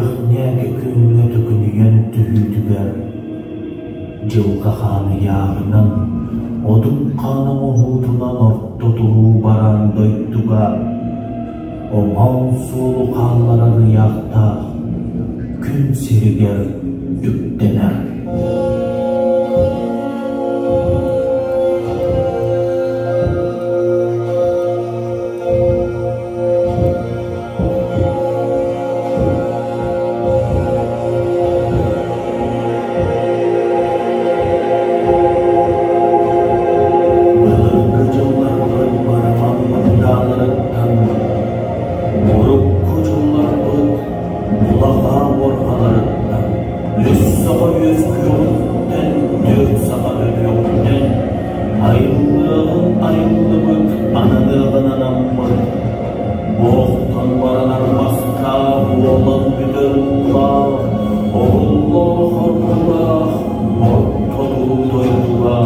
Күөх ньээкэ күҥҥэ төкүнүйэн түһүүтүгэр Дьылҕа хаан ыйааҕынан, Одун хаан оҥоһуутунан орто туруу бараан дойдуга оҥоон суолу хаалларар ыйаахтаах күн сиригэр үктэнэр. Былыргы дьылларбыт бараман мындааларыттан, урукку дьылларбыт улахан уорҕаларыттан, үс саха үөскүөҕүттэн, түөрт саха өлүөҕүттэн, айыллыаҕын айыллыбыт, ананыаҕын анаммыт Буохтан баран арбастаах уолан бүтэр уулаах, оһоллоох-оргулаах орто туруу дойдуга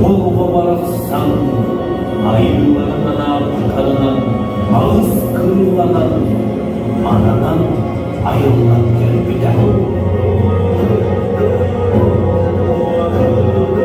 олоҕо барахсан айыыларын анаабыттарынан аҕыс кыылланан ананан айыллан кэлбитэ. Сэттэ уон сэттэ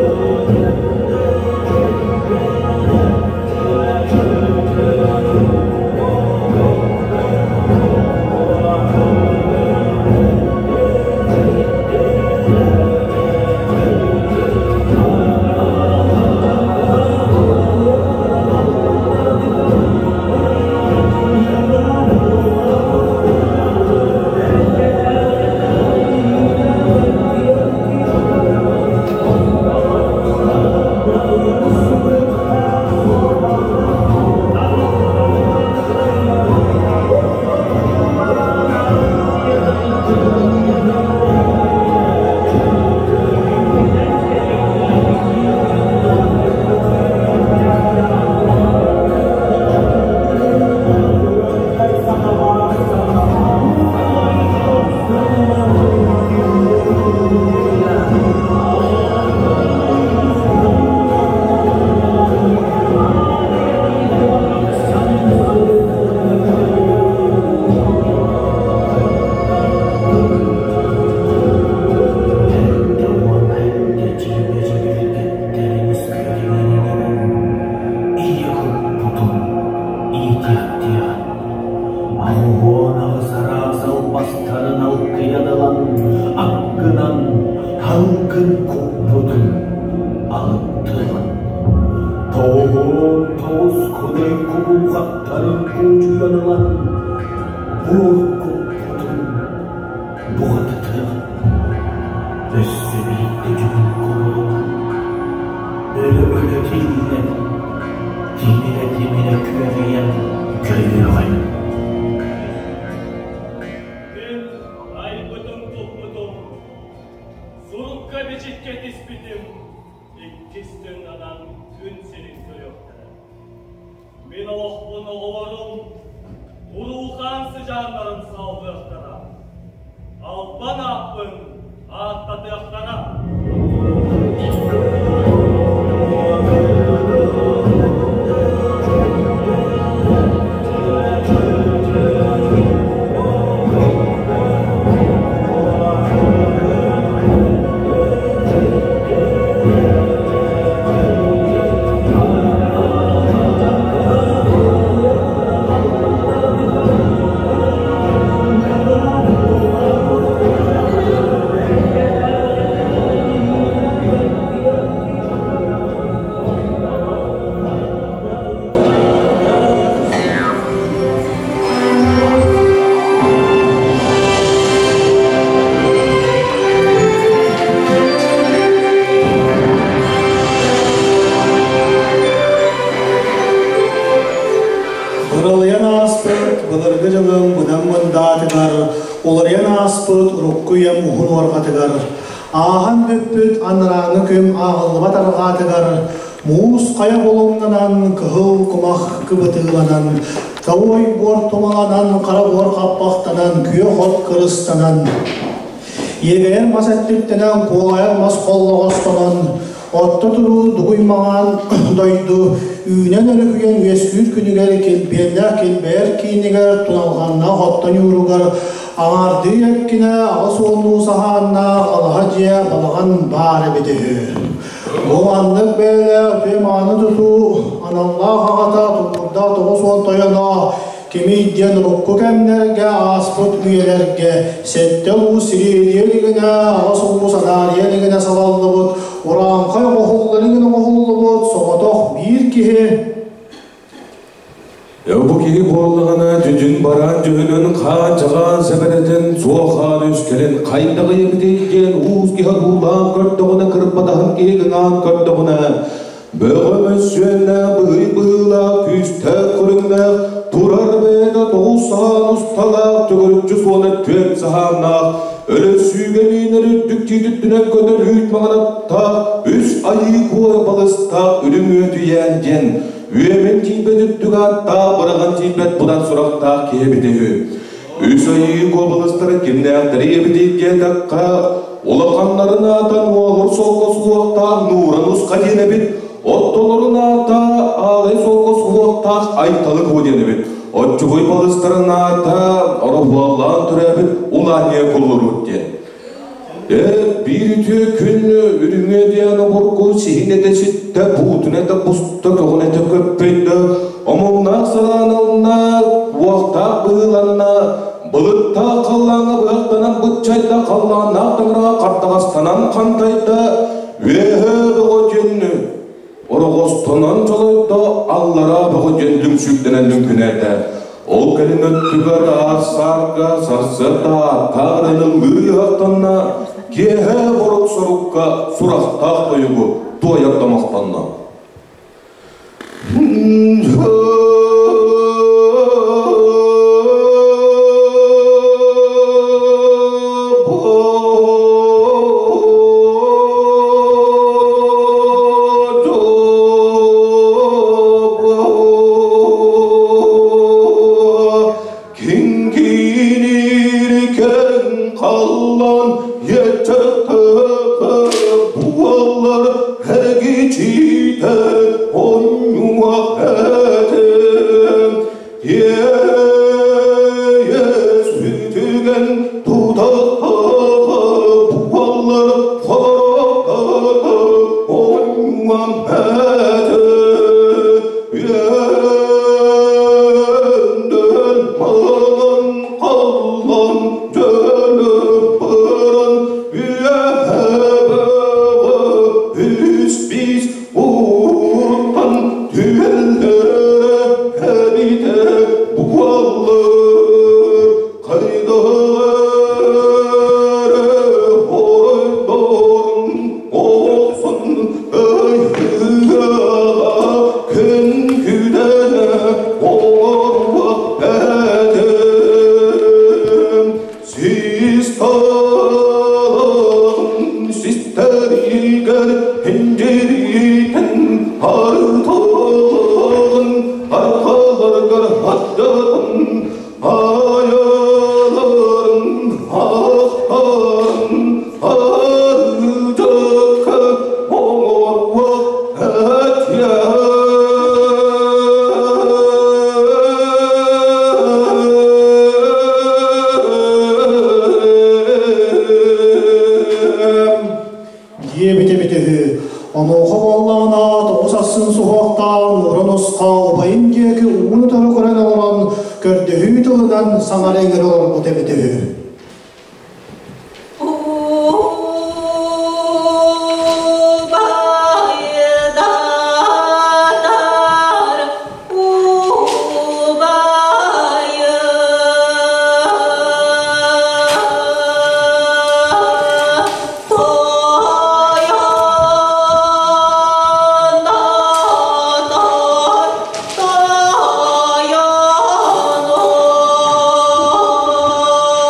дьиибэ дьибилгэттэрин испитигэр иҥэрэн ийэ куппутун иитиэхтиэҕин Аҕуһуон аҕыс араас албастарын алкыйан ылан аккынан халгын куппутун алыттыаҕын Тоҕуһуон тоҕус кудай кубулҕаттарын куучуйан ылан буор куппутун буҕатытыаҕын Өссө биирдэ дьүһүн кубулунан өлө-өлө тиллэн тимирэ-тимирэ күөрэйэн көрүөҕүн. Мин айбытым-туппутум, сурукка-бичиккэ тиспитим иккис тыыннанан күн сирин көрүөхтэрэ. Мин олохпун оҕолорум уруухаан сыдьааннарын салгыахтара, албан ааппын ааттатыахтара. Быралыйан ааспыт былыргы дьылым быдан мындаатыгар, уларыйан ааспыт урукку үйэм уһун уорҕатыгар, ааһан бүппүт анарааҥы күм ааҕыллыбат арҕаатыгар, муус хайа булумнанан, кыһыл кумах кыбытыыланан, тоой буор тумаланан, хара буор хаппахтанан, күөх от кырыстанан, иэгэйэр мас эттиктэнэн, куолайар мас холлоҕостонон, Отто туруу дугуй маҥан дойду үүнэн өрүкүйэн үөскүүр күнүгэр килбиэннээх килбэйэр киинигэр туналҕаннаах отто ньууругар Аҥаардыы эркинэ 80-уу саһааннаах алаһа дьиэ балаҕан баар эбитэ үһү. Бу маннык бэйэлээх үтүө-мааны тутуу аналлаах аҕата тулуурдаах 90 тойоно кимий диэн урукку кэмнэргэ ааспыт үйэлэргэ сэттэ улуус сириэдийэ илигинэ, аҕыс улуус анаарыйа илигинэ салаллыбыт, урааҥхай оҥоһуллар илигинэ оҥоһуллубут соҕотох биир киһи. Бу киһи буоллаҕына дьүдьүн бараан дьүһүнүн хаан-чаҕаан сэбэрэтин суохаан үскэлин хайдаҕый эбитий диэн уус киһи одуулаан көрдөҕүнэ кырбатаһын киһи гынаан көрдөҕүнэ бөҕө мөссүөннээх быһый быһыылаах күүстээх көрүҥнээх турар бэйэтэ тоҕус саһаан усталаах төгүрүччү суона түөрт саһааннаах өлөсүүгэ миинэр үрдүк тиит үрдүнэн көтөр үүт маҥанаттаах үс айыы куора балыстаах үрүҥ үөтүйээн диэн үөмэн тиийбэт үрдүк ааттаах, быраҕан тиийбэт будан сурахтаах киһи эбитэ үһү. Үс айыы куобаластара кимнээхтэри эбитий диэтэххэ, улаханнарын аата Нуолур солко суһуохтаах Нууран Усха диэн эбит, оттолорун аата Аалай солко суһуохтаах Айталы Куо диэн эбит. Оччугуй балыстарын аата Ороһуоллаан төрөөбүт Улаанньа Куллуруут диэн. Биир үтүө күн үрүҥэ диэн обургу сиһин этэ ситтэ, буутун этэ буста, көҕүн этэ көппөйдө, омуннаах салаан уохтаах быһыыланна, былыттаах халлааҥҥа быһахтанан быччайда, халлааннаах таҥараҕа хартаҕастанан хантайда, үөһэ бөҕө диэн ороҕостонон чолойдо, аллараа бөҕө диэн лүҥсүүрдэнэн лүҥкүнээтэ. Ол кэлин өттүгэр аар-саарга сарсыарда ааттаах эрэн ыллыы ыһыахтанна, киэһэ борук-сорукка сурахтаах тойугу туойар домохтонно. Кингиниркен қаллан еттігі буалар әргечите онюақ әтем Сүтүген тутақтағы буалар қарақтағы онюақ әтем Енден маған қаллан жөліп бұрын үс бис ұрттан түгелдері әбите буаллар қайдары орындорын олсын айыға күн күдені оруақ әдім Сис талағын систәригер хинжиритен артылығын арқаларгар хаттатын аяларын ақтарын арыжақы оңоруақ әтиям. Диэбит эбитэ үһү. Онуоха буоллаҕына тоҕус ахсын суһуохтаан уран усха убайын диэки ууну утары көрөн олорон көрдөһүү тылынан саҥара иҥэрэ олорбут эбитэ үһү. Убайдар, убайым, тойоннор, тойонор.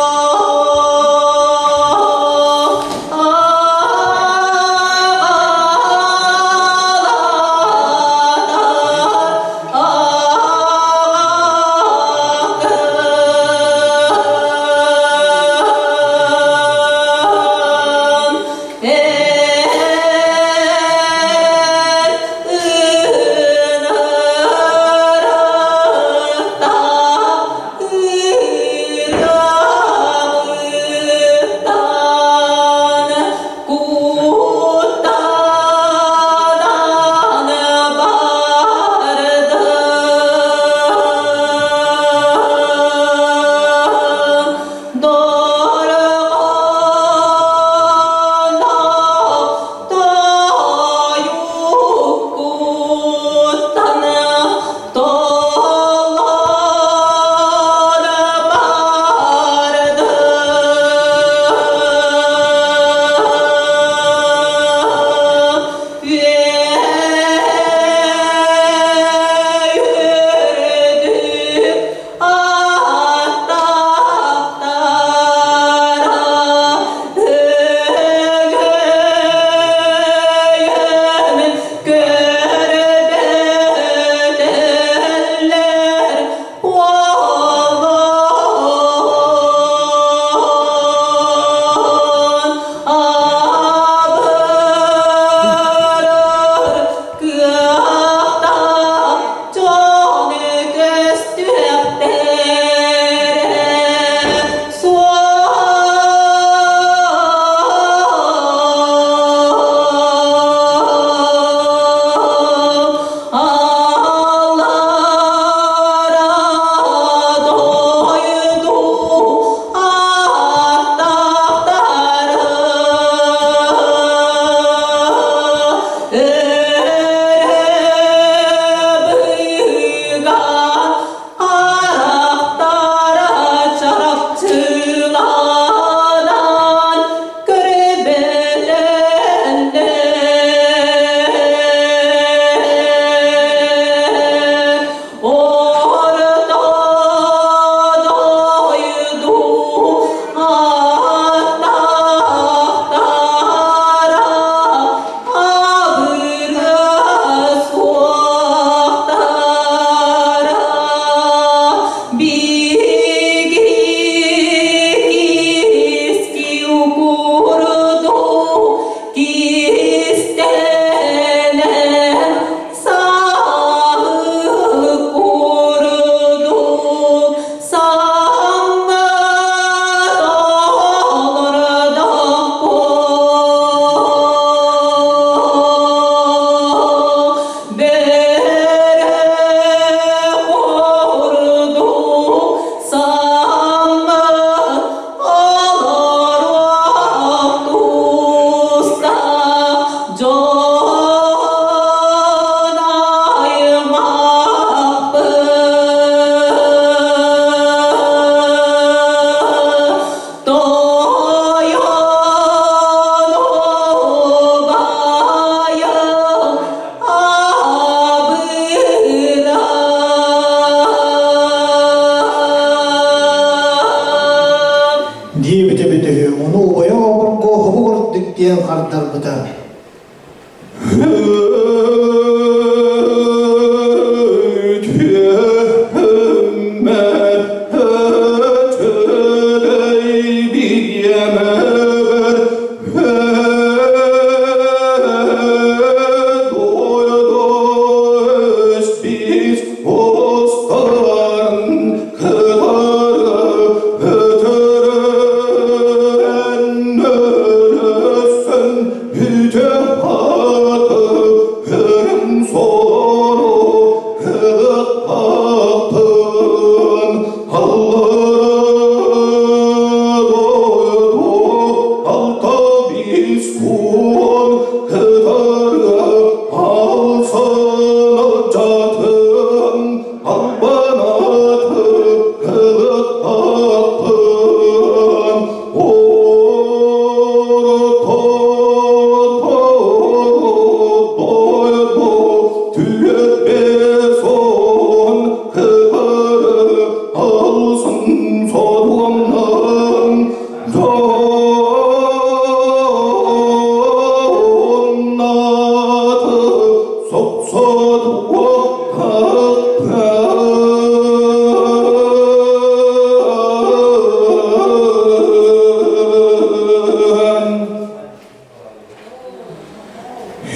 Диэбитэ эбитэ үһү, ону убайа обургу оһоҕу курдук диэн хардарбыта.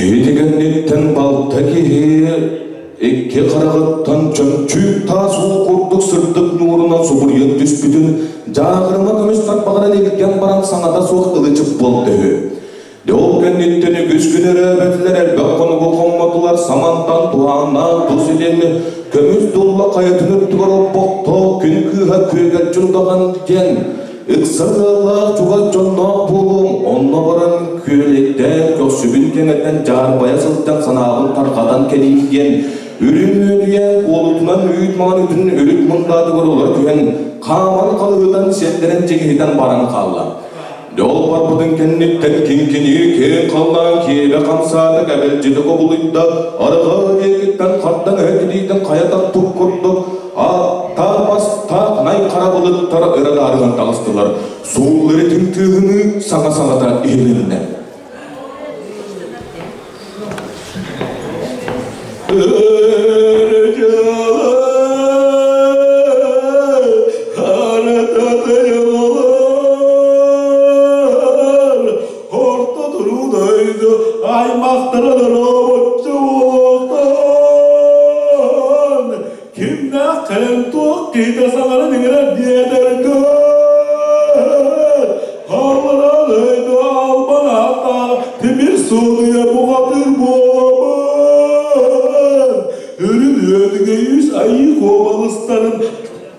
Итигэнниттэн балта киһи икки хараҕыттан чөмчүүк таас уу курдук сырдык ньуурунан субуруйан түспүтүн дьааҕырыма көмүс тарбаҕынан илгэн баран саҥата суох ылычып буолта үһү. Дьэ ол кэнниттэн үгүс күн өрөөбөтүлэр, элбэх хонугу хоммотулар, самантан туһааннаах тус илин көмүс дулла хайатын үрдүгэр олбохтоох күн кыыһа күөгэлдьин удаҕан диэн ыкса ыаллаах чугас дьонноох буолуом, онно баран күөлэйдээн көхсүбүн кэҥэтэн дьаарбайа сылдьан санаабын тарҕатан кэлиим диэн үрүҥ үөдүйээн куолутунан үүт маҥан үтүн үрүт мундаатыгар олоро түһэн хааман халыһытан сиэттэрэн чигиһитэн баран хаалла. Дьол барбытын кэнниттэн киҥкиниир киэҥ халлаан киэбэ хамсаата, кэбэлдьитэ кубулуйда, арҕаа диэкиттэн хардаҥ эһэ тилиитин хайа таппыт курдук ааттаах-бастаах най хара былыттар өрө даарыһан таҕыстылар. Сууллар тыаһыныы саҥа-саҥата иһилиннэ. Кимнээх кэлэн туох киһитэ саҥаран иҥэрэр диэтэргин Аллараа дойду албан ааттаах тимир суолуйа бухатыыр буолабын. Үрүн үөдүгэ үс айыы куобалыстарын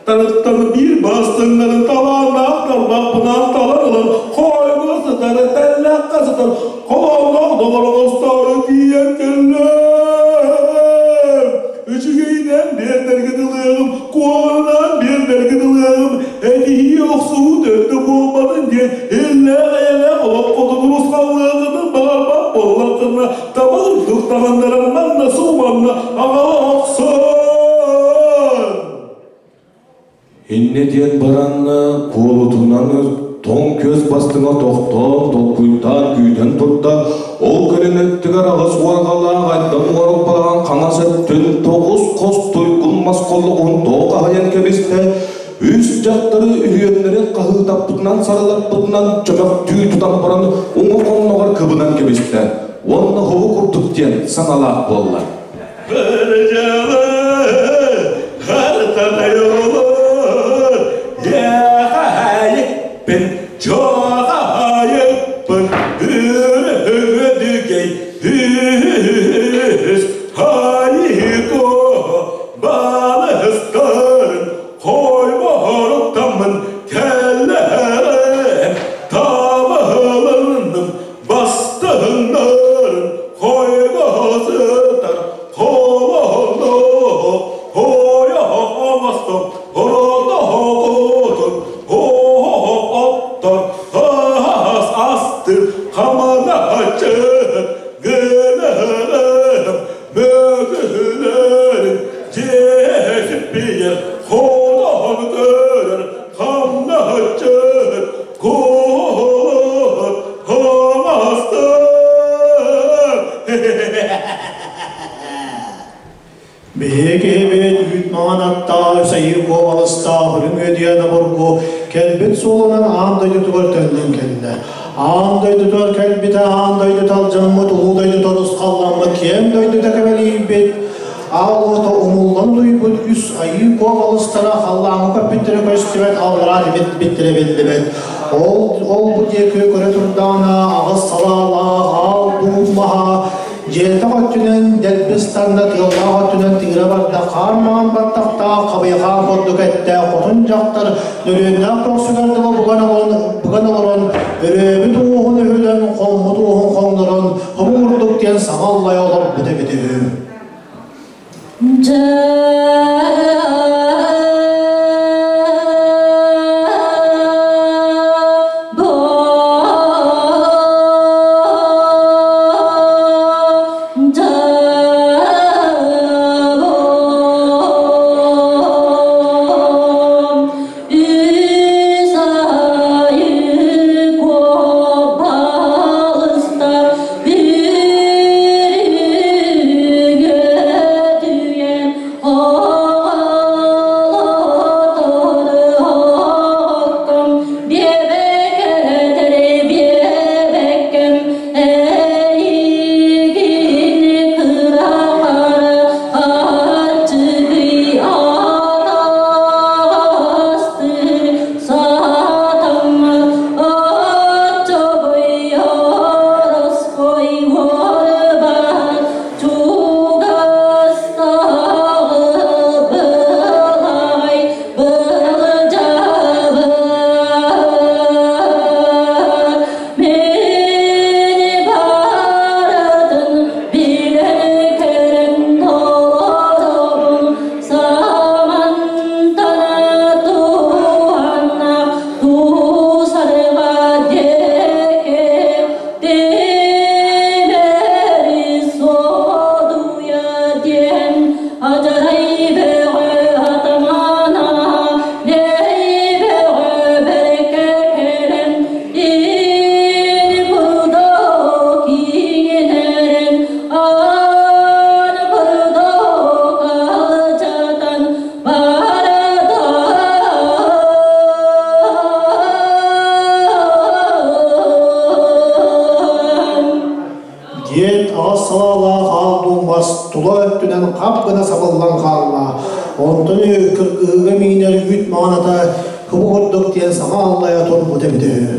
тарыттан биир бастыҥнарын талааннаах тарбахпынан талан ылан хойго сытар, тэллэххэ сытар холоонноох доҕордостоору тиийэн кэллим. Үчүгэйинэн биэрдэргит ылыаҕым, куоланан биэрдэргит ылыаҕым, этиһии охсуһуу төрдө буолбатын диэн иллээх-эйэлээх олох хотун урусхаллыаҕытын баҕарбат буоллаххына, таба курдук таҥыннаран манна сууманна аҕала охсон. Иннэ диэн баран куолутунан тоҥ күөс бастыҥа тохтоон, толкуйдаан күүтэн турда. Ол кэлин өттүгэр аҕыс уорҕалаах айдан уоралбалаан хаҥас өттүн тоҕус хос туйгун мас холлоҕун тоҕо хаһыйан кэбистэ. Үс дьахтары үһүөннэрин хаһыытаппытынан сарылаппытынан чөмөхтүү тутан баран уҥа хонноҕор кыбынан кэбистэ. Уонна хоһу курдук диэн саҥалаах буолла. Бастыҥнарын хойгосытар холоно хойо оҥостон оротоһоҕутун оттор хас астыр хаманааччыт гынарым мөгүлэрин дьиэһиппийэр холоон көрөр хамнаһаччыт. дойдутугар төннөн кэллэ. Аан дойдутугар кэлбитэ, аан дойду талдьаммыт, улуу дойду торусхалламмыт, киэҥ дойдута кэбэлийбит, аал уота умуллан утуйбут үс айыы куобалыстара халлааҥҥа көппүттэрэ көстүбэт, аллараа биттэрэ биллибэт. Ол, ол бу диэки көрө турдаҕына аҕыс салаалаах аал дууп маһа дьиэтэх өттүнэн дэлби ыстанна, тыаллаах өттүнэн тыыра барда, хаар маҥан баттахтаах, хабыйахаан курдук эттээх хотун дьахтар нөрүөннээх көхсүгэр дылы буган олорон, буган олорон өрөөбүт уоһун өһүлэн, хоммут уоһун хоҥнорон, хобу курдук диэн саҥа аллайа олорбут эбит үһү. Диэн аҕыс салаалаах аал дуумас тула өттүнэн хап гына сабыллан хаалла. Онтон кыргыһыыга миинэр үүт маҥан ата кыбы курдук диэн саҥа аллайа турбут эбитэ үһү.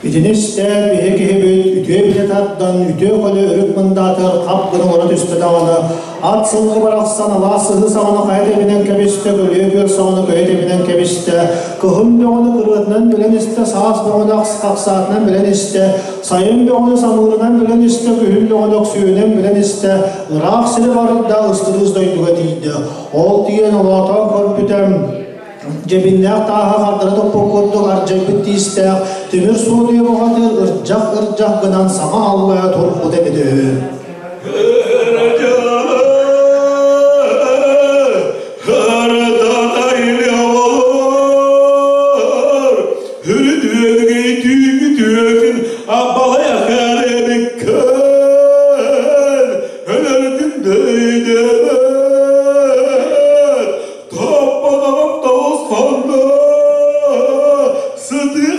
Итини истэн биһи киһибит үтүө билэ тардан, үтүө көлө өрүк мындаатыгар хап гына олоро түстэ даҕаны, ат сылгы барахсан алаас сыһыы саҕана хайа тэбинэн кэбистэ, көлүө күөл саҕана көйө тэбинэн кэбистэ, кыһын бөҕөнү кырыатынан билэн истэ, саас бөҕөнү ахсаатынан билэн истэ, сайын бөҕөнү самыырынан билэн истэ, күһүн бөҕөнү өксүөнэн билэн истэ, ыраах сири барда, ыстырыыс дойдуга тиийдэ. Ол тиийэн олоотоон көрбүтэ, дьэбиннээх тааһа хардара топпут курдук ардьайбыт тиистээх тимир суотуйа бухатыыр ырдьах-ырдьах гынан саҥа аллайа турбут эбит үһү.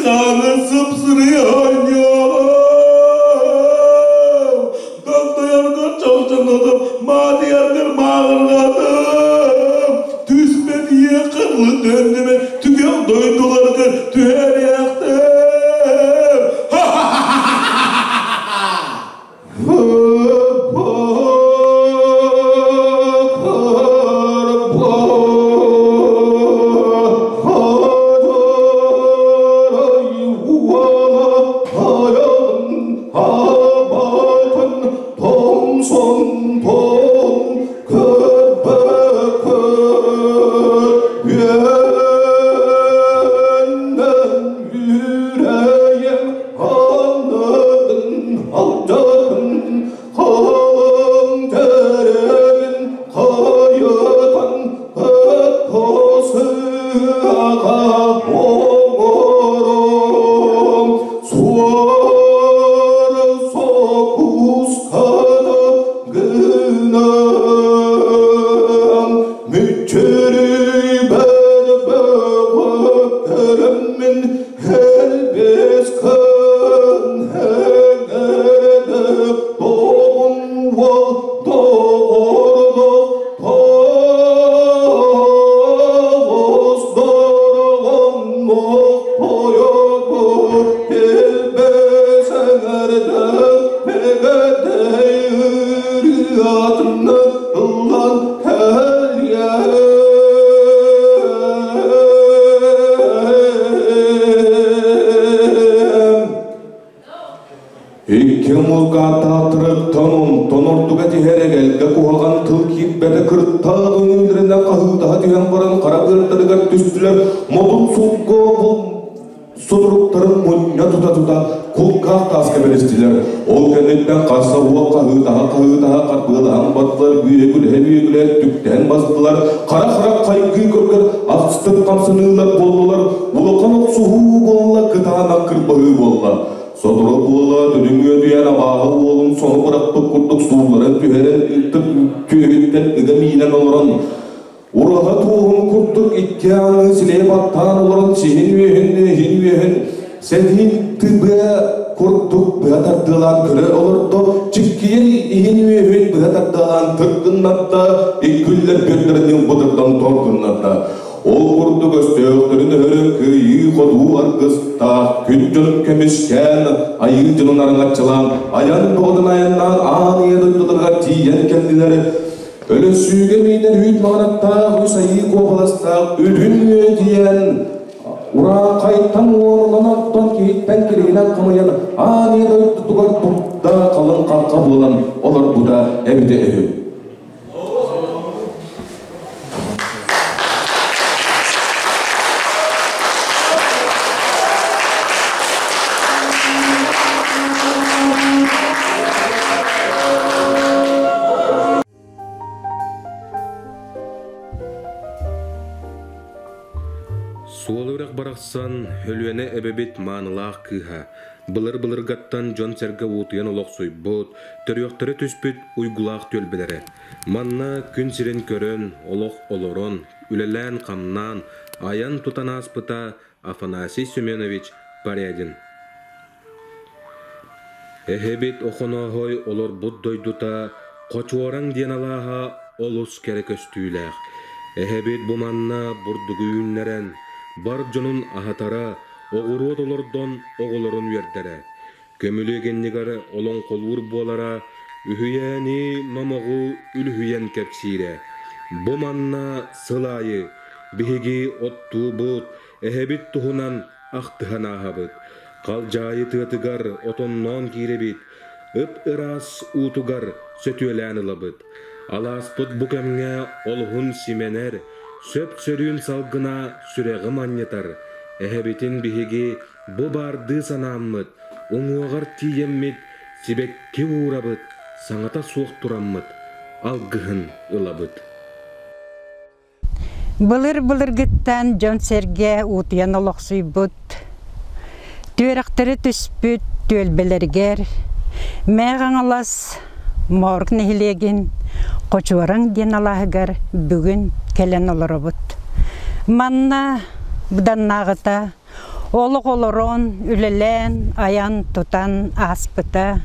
хаанын сыпсырыйа оонньуоҕум. Донтойоргор чолчонотум, маатыйаргар мааҕырҕатым. Түспэт ийэ кырлы төннүмэ, түгэх дойдуларгар түһэриэхтим. Икки мулгаатаатырыттан онтон ордуга түһэр эгэлгэ куһаҕан тыл киирбэтэ кыртаах өҥүүлэринэ хаһыытаһа түһэн баран хара быардарыгар түстүлэр модун сулго сутуруктарын мунньа тута-тута кулгаах тааска бэристилэр. Ол кэнниттэн хасса уол хаһыытаһа-хаһыытаһа харбыалаһан бардылар, үөгүлэһэ-үөгүлэһэ түктэһэн бастылар, хара-хара хайгыы көргөр ахсытып хамсаныылар буоллулар, улахан охсуһуу буолла, кытаанах кырбаһыы буолла. Сотору буола дүлүҥ үөдүйэн абааһы уолун сону бырахпыт курдук суулларын түһэрэн ытык түөһүттэн ыга миинэн олорон ураһа туоһун курдук икки аҥыы силэйэ баттаан олорон сиһин үөһүн иһин үөһүн сэтин тыбыа курдук быһа тардыалаан көрө олордо чиккийэр иһин үөһүн быһа тардыалаан тыргыннарда иккүллэр бүөрдэрин ньылбытырдан торгуннарда Ол курдук өстөөхтөрүн өһөрөн кыайыы-хотуу аргыстаах, күн дьонун көмүскээн, айыы дьонун араҥаччылаан, айан бөҕөтүн айаннаан аан ийэ дойдуларыгар тиийэн кэллилэр. Өлөсүүгэ миинэр үүт маҕанаттаах үс айыы куобаластаах үрүҥ үөдүйэн, ураахайтан уорулан оттон киһиттэн кириһинэн хамыйан аан ийэ дойдутугар турда халыҥ хахха буолан олорбута эбитэ үһү. Суол үрэх барахсан Өлүөнэ эбэбит маанылаах кыыһа, былыр-былыргаттан дьон-сэргэ уутуйан олохсуйбут, төрүөхтэрэ түспүт уйгулаах түөлбэлэрэ. Манна күн сирин көрөн, олох олорон, үлэлээн-хамнаан, айан-тутан ааспыта Афанасий Семенович Порядин. Эһэбит Охонооһой олорбут дойдута Хочуораҥ диэн алааһа олус кэрэ көстүүлээх. Эһэбит бу манна бурдугу үүннэрэн, бар дьонун аһатара, оҕуруот олордон оҕолорун үөрдэрэ. Көмүлүөк иннигэр олоҥхолуур буолара, үһүйээни, номоҕу үлүһүйэн кэпсиирэ. Бу манна сыл аайы биһиги оттуубут, эһэбит туһунан ахтыһан ааһабыт. Халдьаайы тыатыгар отонноон киирэбит, ып-ыраас уутугар сөтүөлээн ылабыт. Алааспыт бу кэмҥэ олуһун симэнэр, сөп-сөрүүн салгына сүрэҕи манньытар. Эһэбитин биһиги Бу баардыы санааммыт, уҥуоҕар тиийэммит, сибэкки уурабыт, саҥата суох тураммыт, алгыһын ылабыт. Былыр-былыргыттан дьон-сэргэ уутуйан олохсуйбут, түөрэхтэри түспүт түөлбэлэригэр Мэҥэ Хаҥалас Моорук нэһилиэгин Хочуораҥ диэн алааһыгар бүгүн кэлэн олоробут. Манна быданнааҕыта. Олох олорон, үлэлээн, айан-тутан ааспыта.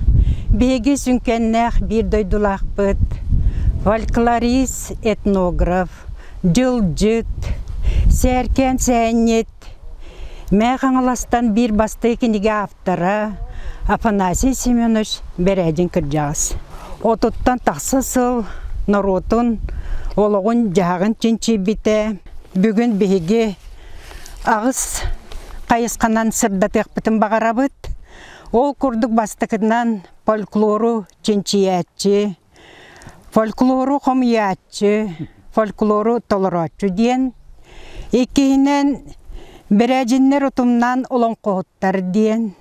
Биһиги сүҥкэннээх биир дойдулаахпыт, фольклорист, этнограф, дьылдьыт, сээркээн сэһэнньит, Мэҥэ Хаҥаластан биир бастакы кинигэ автора Афанасий Семенович Бэрээдьин кырдьаҕас. Отуттан тахса сыл норуотун олоҕун-дьаһаҕын чинчийбитэ. Бүгүн биһиги аҕыс хайысханан сырдатыахпытын баҕарабыт. Ол курдук бастакынан фольклору чинчийээччи, фольклору хомуйааччы, фольклору толорооччу диэн. Иккиһинэн бэрээдьиннэр утумнаан олоҥхоһуттар диэн.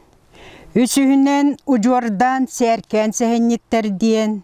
Үсүһүнэн удьуордаан сээркээн сэһэнньиттэр диэн.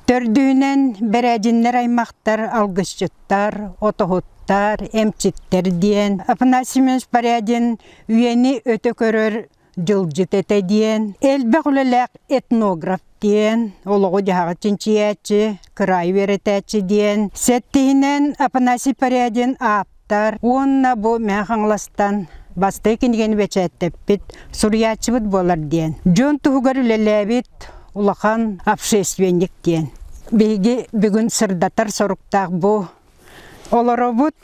Төрдүһүнэн бэрээдьиннэр аймахтар алгысчыттар, отоһуттар, эмчиттэр диэн. Афанасий Семенович Порядин үйэни өтө көрөр дьылдьыт этэ диэн, элбэх үлэлээх этнограф диэн, олоҕу-дьаһаҕы чинчийээччи, кыраайы үөрэтээччи диэн. Сэттиһинэн Афанасий Порядин ааптар уонна бу Мэҥэ Хаҥаластан бастакы кинигэни бэчээттэппит суруйааччыбыт буолар диэн. Дьон туһугар үлэлээбит улахан общественник диэн. Биһиги бүгүн сырдатар соруктаах бу олоробут.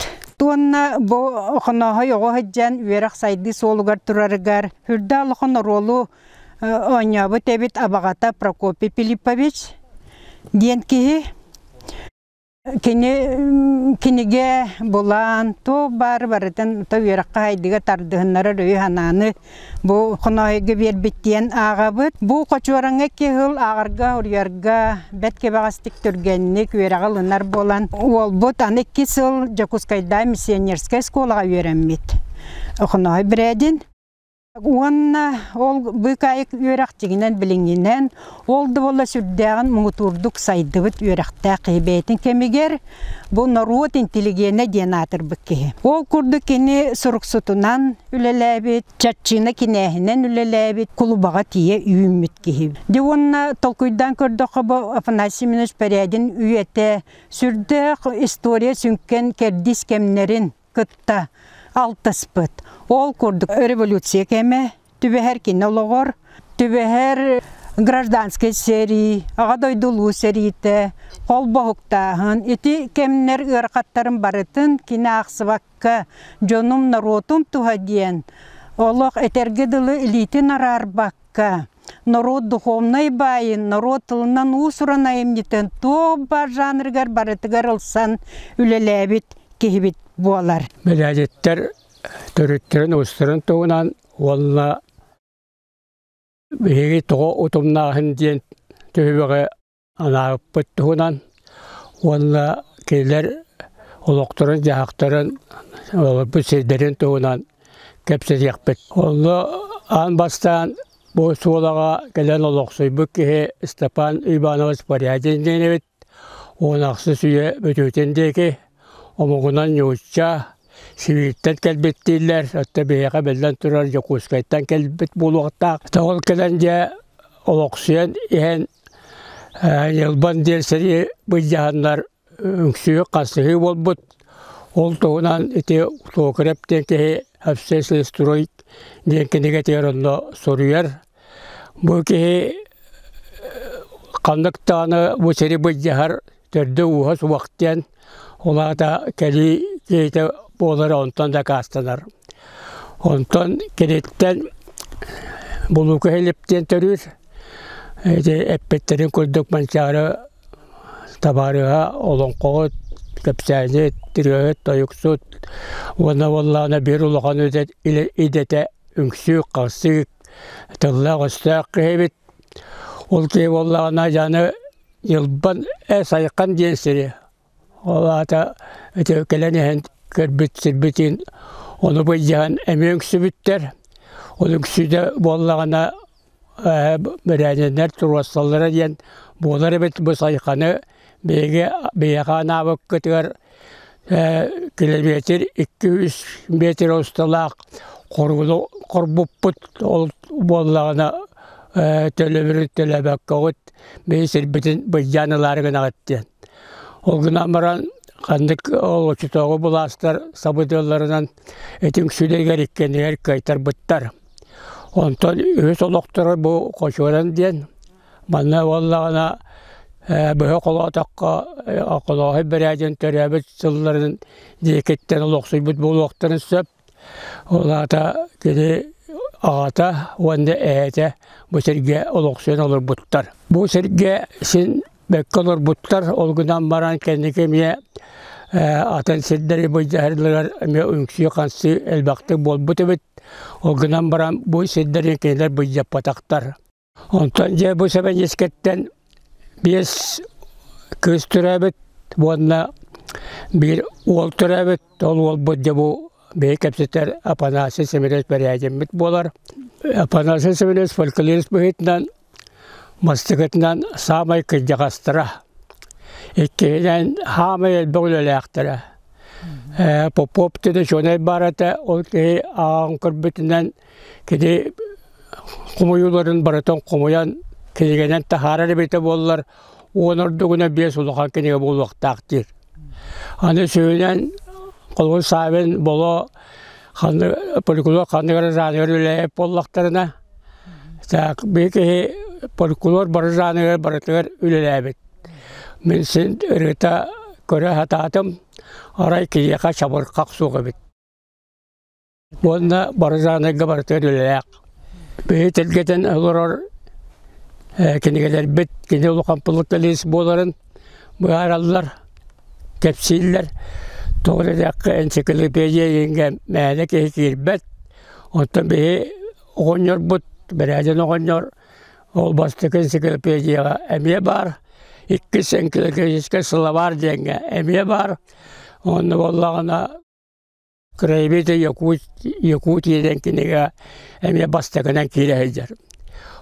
Уонна бу Охонооһой оҕо сылдьан үөрэх сайдыы суолугар турарыгар үрдэ улахан оруолу оонньообут эбит абаҕата Прокопий Филиппович диэн киһи. Кини кинигэ булан, туох баары барытын то үөрэххэ хайдыга тардыһыннарар өйү-санааны бу Хонооһойго биэрбит диэн ааҕабыт. Бу Хочуораҥҥа киһил ааҕарга, уруйарга бэрт кэбэҕэстик түргэнник үөрэҕи ылынар буолан уолбут аны икки сыл Дьокуускайдаа миссионерскай школаҕа үөрэммит. Охонооһой Брэдин. Уонна ол быыкаайык үөрэх дьиҥинэн билиҥҥинэн ол да буолла сүрдээҕин муҥутуурдук сайдыбыт үөрэхтээх киһи бэйэтин кэмигэр бу норуот интеллигенэ диэн аатырбыт киһи. Ол курдук кини суруксутунан үлэлээбит, чаччыына кинээһинэн үлэлээбит, кулубаҕа тиийэ үүммүт киһи. Дьэ уонна толкуйдаан көрдөххө бу Афанасий Семенович Порядин үйэтэ сүрдээх история сүҥкэн кэрдиис кэмнэрин кытта алтыспыт. Ол курдук революция кэмэ түбэһэр кини олоҕор, түбэһэр гражданскай сэрии, Аҕа дойду Улуу сэриитэ, холбоһуктааһын ити кэмнэр ыарахаттарын барытын кини аахсыбакка дьонум, норуотум туһа диэн олох этэргэ дылы илиитин араарбакка норуот духовнай баайын, норуот тылынан уус-уран айымньытын туох баар жанрыгар барытыгар ылсан үлэлээбит киһибит буолар. Бэлээдьиттэр төрүттэрин устарын туһунан уонна биһиги тоҕо утумнааһын диэн түһүмэҕи анаабыппыт туһунан уонна кинилэр олохторун-дьаһахтарын, олорбут сирдэрин туһунан кэпсэтиэхпит. Онно аан бастаан бу Суолаҕа кэлэн олохсуйбут киһи Степан Иванович Порядин диэн эбит. Уон ахсыс үйэ бүтүүтүн диэки омугунан нуучча, Сибииртэн кэлбит дииллэр, оттон биһиэхэ биллэн турар Дьокуускайтан кэлбит буолуохтаах. Ол кэлэн дьэ олохсуйан иһэн Ньылбан диэн сэрии былдьаһаннар үҥсүү хасыһыы буолбут. Ол туһунан ити Токарев диэн киһи общественный строй диэн кинигэтигэр онно суруйар. Бу киһи ханнык даҕаны бу сири былдьаһар төрдө-ууһа суох диэн, ол аата кэлии киһитэ буолара онтон дакаастанар. Онтон киниттэн Булуука Илип диэн төрүүр. Ити эппиттэрин курдук Манчаары табаарыһа олоҥхоһут, кэпсээнньит, ырыаһыт, тойуксут уонна буоллаҕына биир улахан идэтэ үҥсүү, харсыы тыллаах-өстөөх киһи эбит. Ол киһи буоллаҕына дьаны Ньылбан Сайхан диэн сири ол аата ити кэлэн иһэн көрбүт сирбитин ону былдьаһан эмиэ үҥсүбүттэр. Ол үҥсүүтэ буоллаҕына бэрээнэннэр туруорсаллара диэн буолар эбит бу Сайханы биһиги биһиэхэ анаабыккытыгар километр 2-3 метр усталаах хоругуну хорбуппут ол буоллаҕына төлөбүрү төлөөбөккөҕүт биһи сирбитин былдьаан ылаары гынаҕыт диэн. Ол гынан баран Ханнык ол оччотооҕу былаастар сабыдыалларынан ити үҥсүүлэригэр иккиэннэригэр кыайтарбыттар. Онтон үһүс олохторо бу Хочуоран диэн. Манна буоллаҕына быһа холоотоххо Охолооһой Бэрээдин төрөөбүт сылларын диэкиттэн олохсуйбут буолуохтарын сөп. Ол аата кини аҕата уонна эһэтэ бу сиргэ олохсуйан олорбуттар. Бу сиргэ син бэккэ олорбуттар, ол гынан баран кэнники эмиэ атын сирдэри былдьаһалларыгар эмиэ үҥсүү-хансыы элбэхтик буолбут эбит. Ол гынан баран бу сирдэри кинилэр былдьаппатахтар. Онтон дьэ бу Сэбэньискэттэн биэс кыыс төрөөбүт уонна биир уол төрөөбүт. Ол уолбут дьэ бу биһи кэпсэтэр Афанасий Семенович Бэрээдьиммит буолар. Афанасий Семенович фольклорист быһыытынан бастакытынан саамай кырдьаҕастара, иккиһинэн саамай элбэх үлэлээхтэрэ. Попов диэн учуонай баар этэ, ол киһи ааҕан көрбүтүнэн Кини хомуйууларын барытын хомуйан кинигэнэн таһаарар эбитэ буоллар, уон ордугуна биэс улахан кинигэ буолуохтаах диир. Аны сүрүнэн холобур Савин Боло ханнык фольклор ханнык эрэ жанрыгар үлэлээбит буоллахтарына, так биир киһи фольклор бары жанрыгар барытыгар үлэлээбит. Мин син ырыта көрө сатаатым, арай киһиэхэ чабырҕах суох эбит. Уонна бары жанрга барытыгар үлэлээх. Биһи тэлгэтэн олорор кинигэлэрбит кини улахан пуллукталист буоларын быһаараллар, кэпсииллэр. Тоҕо диэтэххэ энциклопедия диэҥҥэ мээнэ киһи киирбэт. Оттон биһи оҕонньорбут, Бэрээдин оҕонньор ол бастакы энциклопедияҕа эмиэ баар, иккис энциклопедическай сылабаар диэҥҥэ эмиэ баар. Онно буоллаҕына Краеведы Якутия диэн кинигэ эмиэ бастакынан киирэ сылдьар.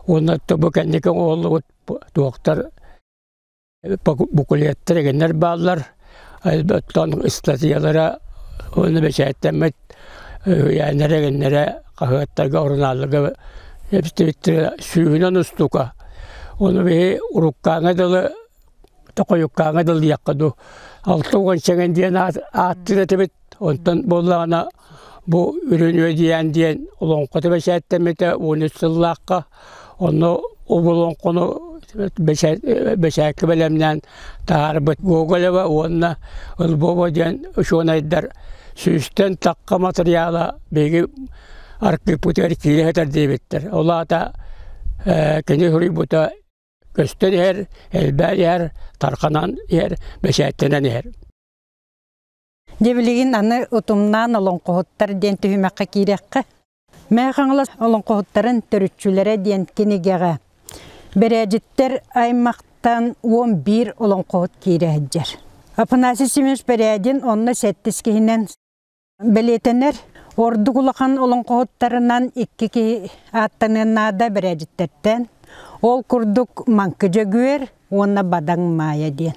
Уонна бу кэнники оҥоһуллубут туохтар букулеттар игиннэр бааллар. Оттон ыстатыйалара уонна бэчээттэммит үһүйээннэрэ игиннэрэ хаһыаттарга, сурунаалларга сүүһүнэн устука. Ону биһи уруккааҥҥа дылы Токойуккааҥҥа дылыйыахха дуу 60 чэҥэн диэн ааттыыр этибит. Онтон буоллаҕына бу Үрүн диэн олоҥхото бэчээттэммитэ 13 сыллаахха. Онно ол олоҥхону бэчээккэ бэлэмнээн таһаарбыт Гоголева уонна Львова диэн учуонайдар сүүстэн тахха матырыйаала биһиги архыыппытыгар киирэ сытар диэбиттэр. Ол аата кини суруйбута көстөн иһэр, элбээн иһэр, тарханан иһэр, бэчээттэнэн иһэр. Дьэ билигин аны утумнаан олоҥхоһуттар диэн түһүмэххэ киириэххэ. Мэҥэ Хаҥалас олоҥхоһуттарын төрүччүлэрэ диэн кинигэҕэ Бэрээдьиттэр аймахтан 11 олоҥхоһут киирэ сылдьар. Афанасий Семенович Бэрээдин онно сэттис киһинэн Бэлиэтэнэр ордук улахан олоҥхоһуттарынан икки киһи ааттаныан наада бэрээдьиттэртэн. Ол курдук Маҥкы Дьөгүөр уонна Бадаҥ Маайа диэн.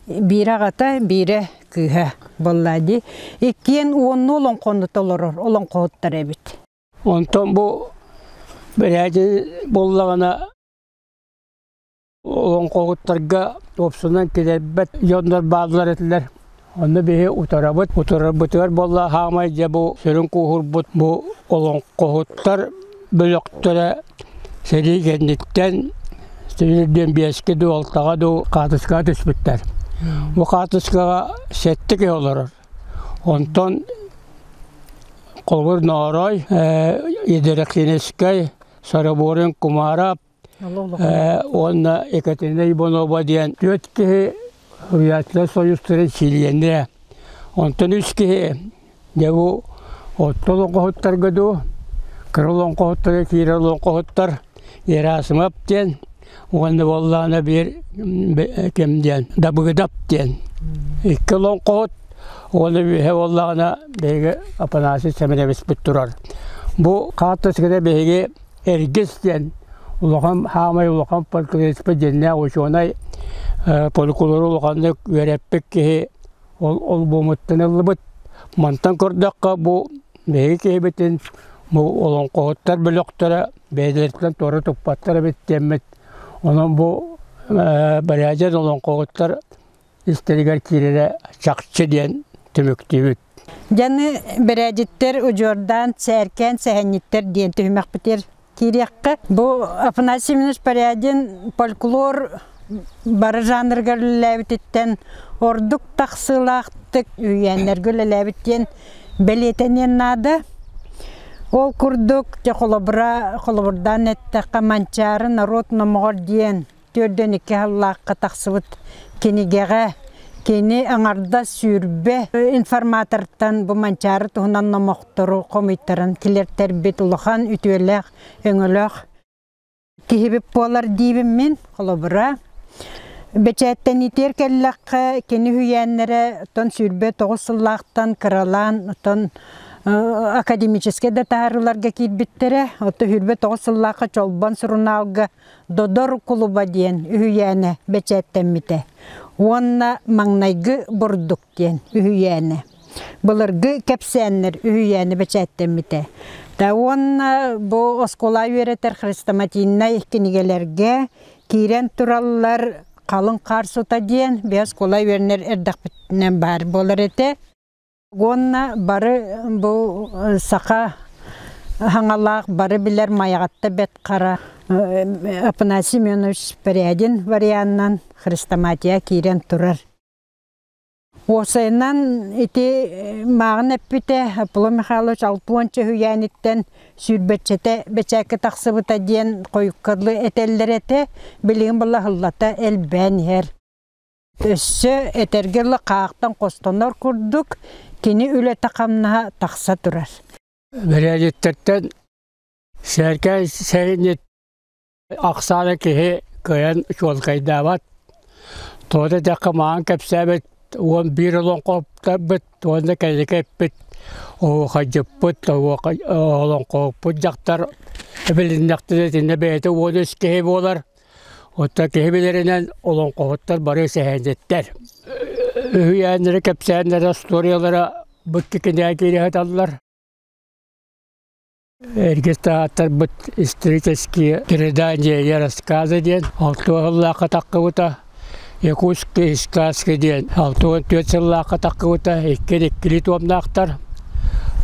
Биирэ аҕата, биирэ кыыһа буолла дии. Иккиэн уоннуу олоҥхону толорор олоҥхоһуттар эбит. Онтон бу бэрээдьи буоллаҕына Олоҥхоһуттарга уопсунан килэрбэт дьоннор бааллар этилэр. Онно биһи утарабыт. Утарарбытыгар буолла хаамай дьэ бу сүрүн кууһурбут бу олоҥхоһуттар бөлөхтөрө сэрии кэнниттэн диэн биэскэ дуу, алтаҕа дуу хаатыскаҕа түспүттэр. Бу хаатыскаҕа сэттэ киһи олорор. Онтон холобур Ноорой, Едерехинскэй, Сараборин Кумаров, Уонна Екатерина Иванова диэн түөрт киһи Суруйааччылар союзтарын чилиэнэ. Онтон үс киһи дьэ бу орто олоҥхоһуттарга дуу, кыра олоҥхоһуттарга киирэр олоҥхоһуттар Герасимов диэн уонна буоллаҕына биир ким диэн Дабыгыдап диэн икки олоҥхоһут уонна үөһэ буоллаҕына биһиги Афанасий Семеновичпыт турар. Бу хаартыската биһиги Эргис диэн улахан хаамай улахан фольклорист дьиннээх учуонай фольклору улаханнык үөрэппит киһи ол олбуомуттан ыллыбыт. Мантан көрдөххө бу биһиги киһибитин бу олоҥхоһуттар бөлөхтөрө бэйэлэриттэн туора туппаттар эбит диэммит. Онон бу Бэрээдьэн олоҥхоһуттар истэригэр киирэрэ чахчы диэн түмүктүүбүт. Дьаны бэрээдьиттэр удьуордаан сээркээн сэһэнньиттэр диэн түһүмэхпитигэр киириэххэ. Бу Афанасий Семенович Порядин фольклор бары жанрыгар үлэлээбититтэн ордук тахсыылаахтык үһүйээннэргэ үлэлээбит диэн бэлиэтэниэн наада. Ол курдук, дьэ холобура, холобурдаан эттэххэ, Манчаары норуот номоҕор диэн 42 сыллаахха тахсыбыт кинигэҕэ кини аҥардас 20 информатортан бу Манчаары туһунан номохтору хомуйтаран килэртэрбит улахан үтүөлээх, өҥөлөөх киһибит буолар диибин мин. Холобура, бэчээттэниитигэр кэллэххэ, кини үһүйээннэрэ оттон 29 сыллаахтан кыралаан оттон академическай да таһаарыыларга киирбиттэрэ. Оттон 29 сыллаахха Чолбон сурунаалга Додор кулуба диэн үһүйээнэ бэчээттэммитэ уонна Маҥнайгы бурдук диэн үһүйээнэ. Былыргы кэпсээннэр үһүйээнэ бэчээттэммитэ. Да уонна бу оскуола үөрэтэр хрестоматийнай кинигэлэргэ киирэн тураллар халыҥ хаар сута диэн биэс оскуола үөрэнэр эрдэхпитинэн баар буолар этэ. Уонна бары бу саха хаҥалаах бары билэр Майаҕатта Бэт Хара Афанасий Семенович Порядин варианынан хрестоматия киирэн турар. Уопсайынан ити мааҕын эппитэ Аполлон Михайлович алтуонча үһүйээниттэн сүүрбэччэтэ бэчээккэ тахсыбыта диэн хойуккалыы этэллэр этэ, билигин балаһыллата элбээн иһэр. Өссө этэргэ дылы хаахтан хостонор курдук кини үлэтэ-хамнаһа тахса турар. Бэрээдьиттэртэн сээркээн сэһэнньит ахсаана киһи кыайан чуолкайдаабат. Тоҕо да диэтэххэ маҕан кэпсээбит 11 олоҥхоһуттарбыт уонна кэнники эппит оһуохайдьыппыт, олоҥхоһуппут дьахтар эбилиннэхтэринэ итиннэ бэйэтэ 13 киһи буолар. Оттон киһи билэринэн олоҥхоһуттар бары сэһэнньиттэр. Үһүйээннэрэ, кэпсээннэрэ, остуоруйалара быкки кинигэ киирэ сыталлар. Эргис таһааттарбыт исторические предания и рассказы диэн 60 сыллаахха таххыбыта, Якутские сказки диэн 64 сыллаахха таххыбыта, икки иккилии туомнаахтар.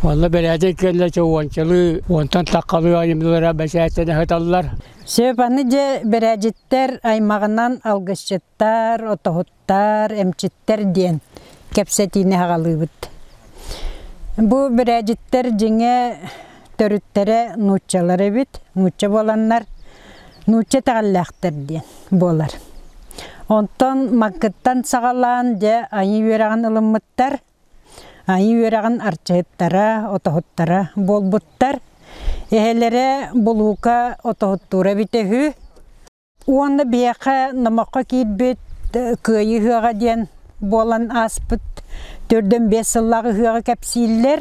Онно бэрээдэк кэллэ уончалыы, уонтан таххалыы айымньылара бэчээттэнэ сыталлар. Сөп аны дьэ бэрээдьиттэр аймаҕынан алгысчыттар, отоһуттар, эмчиттэр диэн кэпсэтиини аҕалыыбыт. Бу бэрээдьиттэр дьиҥэ төрүттэрэ нууччалар эбит, нуучча буоланнар нуучча итэҕэллээхтэр диэн буолар. Онтон маҥкыттан саҕалаан дьэ айыы үөрэҕин ылыммыттар. Айыы үөрэҕин арчыһыттара, отоһуттара буолбуттар. Эһэлэрэ Булуука отоһуттуура эбитэ үһү. Уонна биһиэхэ номоххо киирбит Кыайыы ыһыаҕа диэн буолан ааспыт 4-5 сыллаах ыһыаҕы кэпсииллэр.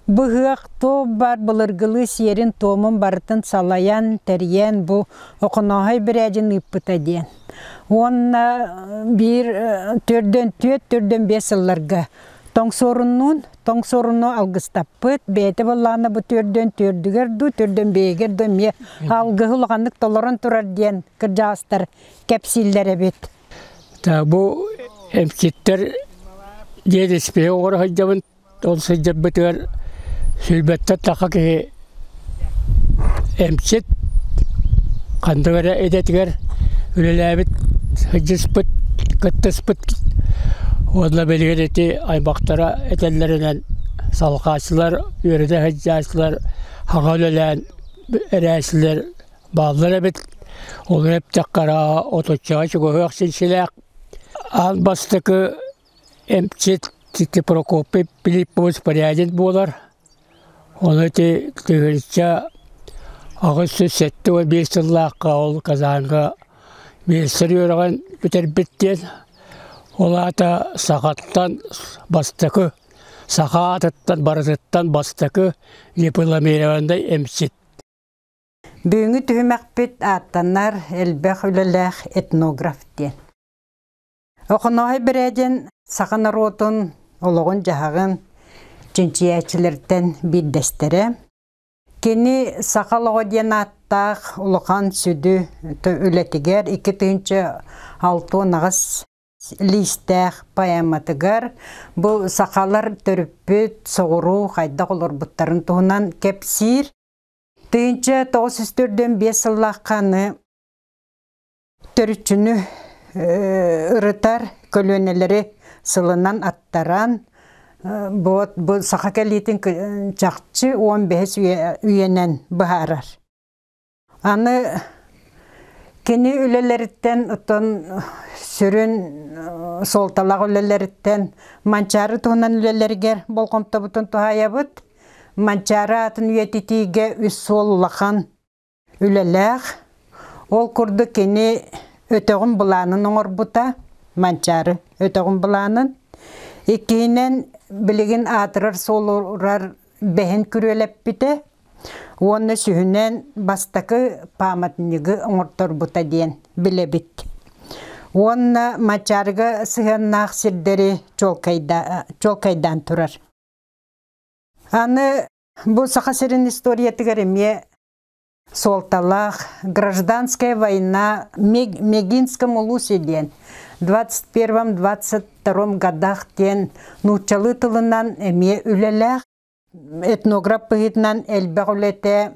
Бу ыһыах туох баар былыргылыы сиэрин-туомун барытын салайан, тэрийэн бу Охонооһой Бирээдьин ыыппыта диэн. Уонна биир 4-4, 4-5 сылларга тоҥсуоруннуун тоҥсуоруну алгыстаппыт, бэйэтэ буоллаҕына бу төрдүөн төрдүгэр дуу, төрдүөн бэйигэр дуу эмиэ алгыһы улаханнык толорон турар диэн кырдьаҕастар кэпсииллэр эбит. Бу эмчиттэр диэн испиһи оҥоро сылдьабын. Ол сылдьарбытыгар сүүрбэттэн тахха киһи эмчит ханнык эрэ идэтигэр үлэлээбит, сылдьыспыт, кыттыспыт уонна билигин ити аймахтара этэллэринэн салҕааччылар, үөрэтэ сылдьааччылар хаҥа үлэлээн эрээччилэр бааллар эбит. Ол эптэххэ отуччаҕа чугаһыах силсилээх аан бастакы эмчит ити Прокопий Филиппович Порядин буолар. Ону ити 1875 сыллаахха ол Казанга биэлсэр үөрэҕин бүтэрбит диэн. Ол аата сахаттан бастакы, саха аатыттан барытыттан бастакы дипломированный эмчит. Бүгүҥҥү түһүмэхпит ааттанар элбэх үлэлээх этнограф диэн. Охонооһой Бэрээдин саха норуотун олоҕун-дьаһаҕын чинчийээччилэртэн биирдэстэрэ. Кини «Саха олоҕо» диэн ааттаах улахан сүдү үлэтигэр 2068 лиистээх поэматыгар бу сахалар төрүппүт соҕуруу хайдах олорбуттарын туһунан кэпсиир. 1945 сыллаахханы төрүччүнү ырытар көлүөнэлэри сылынан аттаран бу, бу саха кэлиитин чахчы 15 үйэнэн быһаарар. Аны кини үлэлэриттэн оттон сүрүн суолталаах үлэлэриттэн Манчаары туһунан үлэлэригэр болҕомтобутун туһаайабыт. Манчаары аатын үйэтитиигэ үс суол улахан үлэлээх. Ол курдук кини өтөҕүн былаанын оҥорбута, Манчаары өтөҕүн былаанын. Иккиһинэн билигин аатырар суолурар бэһин күрүөлэппитэ уонна сүһүнэн бастакы пааматынньыгы оҥорторбута диэн билэбит. Уонна Манчаарыга сыһыаннаах сирдэри чуолкайдаан турар. Аны бу Саха сирин историятыгар эмиэ суолталаах гражданская война Мегинском улусе диэн 21-22 годах диэн нууччалыы тылынан эмиэ үлэлээх этнограф быһыытынан элбэх үлэтэ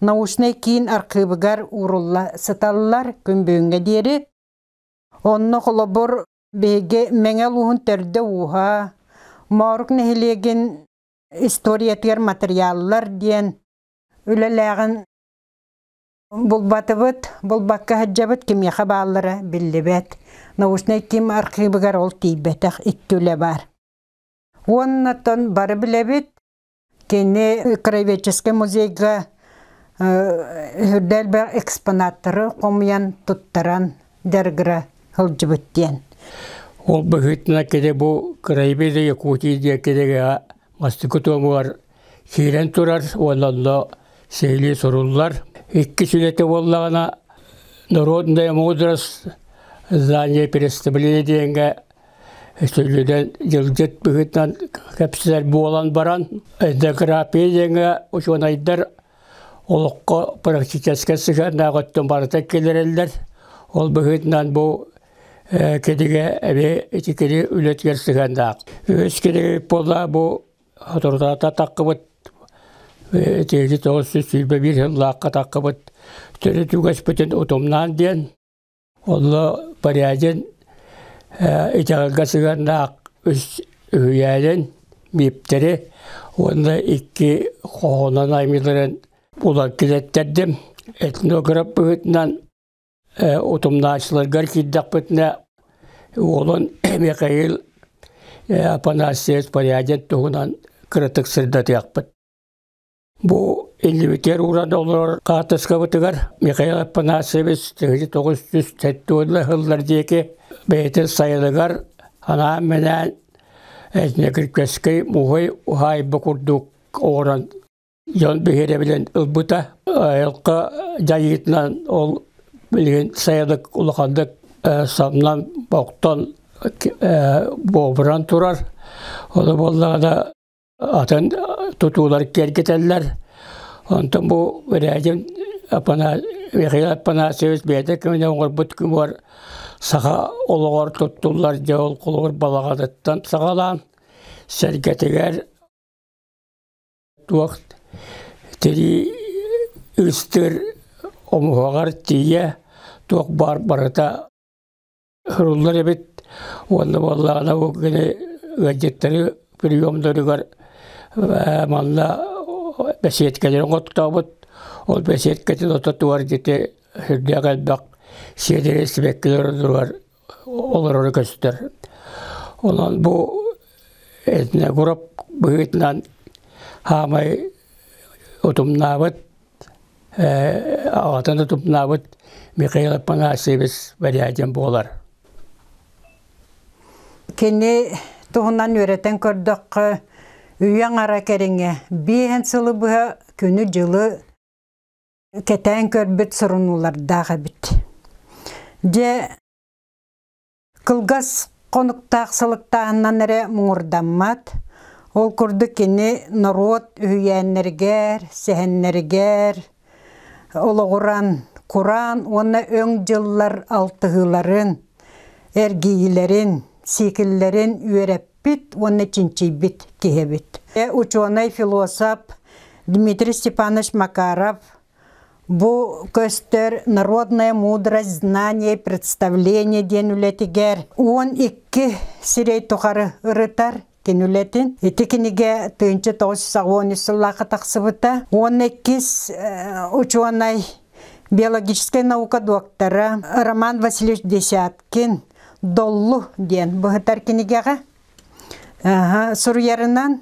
научнай киин архыыбыгар уурулла сыталлар күн бүгүҥҥэ диэри. Онно холобур биһиги Мэҥэ улууһун төрдө ууһа, Моорук нэһилиэгин историятыгар матырыйааллар диэн үлэлээҕин булбатыбыт, булбакка сылдьабыт, кимиэхэ бааллара биллибэт. Научнай киин архыыбыгар ол тиийбэтэх икки үлэ баар. Уонна оттон бары билэбит, кини краеведческай музейга үрдэ элбэх экспонаттары хомуйан туттаран дьарыгыра сылдьыбыт диэн. Ол быһыытынан кини бу краеведы Якутии диэн кинигэҕэ бастакы туомугар киирэн турар уонна онно сиһилии суруллар. Иккис үлэтэ буоллаҕына Народная мудрость здание представления диэҥҥэ сүлүнэн дьылдьыт быһыытынан кэпсэтэр буолан баран этнография диэҥҥэ учуонайдар олоххо практическай сыһыаннаах өттүн барыта киллэрэллэр. Ол быһыытынан бу кинигэ эмиэ ити кини үлэтигэр сыһыаннаах. Үһүс кинигэ буолла бу соторутааҕыта таххыбыт ити 921 сыллаахха таххыбыт төрүт үгэспитин утумнаан диэн Онно Порядин итэҕэлгэ сыһыаннаах үс үһүйээнин, мииптэри уонна икки хоһоонун аймыыларын булан килэттэрдим. Этнограф быһыытынан утумнааччыларгар киирдэхпитинэ уолун Михаил Афанасьевич Порядин туһунан кыратык сырдатыахпыт. Бу иннибитигэр ууран олорор хаартыскабытыгар Михаил Афанасьевич 1970 сыллар диэки бэйэтин сайылыгар анаан-минээн этнографическай муһуй уһаайба курдук оҥорон дьон биһирэбилин ылбыта. Айылҕа дьайыытынан ол билигин сайылык улаханнык самнан бохтон буобуран турар. Ону буоллаҕына атын тутуулар киэргэтэллэр. Онтон бу Рядин Михаил Афанасьевич бэйэтэ кэминэ оҥорбут күмүгэр саха олоҕор туттуллар дьол холобур балаҕаныттан саҕалаан сэргэтигэр туох тирии ыстыыр омуһаҕар тиийэ туох баар барыта Суруллар эбит уонна буоллаҕына бу кини ыалдьыттары приемнарыгар манна бэсиэдкэлэри оҥоттообут. Ол бэсиэдкэтин ортотугар дьити сүрдээх элбэх сиэдэрэй сибэккилэр оннугар олороро көстөр. Онон бу этнограф быһыытынан хаамай утумнаабыт аҕатын утумнаабыт Михаил Афанасьевич Варягин буолар. Кини туһунан үөрэтэн көрдөххө, үйэ аҥара кэриҥэ биэһэн сылы быһа күнү-дьылы кэтээн көрбүт сурунуулардаах эбит. Дьэ, Кылгас хонуктаах сылыктааһынынан эрэ муҥурдаммат. Ол курдук кини норуот үһүйээннэригэр, сэһэннэригэр олоҕуран, кураан уонна өҥ дьыллар алтыһыыларын, эргийиилэрин, цикллэрин үөрэппит уонна чинчийбит киһибит. Учуонай, философ Дмитрий Степанович Макаров бу көстөр «Народная мудрость, знание и представление» диэн үлэтигэр 12 сирэй тухары ырытар кини үлэтин. Ити кинигэ 1983 сыллаахха тахсыбыта. Уонна иккис учуонай биологическай наука доктора Роман Васильевич Десяткин «Доллу» диэн быһытар кинигэҕэ суруйарынан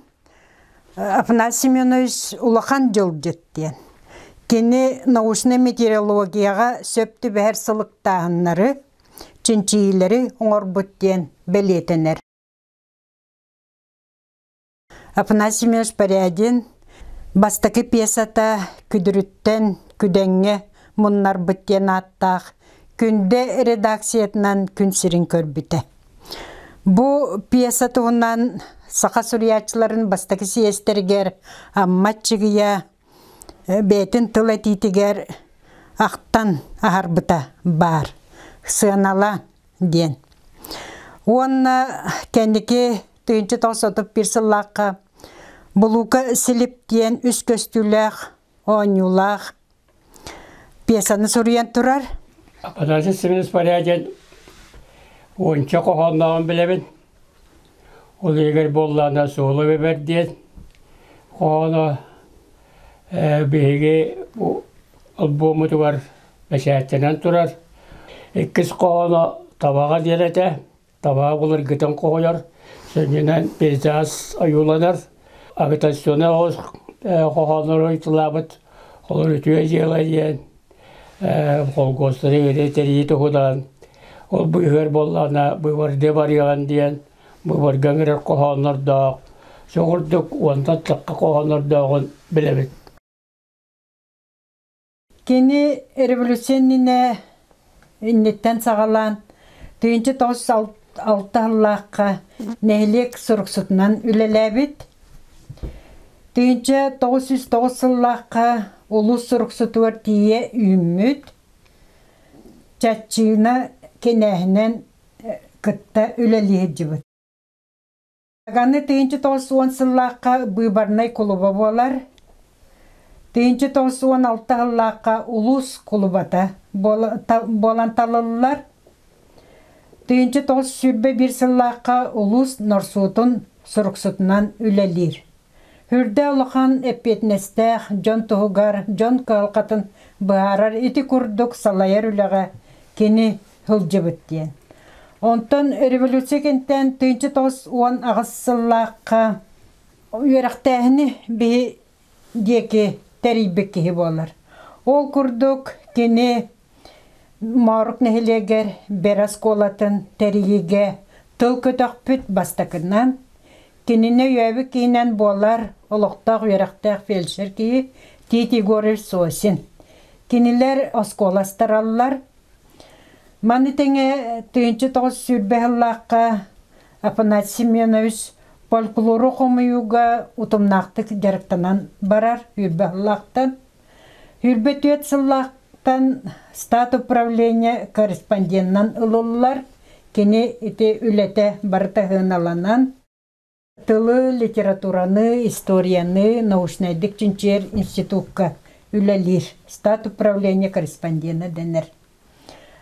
Афанасий Семенович улахан дьылдьыт диэн. Кини научнай метеорологияҕа сөп түбэһэр сылыктааһыннары, чинчийиилэри оҥорбут диэн бэлиэтэнэр. Афанасий Семенович Порядин бастакы пьесата «Күдүрүттэн күдэҥҥэ муннарбыт» диэн ааттаах Күндэ редакциятынан күн сирин көрбүтэ. Бу пьеса туһунан саха суруйааччыларын бастакы съезтэригэр Амма Аччыгыйа бэйэтин тыл этиитигэр ахтан аһарбыта баар. Сыанала диэн. Уонна кэнники 1931 сыллаахха Булуука Силип диэн үс көстүүлээх оонньуулаах пьесаны суруйан турар. Афанасий Семенович Порядин уонча хоһооннооҕун билэбин. Ол иһигэр буоллаҕына суолу бэбэр диэн хоһооно биһиги альбоммутугар бэчээттэнэн турар. Иккис хоһооно табаҕа диэн этэ. Табаҕа былыргытын хоһуйар, сүнньүнэн пейзаж ойууланар. Агитационнай оҕус хоһооннору ыйтылаабыт олор үтүө дьыала диэн холкуостары ыарыы тэрийии туһунан ол быыһыгар буоллаҕына быыбардыы барыаҕын диэн быыбарга ыҥырар хоһооннордоох соҕурдук уонтан тахха хоһооннордооҕун билэбит. Кини революция иннинэ инниттэн саҕалаан 1906 сыллаахха нэһилиэк суруксутунан үлэлээбит. 1909 сыллаахха улуус суруксутугар тиийэ үүммүт. Чаччыына кинээһинэн кытта үлэлии сылдьыбыт. Аны 1910 сыллаахха быыбарнай кулуба буолар. 1916 сыллаахха улуус кулубата буолан талыллар. 1921 сыллаахха улуус норсуутун суруксутунан үлэлиир. Үрдэ улахан эппиэтинэстээх дьон туһугар дьон кыһалҕатын быһаарар ити курдук салайар үлэҕэ кини сылдьыбыт диэн. Онтон революция кэнниттэн 1918 сыллаахха үөрэхтээһини биһи диэки тэрийбит киһи буолар. Ол курдук кини Моорук нэһилиэгэр Бэрэ оскуолатын тэрийиигэ тыл көтөхпүт бастакынан, кинини өйөөбүт киһинэн буолар олохтоох үөрэхтээх фельдшер киһи Тит Егорович Сосин. Кинилэр оскуола астараллар. Маны тэҥэ 1920 сыллаахха Афанасий Семенович фольклору хомуйууга утумнаахтык дьарыктанан барар сүүрбэ сыллаахтан. 24 сыллаахтан стат управление корреспонденынан ылыллар. Кини ити үлэтэ барыта сыаналанан тылы, литератураны, историяны научнайдык чинчийэр институкка үлэлиир. Стат управление корреспондена дэнэр.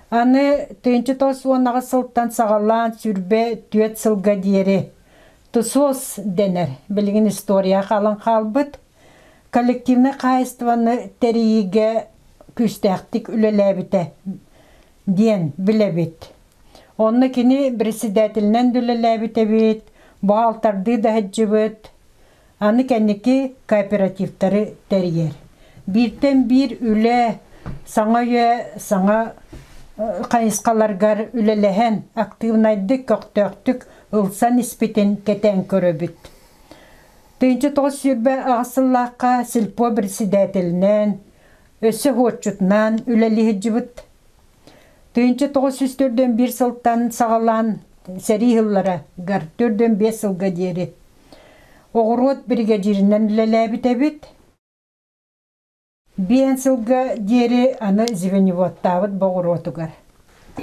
Аны 1918 сылтан саҕалаан сүүрбэ түөрт сылга диэри ТСОС дэнэр. Билигин история хаалан хаалбыт. Коллективнай хаһаайыстыбаны тэрийиигэ күүстээхтик үлэлээбитэ диэн билэбит. Онно кини председателинэн да үлэлээбит эбит, бухгалтардыы да сылдьыбыт. Аны кэнники кооперативтары тэрийэр. Бииртэн биир үлэ, саҥа үйэ, саҥа хайысхаларгар үлэлэһэн, актыыбынайдык, көхтөөхтүк ылсан испитин кэтээн көрөбүт. 1928 сыллаахха сельпо председателинэн, өссө уотчутунан үлэлии сылдьыбыт. 1941 сылтан саҕалаан сэрии сылларыгар 45 сылга диэри оҕуруот биригэдьииринэн үлэлээбит эбит. Биэн сылга диэри аны звеньеводтаабыт боҕуруотугар.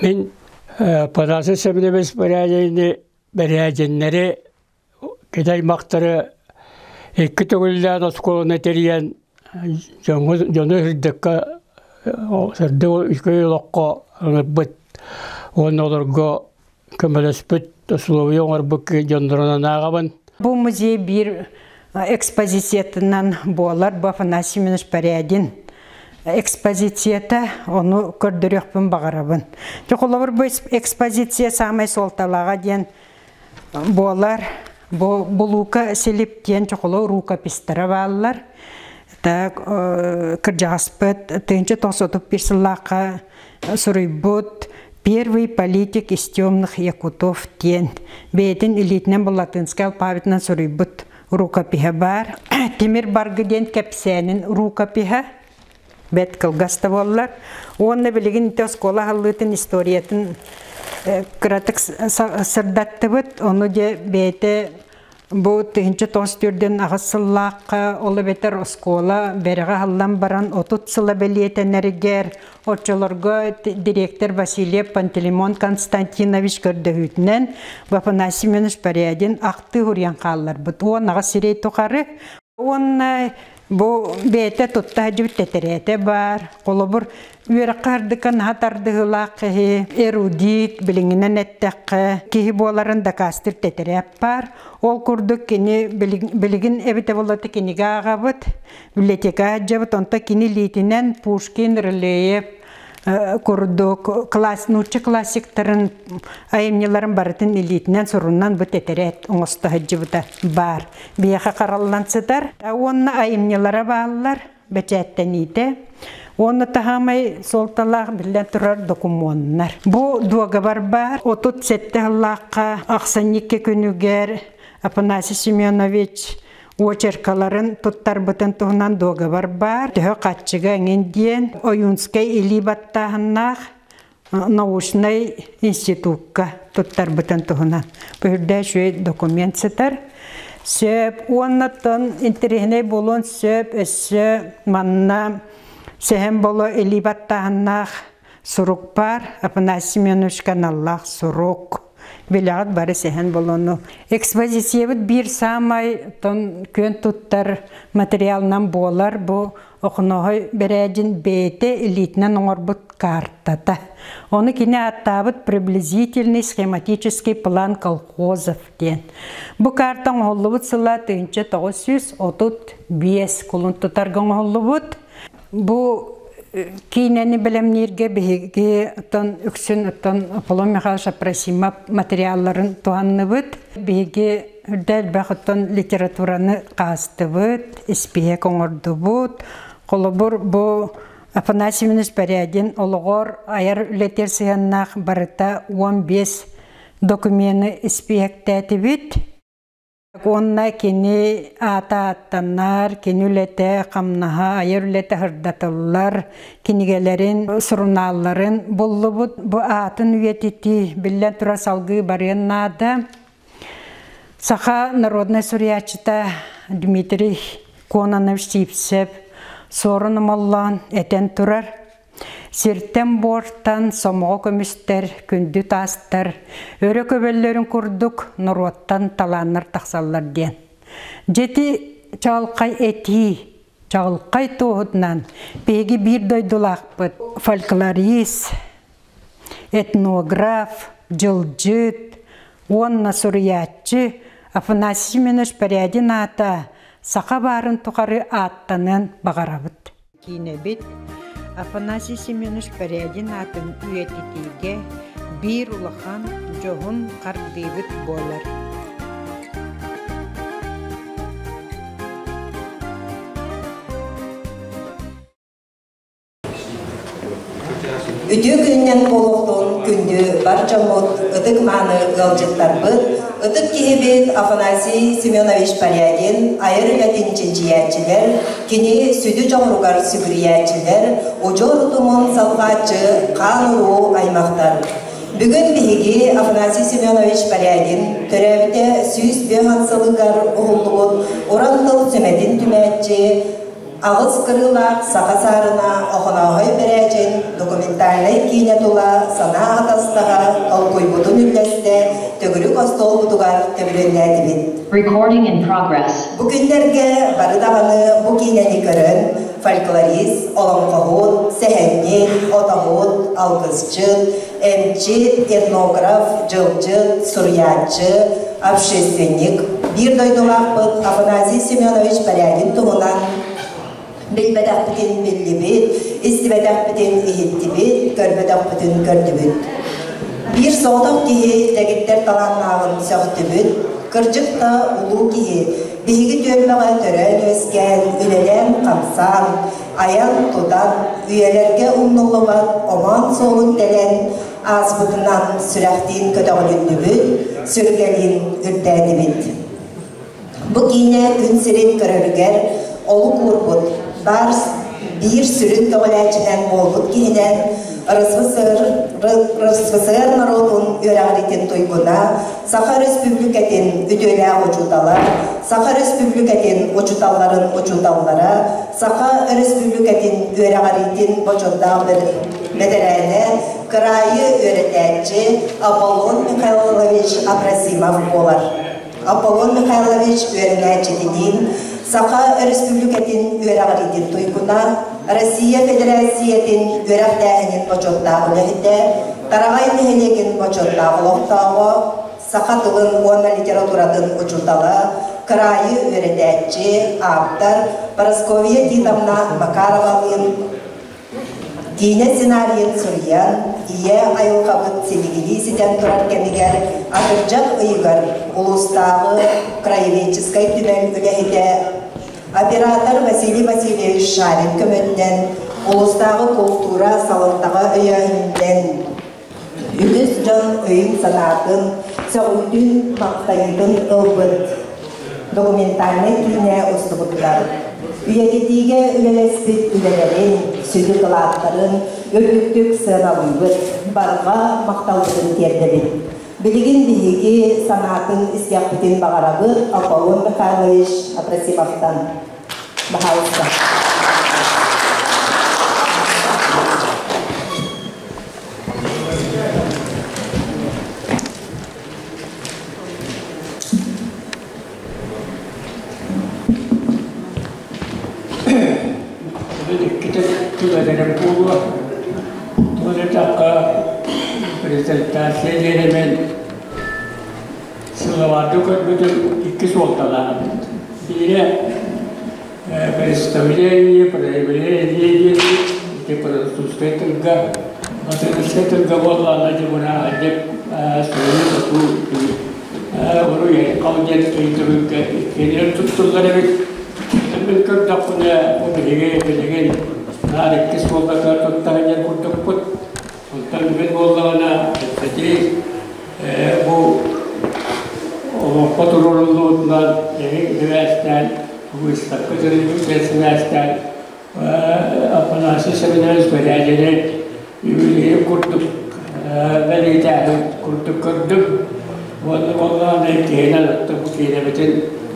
Мин Афанасий Семенович Порядины бэрээдьиннэри кини аймахтары икки төгүллээн оскуоланы тэрийэн дьону сырдыкка сырдык үчүгэй олоххо ыҥырбыт уонна олорго көмөлөспүт условия оҥорбут дьоннорунан ааҕабын. Бу музей биир экспозициятынан буолар бу Афанасий Семенович Порядин экспозицията, ону көрдөрүөхпүн баҕарабын. Холобур, бу экспозиция саамай суолталааҕа диэн буолар. Бу Булуука Силип диэн чохоло рукопистара бааллар. Так, кырдьаҕаспыт 1931 сыллаахха суруйбут «Первый политик из темных якутов» диэн бэйэтин илиитинэн бу латынскай алфавитынан суруйбут рукопиһа баар. Тимир Баргы диэн кэпсээнин рукопиһа бэт кылгас да буоллар. Уонна билигин ити оскуола аһыллыытын историятын кыратык сырдаттыбыт. Ону дьэ бэйэтэ бу 1998 сыллаахха ол эбэтэр оскуола бэрэҕэ аһыллан баран 30 сыла бэлиэтэнэригэр оччолорго директор Васильев Пантелеймон Константинович көрдөһүүтүнэн Афанасий Семенович Порядин ахтыы суруйан хаалларбыт. 18 сирэй тухары. Уонна бу бэйэтэ тутта сылдьыбыт тэтэрээтэ баар. Холобур, үөрэххэ ардыка наһаа тардыһыылаах киһи, эрудит, билиҥҥинэн эттэххэ, киһи буоларын дакаастыыр тэтэрээт баар. Ол курдук кини билигин эбитэ буоллар кинигэ ааҕабыт, библиотека сылдьабыт. Онто кини илиитинэн Пушкин, Рылеев курдук класс, нуучча классиктарын айымньыларын барытын илиитинэн сурунан бу тэтэрээт оҥосто сылдьыбыта баар. Биһиэхэ хараллан сытар. Уонна айымньылара бааллар, бэчээттэниитэ. Уонна таһаамай суолталаах биллэн турар докумуоннар. Бу дуогабар баар. 37 сыллаахха ахсынньы күнүгэр Афанасий Семенович очеркаларын туттарбытын туһунан дуогабар баар. Төһө хаччыга эҥин диэн Ойуунскай илии баттааһыннаах научнай институкка туттарбытын туһунан. Бу үрдэ үчүгэй документ сытар. Сөп уоннаттан интэриэһинэй буолуон сөп өссө манна Сэһэн Боло илии баттааһыннаах сурук баар. Афанасий Семеновичка аналлаах сурук. Билэҕит бары Сэһэн Болону. Экспозициябыт биир саамай тон күөн туттар материалынан буолар бу Охонооһой Бэрээдьин бэйэтэ илиитинэн оҥорбут картата. Ону кини ааттаабыт приблизительный схематический план колхозов диэн. Бу карта оҥоһуллубут сыла 1935 кулун тутарга оҥоһуллубут. Бу киинэни бэлэмнииргэ биһиги оттон үксүн оттон Аполлон Михайлович Апросимов материалларын туһанныбыт. Биһиги үрдэ элбэх оттон литератураны хаастыбыт, испииһэк оҥордубут. Холобур, бу Афанасий Семенович Порядин олоҕор айар үлэтигэр сыһыаннаах барыта 15 докумены испииһэктээтибит. Уонна кини аата ааттанар, кини үлэтэ, хамнаһа, айар үлэтэ сырдатыллар, кинигэлэрин, сурунаалларын буллубут. Бу аатын үйэтитии, биллэн турар, салгыы барыан наада. Саха народнай суруйааччыта Дмитрий Кононович Сивцев Суорун Омоллоон этэн турар: Сиртэн-буортан сомоҕо көмүстэр, күндү таастар өрө көбөллөрүн курдук норуоттан талааннар тахсаллар диэн. Дьэти чаҕылхай этии, чаҕылхай туоһутунан биһиги биир дойдулаахпыт фольклорист, этнограф, дьылдьыт уонна суруйааччы Афанасий Семенович Порядин аата саха баарын тухары ааттаныан баҕарабыт. Киинэбит Афанасий Семенович Порядин аатын үйэтитиигэ биир улахан дьоһун хардыыбыт буолар. Үтүө күнүнэн буолуохтун күндү бар дьоммут, ытык-мааны ыалдьыттарбыт, ытык киһибит Афанасий Семенович Порядин айар үлэтин чинчийээччилэр, кини сүдү дьоҕуругар сүгүрүйээччилэр, удьуор утумун салҕааччы хаан-уруу аймахтар. Бүгүн биһиги Афанасий Семенович Порядин төрөөбүтэ 105 сылыгар уһуллубут уран тыл сүмэтин түмээччи Аҕыс кырыылаах саха саарына Охонооһой Бэрээдьин документальнай киинэ тула санаа атастаһа, толкуйбутун үллэстэ, төгүрүк остуолбутугар төбүрүөннээтибит. Recording in progress. Бу күннэргэ бары даҕаны бу киинэни көрөн, фольклорист, олоҥхоһут, сэһэнньит, отоһут, алгысчыт, эмчит, этнограф, дьылдьыт, суруйааччы, общественник, биир дойдулаахпыт Афанасий Семенович Порядин туһунан билбэтэхпитин биллибит, истибэтэхпитин иһиттибит, көрбөтөхпүтүн көрдүбүт. Биир соҕотох киһи дэгиттэр талааннааҕын сөхтүбүт, кырдьык да улуу киһи биһиги түөлбэҕэ төрөөн-үөскээн, үлэлээн-хамсаан, айан-тутан, үйэлэргэ умнуллубат омоон суолун тэлэн, ааспытынан сүрэхтиин көтөҕүлүннүбүт, сүргэлиин үрдээтибит. Бу киинэ күн сирин көрөрүгэр олук уурбут, баар биир сүрүн көҕүлээччинэн буолбут киһинэн РСФСР норуотун үөрэҕириитин туйгуна, Саха Өрөспүүбүлүкэтин үтүөлээх учуутала, Саха Өрөспүүбүлүкэтин учууталларын учууталлара, Саха Өрөспүүбүлүкэтин үөрэҕириитин бочуоттаах бэтэрээнэ, кыраайы үөрэтээччи Аполлон Михайлович Абросимов буолар. Аполлон Михайлович үөрэнээччитиниин Саха Өрөспүүбүлүкэтин үөрэҕириитин туйгуна, Россия Федерациятын үөрэхтээһинин бочуоттаах үлэһитэ, Тараҕай нэһилиэгин бочуоттаах олохтооҕо, саха тылын уонна литературатын учуутала, кыраайы үөрэтээччи, ааптар Парасковья Титовна Макаровалыын Киинэ сценарийын суруйан, ийэ айылҕабыт силигилии ситэн турар кэмигэр атырдьах ыйыгар улуустааҕы краеведческай түмэл үлэһитэ, оператор Василий Васильевич Шарин көмөтүнэн улуустааҕы култуура салалтаҕа өйөөһүнүнэн үгүс дьон өйүн-санаатын, сөҕүүтүн, махтайыытын ылбыт документальнай киинэ устубуттар. Үйэтитиигэ үлэлэспит үлэлэрин, сүдү кылааттарын үрдүктүк сыаналыыбыт, барҕа махталбытын тиэрдэбит. Билигин биһиги санаатын истиэхпитин баҕарабыт Аполлон Михайлович Абросимовтан. Баһаалыста. Иккитэ түбэлэрим буолуо. Туох эттэххэ, презентация диэни сылабаарга көрбүтүм икки суолталаах эбит. Биирэ представление, проявление диэн ити французскай тылга, латинскай тылга буоллаҕына дьыбыраҕа деп суруйуу уруй айхал диэн өйдөбүлгэ иккиэннэрин туттуллар эбит. Мин көрдөхпүнэ, бу биһиги билигин наар икки суолга туттар диэн курдукпут. Онтон бүгүн буоллаҕына ити бу олоххо туруоруллубутунан эһиги сибээстээн выставка тэриллибит сибээстээн Афанасий Семенович Бэрээдэни үбүлүөйүн курдук бэлиэтээһин курдук көрдүм. Уонна буоллаҕына иккиһинэн оттон бу киинэбитин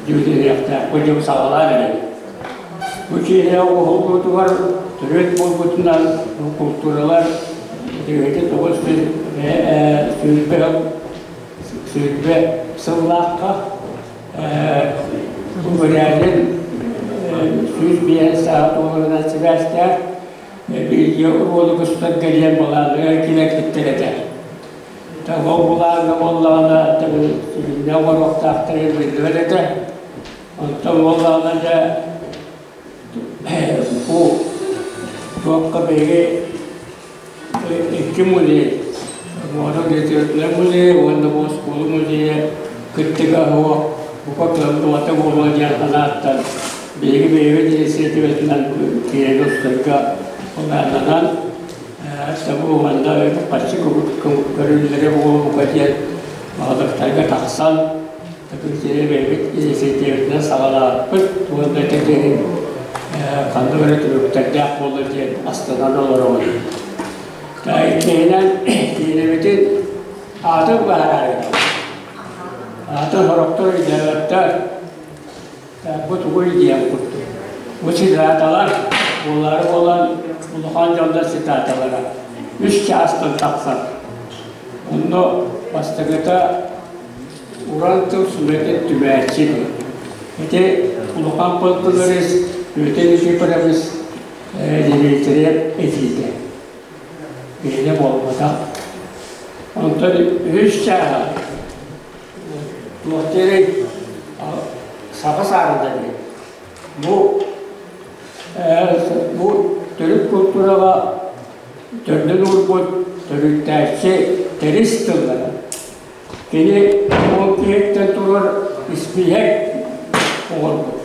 дьүүллэһиэхтээхпит дьон саҕалаан эрэбит. Бу киинэ оҥоһуллуутугар төрүт буолбутунан култууралар 1920 сыллаахха бу Бэрээдин 105 сааһа туоларынан сибээстээх бииргэ уолу көстөргө диэн былааныгар килэрбиттэр этэ. Ол былааҥҥа буоллаҕына сүрүннээн оҥоруохтаахтара биллибэт этэ. Онтон буоллаҕына дьэ бу туохха биһиги икки музей Муора литературнай музейа уонна бу оскуола музейа кыттыга суох бука кыаллыбата буолуо диэн санааттан биһиги бэйэбит инициативатынан киэҥ устарга былааннанан сабы манна харчы көрүллэрэ буолуо бука диэн баһылыктарга тахсан Такыр бэйэбит инициативатынан саҕалаабыппыт уонна кэтиһин ханнык эрэ түмүктэрдээх буолла диэн астынан олоробут. Иккиһинэн киинэбитин аатын быһаарар. Аатын сорохтор өйдөөбөттөр. Бу тугуй диэн курдук. Бу цитаталар буолаары буолан улахан дьоннор цитаталара үс чаастан тахсар. Онно бастакыта уран тыл сүмэтин түмээччи диэн. Ити улахан фольклорист Петр Никифорович Дмитриев этиитэ. Биһиги буолбатах. Онтон үһүс чааһа туох диэрий саха саарыда диэн. Бу бу төрүт култуураҕа төрдүн уурбут төрүттээччи тэрис тыллара. Кини ол киһиттэн турар испииһэк оҥорбут.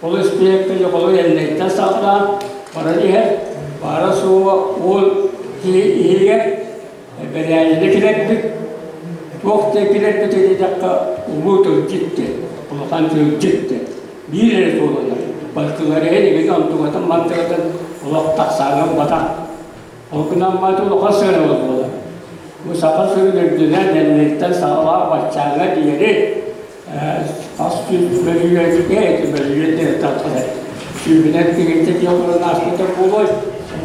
Ол испииһэккэ дьоҕолу Эллэйтэн саҕалаан баран иһэр, баара-суоҕа уол киһи иһигэр бэрээдэни килэрбит, туох да килэрбит диэтэххэ улуу тылдьыт диэн, улахан тылдьыт диэн биир эрэ суолунан барытылар иһин игин онтугатын мантыгатын олох тахсааҥҥа батах. Ол гынан мааты улахан сыанабыл буолар. Бу саха сирин үрдүнэн Эллэйтэн саҕалаан баччааҥҥа диэри хас сүүс бөлүйүөтүгэ эти бөлүйүөт тахсар. Сүүһүнэн киһитэ диэн ааспыта буолуой.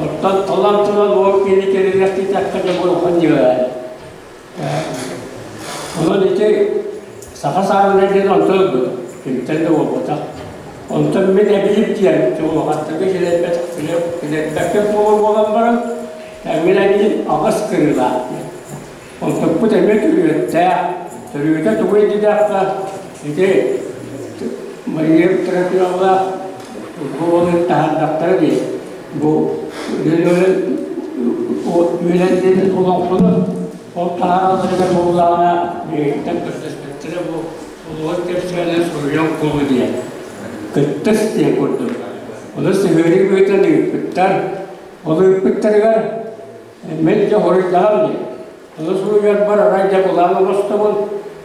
Оттон талан туран ол киһини кэлиҥҥэ дьэ улахан дьыала. Онон ити саха саарына диэн онтон ылбыт. Кимтэн да буолбатах. Онтон мин эбиим диэн улахаттарга килэрбэккэ буолан баран, мин эбиим аҕыс кырыылаах диэн. Онтукпут эмиэ төрүөттээх. Төрүөтэ тугуй диэтэххэ, ити Мария Трофимовна футболун таһаардахтара дии. Бу үөлэн олоҥхону ол таһааралларыгар буоллаҕына биһигиттэн көрдөспүттэрэ бу улуус кэпсээнэ суруйан кулу диэн. Кыттыс диэн курдук. Ону сыһыарыы быһыытынан ыыппыттар. Ол ыыппыттарыгар Мин дьэ хоруйдаһам дии. Ону суруйарбар арай дьэ былаан оҥостобун.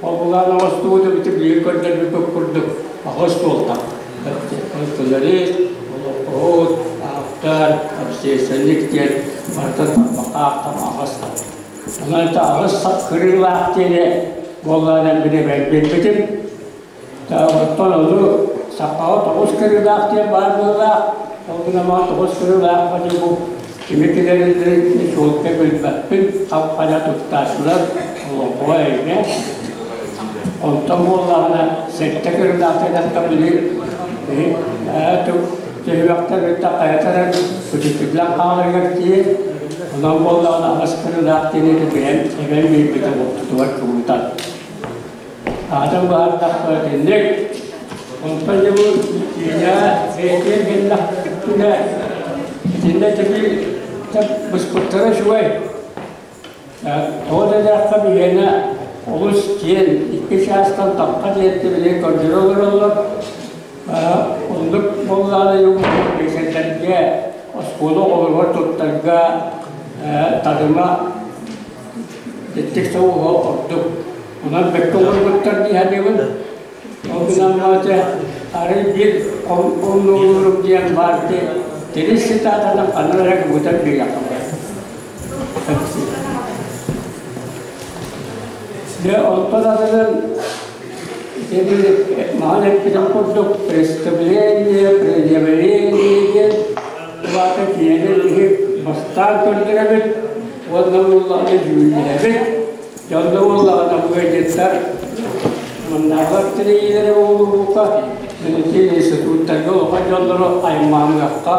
Ол былаан оҥостубутум ити биир көрдөрбүппүт курдук аҕыс суолта. Фольклорист, олоҥхоһут, ааптар, общественник диэн барытын тарбахха аҕыс. Онон ити аҕыс кырыылаах диэни буоллаҕына мин билбитим. Оттон ону сахаҕа тоҕус кырыылаах диэн баар быһыылаах. Ол гынан баран тоҕус кырыылаахха дьэ бу кими килэриллэрин суолта билбэппин, хап-хара туттааччылар олоҥхоҕо эйгэ. Онтон буоллаҕына сэттэ кырыылаах диэтэххэ били түһүмэхтэр кытта хайатаран күтүтүллэн хааларыгар тиийэн, онон буоллаҕына аҕыс кырыылаах диэни бэйэм эбэм биэрбитэ буолтутугар кыбытан. Аатын баһардахха итинник. Онтон дьэ бу киинэ бэйэтигэр кэллэхпинэ итиннэ теперь быспыттара үчүгэй. Тоҕо диэтэххэ биһиэнэ олус киэн икки чаастан тахха диэтти били көрдөрө олороллор. Оннук буоллаҕына биэсэрдэргэ оскуола оҕолоругар туттарга тадыма Итик соҕуһа ордук. Онон бэккэ олорбуттар дии саныыбын. Ол гынан баран арай биир хомнуулуурум диэн баар ити тирис цитатанан ханна эрэ кыбытан биэриэххэ баар. Дьэ, онтон атынын ити маһан эппитим курдук представление, предъявление диэн улаата киһини киһи бастаан көрдөрөбүт уонна буоллаҕына дьүүллэһэбит. Дьонно буоллаҕына бу ыалдьыттар маннааҕы тэрийиилэрэ буолуоҕа ити институттарга улахан дьоннору аймаамыахха,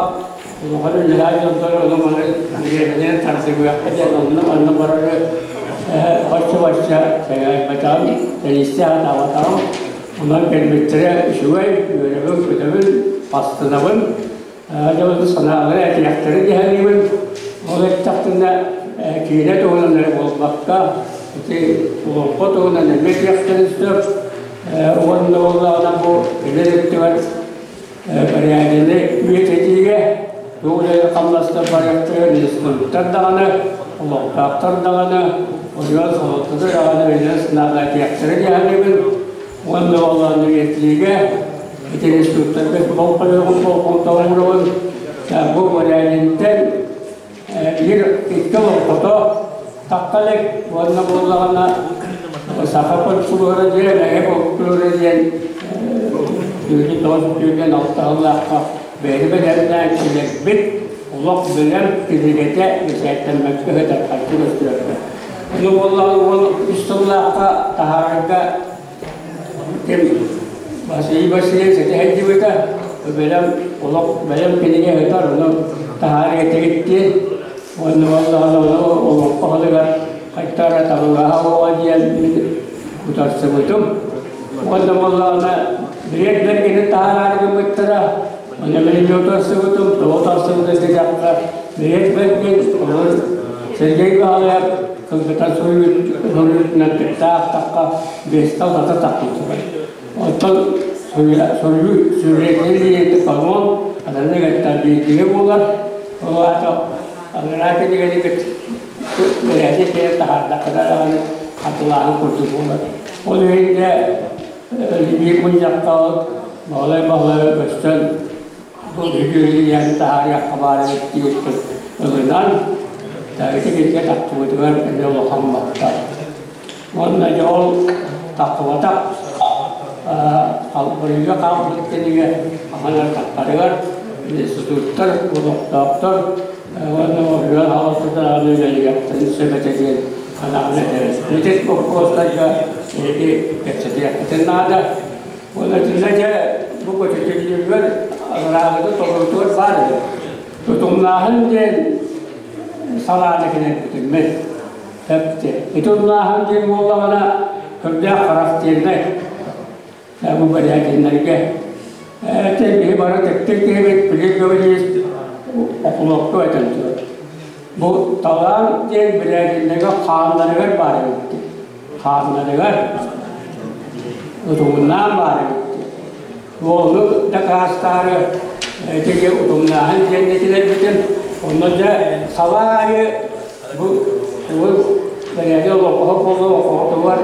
улахан үлэлээх дьоннору ону маны бириэмэнэн тардыбыахха диэн онно манна барары бачча-бачча сэҥээрбэтэҕим, тэрийсэ сатаабатаҕым. Онон кэлбиттэрэ үчүгэй, үөрэбин, көтөбүн, астынабын. Дьэ, санаалары этиэхтэрэ диһэриибин. Ол эттэхпинэ, киинэ туһунан эрэ буолбакка, ити олоҥхо туһунан эмиэ этиэхтэрин сөп. Уонна буоллаҕына бу эдэр өттүгэр бэрээдэни үйэтитиигэ туох үлэни хамнастар барыахтара институттар даҕаны, олохтоохтор даҕаны, ойуон солотута даҕаны өйдөнө санаалар этиэхтэрэ диһэриибин. Уонна буоллаҕына үйэтитиигэ ити институттарга болҕойоҕун болҕомтоҕун бу бэрээдинтэн биир икки олоҥхото тахха илик уонна буоллаҕына саха фольклора диэн эгэ фольклора диэн түүнү тоҕус түүнүн алта сыллаахха. Бэйэни бэлэмнээн килэрбит, олох бэлэм кинигэтэ бэчээттэммэккэ сытар көстүөргө. Ону буоллаҕына 13 сыллаахха таһаарарга ким Василий Васильевич этэ бэлэм олох бэлэм кинигэ сытар, ону таһаарыа этигит Уонна буоллаҕына ону олоҥхо аһылыгар хайтара табыгаһа оҕо диэн мин утарсыбытым. Уонна буоллаҕына билиэт бэргэнин таһаараары гыммыттара. Онно мин эмиэ утарсыбытым, тоҕо утарсыбытым диэтэххэ, билиэт бэргэн олор Сергей Баһылайап кылгатан суруйуутунан кыттаахтахха биэстэ-алтата тахсыбыт. Оттон суруйуу сүрүннүүр канон атыннык эттэн биирдиги буолар. Ол аата анараа кинигэни бэрээдэ киһи таһаардаххына даҕаны хатылааһын курдук буолар. Ол иһин дьэ биир мунньахха Баһылай Баһылайа көстөн бу үһү таһаарыахха баар эбит диэбиппин ылынан ити кинигэ тахсыбытыгар эмиэ улахан махтал. Уонна дьэ ол тахсыбатах халбарыыга хаалбыт кинигэ хаһан таххарыгар институттар, олохтоохтор уонна оройуон хаалсытааҕы үлэлиэхтэрин сөп этэ диэн санааны этэбин. Ити боппуруостарга эһиги кэпсэтиэххитин наада. Уонна итиннэ дьэ бу көтүтүллүүгэр ырааҕыты толорутугар баар этэ. Тутумнааһын диэн салааны кэнэрбитиммит. Эпти. Ити умнааһын диэн буоллаҕына көрдөөх характернай бу бэрээдиннэргэ. Эти биһи бары тэптик киһибит Пилип Гаврильевич окулуокка этэн турар. Бу талаан диэн бэрээдиннэргэ хааннарыгар баар эбит. Хааннарыгар утумнаан баар эбит. Уолу дакаастаары ити утумнааһын диэн этилэрбитин онно дьэ салаа аайы бу тугу бэрээдэ олоҥхоһо буолуо оҕотугар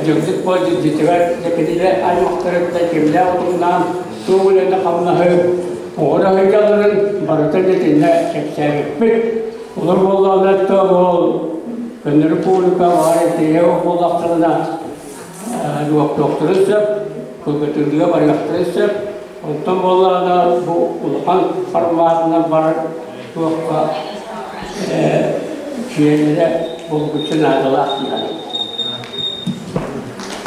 дьөгдүк буол дьидьитигэр дьэкитилэ аймахтарыттан кимнээх утумнаан туох үлэни хамнаһы оҕоро сылдьалларын барыта дьэтиннэ кэпсээбиппит. Олор буоллаҕына ол көннөрү публика баар этиһэ буоллахтарына Луохтуохтарын сөп, кылгатыылыга барыахтарын сөп. Онтон буоллаҕына бу улахан форматынан барар туохха киэнэрэ булгуччу наадалаах дии саныыбын.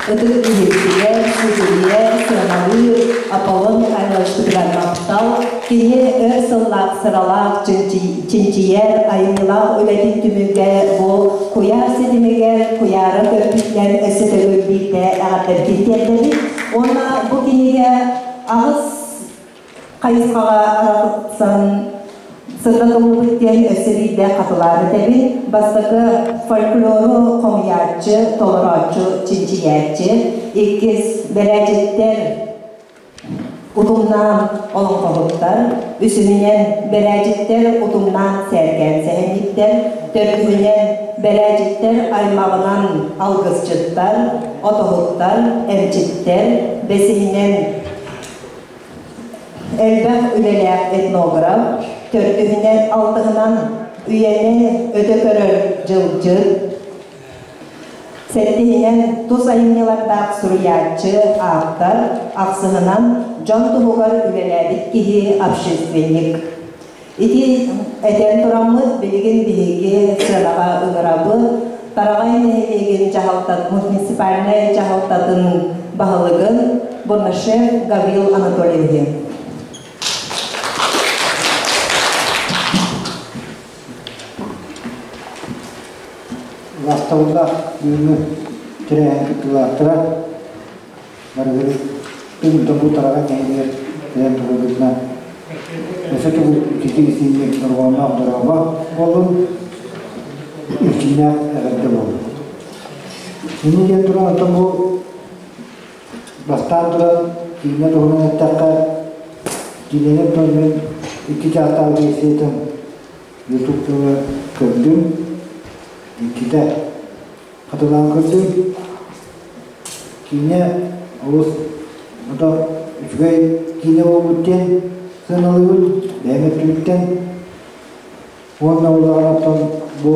Ытык иһиттигэр, сүгүрүйэр, сыаналыыр Аполлон Михайловичпытыгар махтал, кини өр сыллаах сыралаах чинчийэр айымньылаах үлэтин түмүгэ бу куйаар ситимигэр куйаара көппүтүнэн өссө төгүл биирдэ эҕэрдэбитин тиэрдэбит уонна бу кинигэ аҕыс хайысхаҕа арахсан сырдатыллыбыт диэн өссө биирдэ хатылаан этэбин. Бастакы фольклору хомуйааччы, толорооччу, чинчийээччи. Иккис бэрээдьиттэр утумнаан олоҥхоһуттар, үсүһүнэн бэрээдьиттэр утумнаан сээркээн сэһэнньиттэр, төрдүһүнэн бэрээдьиттэр аймаҕынан алгысчыттар, отоһуттар, эмчиттэр, бэсиһинэн элбэх үлэлээх этнограф, төрдүһүнэн алтыһынан үйэни өтө көрөр дьылдьыт, Сэттиһинэн тус айымньылардаах суруйааччы, ааптар, ахсыһынан дьон туһугар үлэлээбит киһи, общественник. Ити этэн тураммыт, билигин биһиги сыанаҕа ыҥырабыт Тараҕай нэһилиэгин дьаһалтат муниципальнай дьаһалтатын баһылыгын Бурнашев Гаврил Анатольевиһы. Убаастабыллаах бүгүҥҥү тэрээһин кыттыылаахтара барыгыр күн тобу тараҕа нэһилиэгэр кэлэн тураргытынан өссө төгүл ититик-итиинник дорҕоонноох дорообо буоллун, илдьиинээх эҕэрдэ буоллун. Инньэ диэн туран оттон бу бастаан туран киинэ туһунан эттэххэ, киинэни оттон мин икки чаастаах версиятын Ютуб тылы көрдүм, иккитэ хатылаан көрдүм. Киинэ олус ото үчүгэй киинэ буолбут диэн сыаналыыбын бэйэм өттүбүттэн. Уонна улахан бу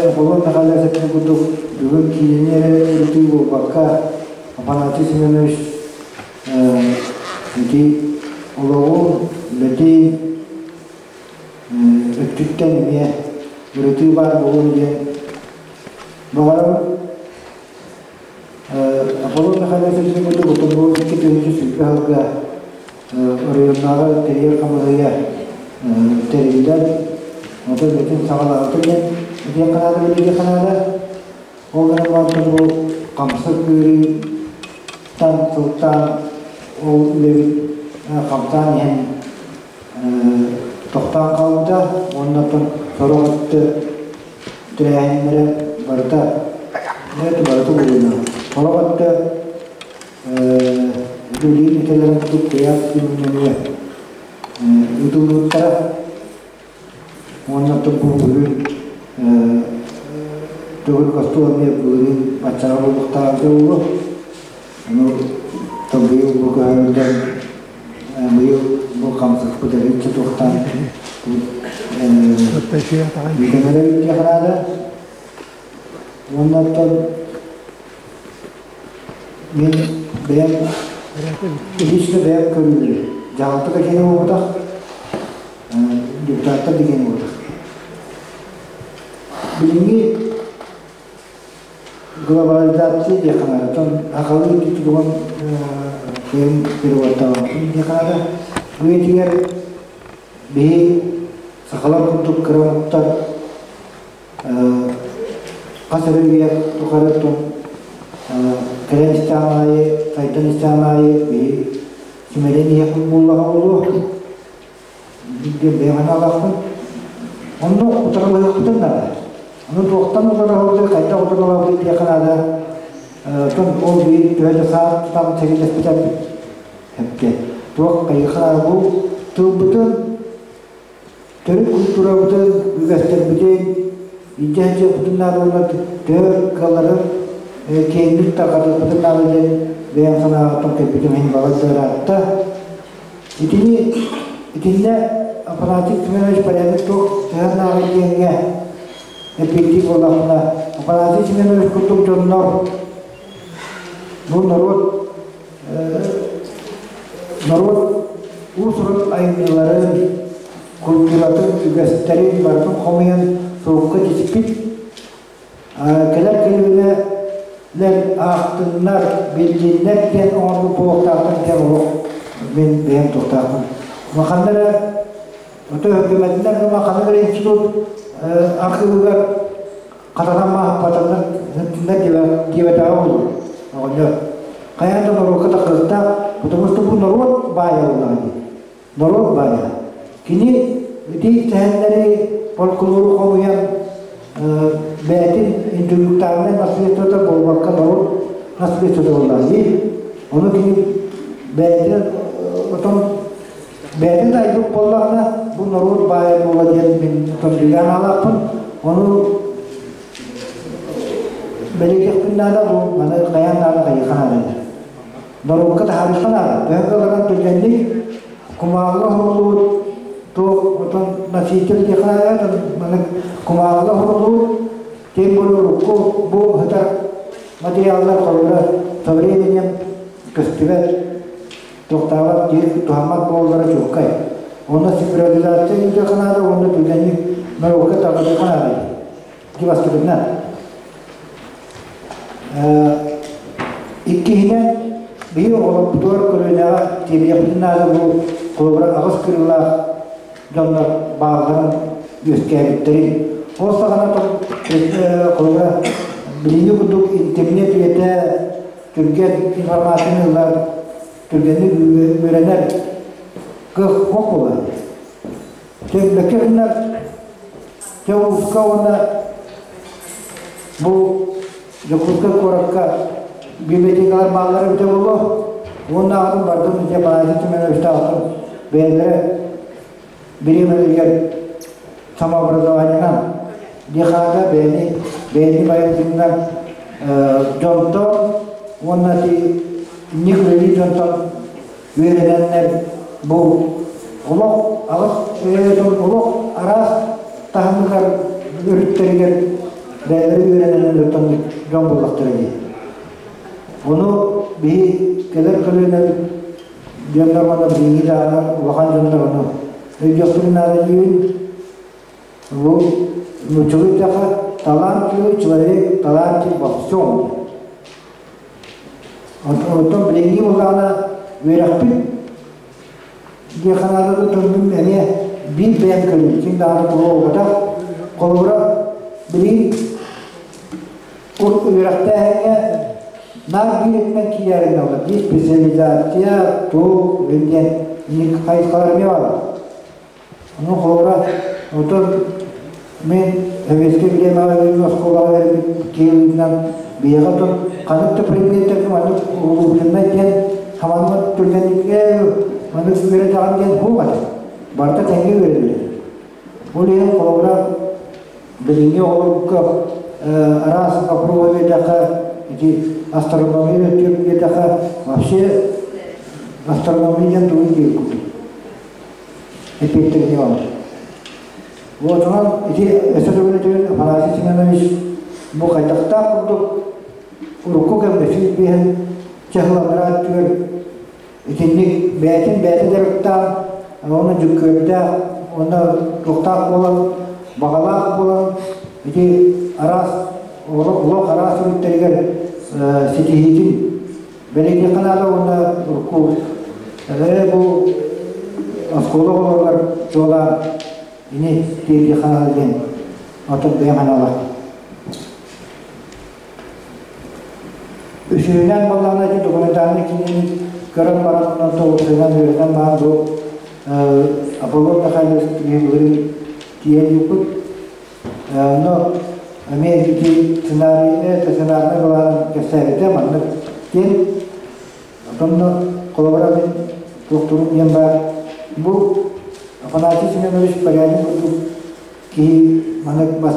Аполлон Михайлович эппитин курдук бүгүн киинэни эрэ ырытыы буолбакка Афанасий Семенович ити Олоҕун, үлэтин өттүттэн эмиэ ырытыы баар буолуо диэн баҕарабын. Аполлон Михайлович курдук бу 2020 сылга оройуоннааҕы тэрийэр хамыыһыйа тэриллэн, онтон бүтүн саҕалаабыта диэн этиэххэ наада, билиэххэ наада. Ол гынан баран бу хамсык ыарыыттан сылтаан ол үлэбит хамсаан иһэн тохтоон хаалбыта уонна оттон сорох өттө тэрээһиннэрэ барыта барыта буолуна. Сорох өттө үлэлиир этэлэрин курдук куйаар ситимин ыытыллыбыттара. Уонна оттон бу бүгүн төгүрүк остуол эмиэ былырыын баччаҕа буолуохтаах буолуо. Ону быйыл бу көһөрүллэн быйыл бу хамсыкпыт эргиччи туохтаан бүтэнэрэ диэххэ наада. Уонна оттон мин бэйэм лично бэйэм көрүүбүн дьаһалта да киһи буолбатах, депутаттар да киһи буолбатах. Билиҥҥи глобализация диэххэ наада. Оттон сахалыы тутулугун кыайан переводтаабаппын диэххэ наада. Бу үйэтигэр биһи сахалар курдук кыра омуктар хас эрэ үйэ тухары кэлэн истэҕин аайы, сайдан истэҕин аайы биһи симэлийэн иһиэхпит буоллаҕа буолуо диэн бэйэм санаалаахпын. Онно утарылаһыахпытын наада. Ону туохтан утарылаһабытый, хайдах утарылаһабытый диэххэ наада. Оттон ол биир төһө да саа тутан сэриилэспитэ эппит. Туох хайыха бу тылбытын төрүт культурабытын, үгэстэрбитин илдьэ сылдьыахпытын наада уонна төһө кыалларын киэҥник тарҕатыахпытын наада диэн бэйэм санааҕыттан кэлбитим иһин балайда ыраатта. Итини итиннэ Афанасий Семенович порядок туох сыһыаннааҕый диэҥҥэ эппиэттиир буоллахпына, Афанасий Семенович курдук дьоннор бу норуот норуот уус-уран айымньыларын, культуратын, үгэстэрин барытын хомуйан сурукка тиспит, кэлэр көлүөнэлэр аахтыннар, биллиннэр диэн оҥорбут буолуохтаахтар диэн олох мин бэйэм туохтаахпын. Ханна эрэ өтө өкүмэтинэр гына ханна эрэ институт архыыбыгар хатанан маһаппатаннар диэбэтэҕэ буолуо оҕонньор. Хайаан да норуокка тахсыахтаах, потому что бу норуот баайа буоллаҕа дии. Норуот баайа. Кини ити сэһэннэри фольклору хомуйан бэйэтин интеллектуальнай наследствота буолбакка норуот наследствота буоллаҕа дии. Ону кини бэйэтин отон бэйэтин да айбыт буоллаҕына бу норуот баайа буола диэн мин отон бигэ анаалаахпын. Ону бэлиэтиэхпин наада бу маны хайаан наада хайыха наада. Норуокка таһаарыахха наада. Төһө кыалларынан түргэнник кумааҕыга оһоллубут туох отон носитель диэххэ наада маны кумааҕыга оһоллубут тем более урукку бу сытар материаллар холобура со временем көстүбэт туохтаабат киһи туһаммат буоллара чуолкай. Онно цифровизация ыытыахха наада уонна түргэнник норуокка тарҕатыахха наада. Ити бастакытынан. Иккиһинэн, биһи оҕолорбутугар көлүөнэҕэ тиэрдиэхпитин наада бу холобура аҕыс кырыылаах дьоннор баалларын үөскээбиттэрин. Ол саҕана холобура билиҥҥи курдук интернет үйэтэ түргэн информацияны ылар, түргэнник үөрэнэр кыах суох буолар. Төннөккө гыннар Дьэ улууска уонна бу Дьокуускай куоракка библиотекалар бааллара эбитэ буолуо. Уонна аҕатын бардым дьэ Афанасий Семеновичтаахтан бэйэлэрэ бириэмэлэригэр самообразованиенан диэхаада бэйэни бэйэни байытыҥҥа дьонтон уонна ити инник үлэлиир дьонтон үөрэнэннэр бу олох аҕыс олох араас таһымыгар өрүттэригэр бэйэлэрэ үөрэнэн оттон дьон буоллахтара дии. Ону биһи кэлэр көлүөнэбит Дьоннор уонна билиҥҥи даҕаны улахан дьоннор ону өйдүөхпүтүн наада диибин. Бу нууччалыы эттэххэ, талантливый человек талантлив во всем. Оттон билиҥҥи буоллаҕына үөрэхпит диэххэ наада тылбын эмиэ биир бэйэм көрүм, ким даҕаны тугу буолбатах. Холобура, билигин үөрэхтээһиҥҥэ наар биир өттүнэн киирээри гыналлар. Биир специализация, туох диэн инник хайысхалар эмиэ бааллар. Ону холобура, оттон мин Советскай бириэмэҕэ оскуолаҕа үөрэммит киһи быһыытынан биһиэхэ оттон ханнык да предметтэргэ маннык углубленнай диэн хаманыма түргэнниккэ маннык үөрэтэҕин диэн суох этэ. Барыта тэҥҥэ үөрэнэр. Ол иһин холобура билиҥҥи оҕолорго араас боппуруоһу биэрдэххэ ити астрономия өттүгэр биэрдэххэ вообще астрономия диэн тугун диир курдук эппиэттэрин баар. Вот онон ити өссө төгүл этибин Афанасий Семенович бу хайдахтаах курдук урукку кэмҥэ 105 чаһыланнара өттүгэр итинник бэйэтин бэйэтэ дьарыктаан, уонна дьүккүөрдээх, уонна туохтаах буолан, баҕалаах буолан ити араас олох араас өрүттэригэр ситиһиитин бэлиэтиэххэ наада уонна урукку бу оскуола оҕолоругар чуолаан ини тиэрдиэххэ наада диэн оттон бэйэм санаалаах. Үсүһүнэн буоллаҕына ити документальнай киинэни көрөн баран толкуйунан үөрэтэн баран бу Аполлон Михайлович былырыын тиийэн ыыппыт. Онно эмиэ ити сценарийны, сценарнай былаанын кэпсээбитэ маннык диэн. Онно холобура мин туохтуурум диэн баар. Бу Афанасий Семенович Порядин курдук киһи маннык бас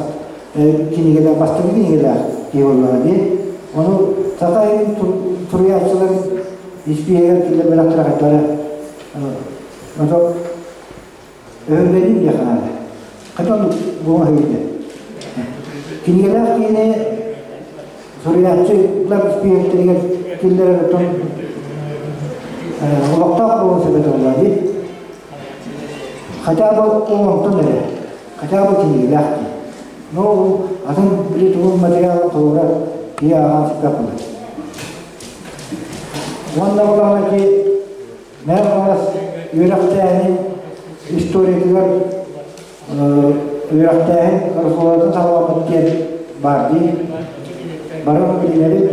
кинигэлээх бастакы кинигэлээх киһи буоллаҕа дии. Ону саха иһин суруйааччыларын испииһэгэр киллэрбэтэхтэрэ хайдах ото өһүргэнин диэххэ наада. Хата оннук буола өһүргэн. Кинигэлээх киһини суруйааччылар испииһэктэригэр киллэрэр оттон олохтоох буолуон сөп этэ буоллаҕа дии. Хотя бы онтон эрэ, хотя бы кинигэлээх дии. Но ол атын били тугун материал толора киһи ааҕан сыппат буолар. Уонна буоллаҕына ити Мэҥэ Хаҥалас үөрэхтээһинин историятыгар үөрэхтээһин оскуолатын саҕаламмыт диэн баар дии. Бары билинэбит,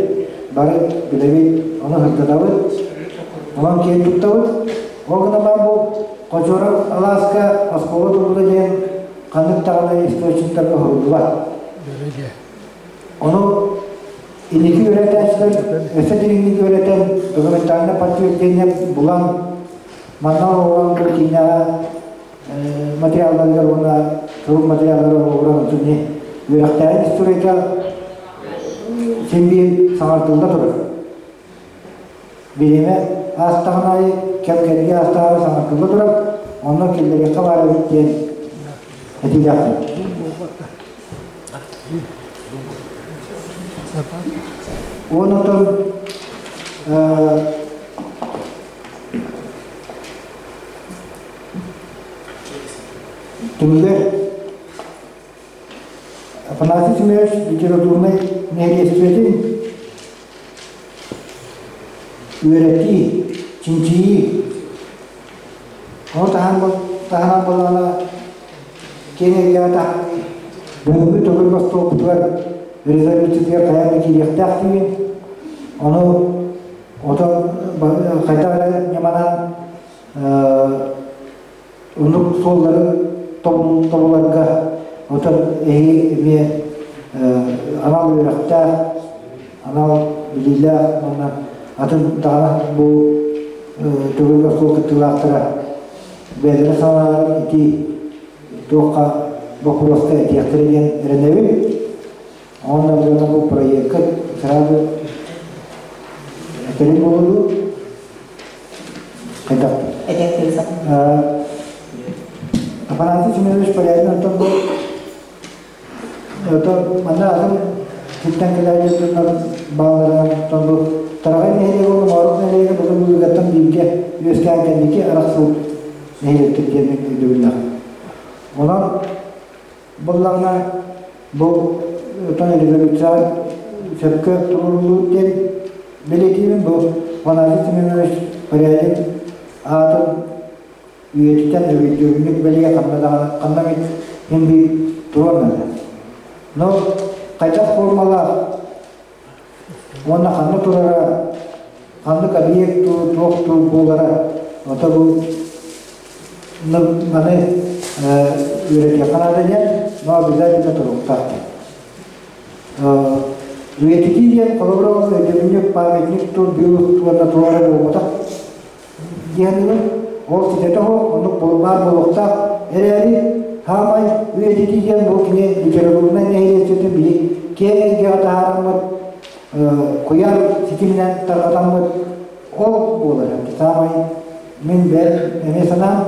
бары билэбит, ону сырдатабыт, онон киэн туттабыт. Ол гынан баран бу Хочуорап алааска оскуола турбута диэн ханнык даҕаны источниктарга уһуллубат. Ону инники үөрэтээччилэр өссө дириҥник үөрэтэн, документальное подтверждение булан, манна олорон бу киинэҕэ материалларыгар уонна сурук материалларыгар олоҕуран отуни үөрэхтээһин историята син биир саҥардылла турар. Бириэмэ аастаҕын аайы кэм-кэрдии аастаҕын саҥардылла турар, онно киллэриэххэ баар эбит диэн этиилээхпин. Уонна оттон түмүгэр Афанасий Семенович литературнай нэһилиэстибэтин үөрэтии, чинчийии, ону таһынан буоллаҕына киэҥ эйгэҕэ таһаарыы бүгүҥҥү төгүрүк остуолбутугар резолюциятыгар хайаан да киириэхтээх диибин. Ону отон хайдах эрэ ньыманан оннук суоллары тобуларга отон эһиги эмиэ анал үөрэхтээх, анал билиилээх уонна атын даҕаны бу төгүрүк остуол кыттыылаахтара бэйэлэрэ санааларын ити туохха боппуруоска этиэхтэрэ диэн эрэнэбин. Уонна билигин бу проекка сразу этэрин буолуу хайдах? Афанасий Семенович Порядин оттон бу оттон манна атын сиртэн кэлээччи дьоннор баалларынан оттон бу Тараҕай нэһилиэгэ уонна Моорук нэһилиэгэ былыр-былыргаттан бииргэ үөскээн кэнники арахсыбыт нэһилиэктэр диэн өйдөбүллээх. Онон буоллаҕына бу отон революция сөпкө туруоруллубут диэн бэлиэтиибин. Бу Афанасий Семенович Порядин аатын үйэтитэн өйдөбүнньүк бэлиэ ханна даҕаны ханна эмит иһин биир туруон наада. Но хайдах формалаах уонна ханна турара, ханнык объект дуу, туох дуу буолара, ото бу маны үөрэтиэххэ наада диэн, но обязательно туруохтаах диэн. Үйэтитии диэн холобура өйдөбүнньүк, памятник дуу, бюст уонна туох эрэ буолбатах диэн ол ситэтэ суох, оннук баар буолуохтаах эрээри хаамай үйэтитии диэн бу кини литературнай нэһилиэстибэтин биһи киэҥ эйгэҕэ таһаараммыт, куйаар ситиминэн тарҕатаммыт ол буолар. Саамай мин бэйэм эмиэ санаам,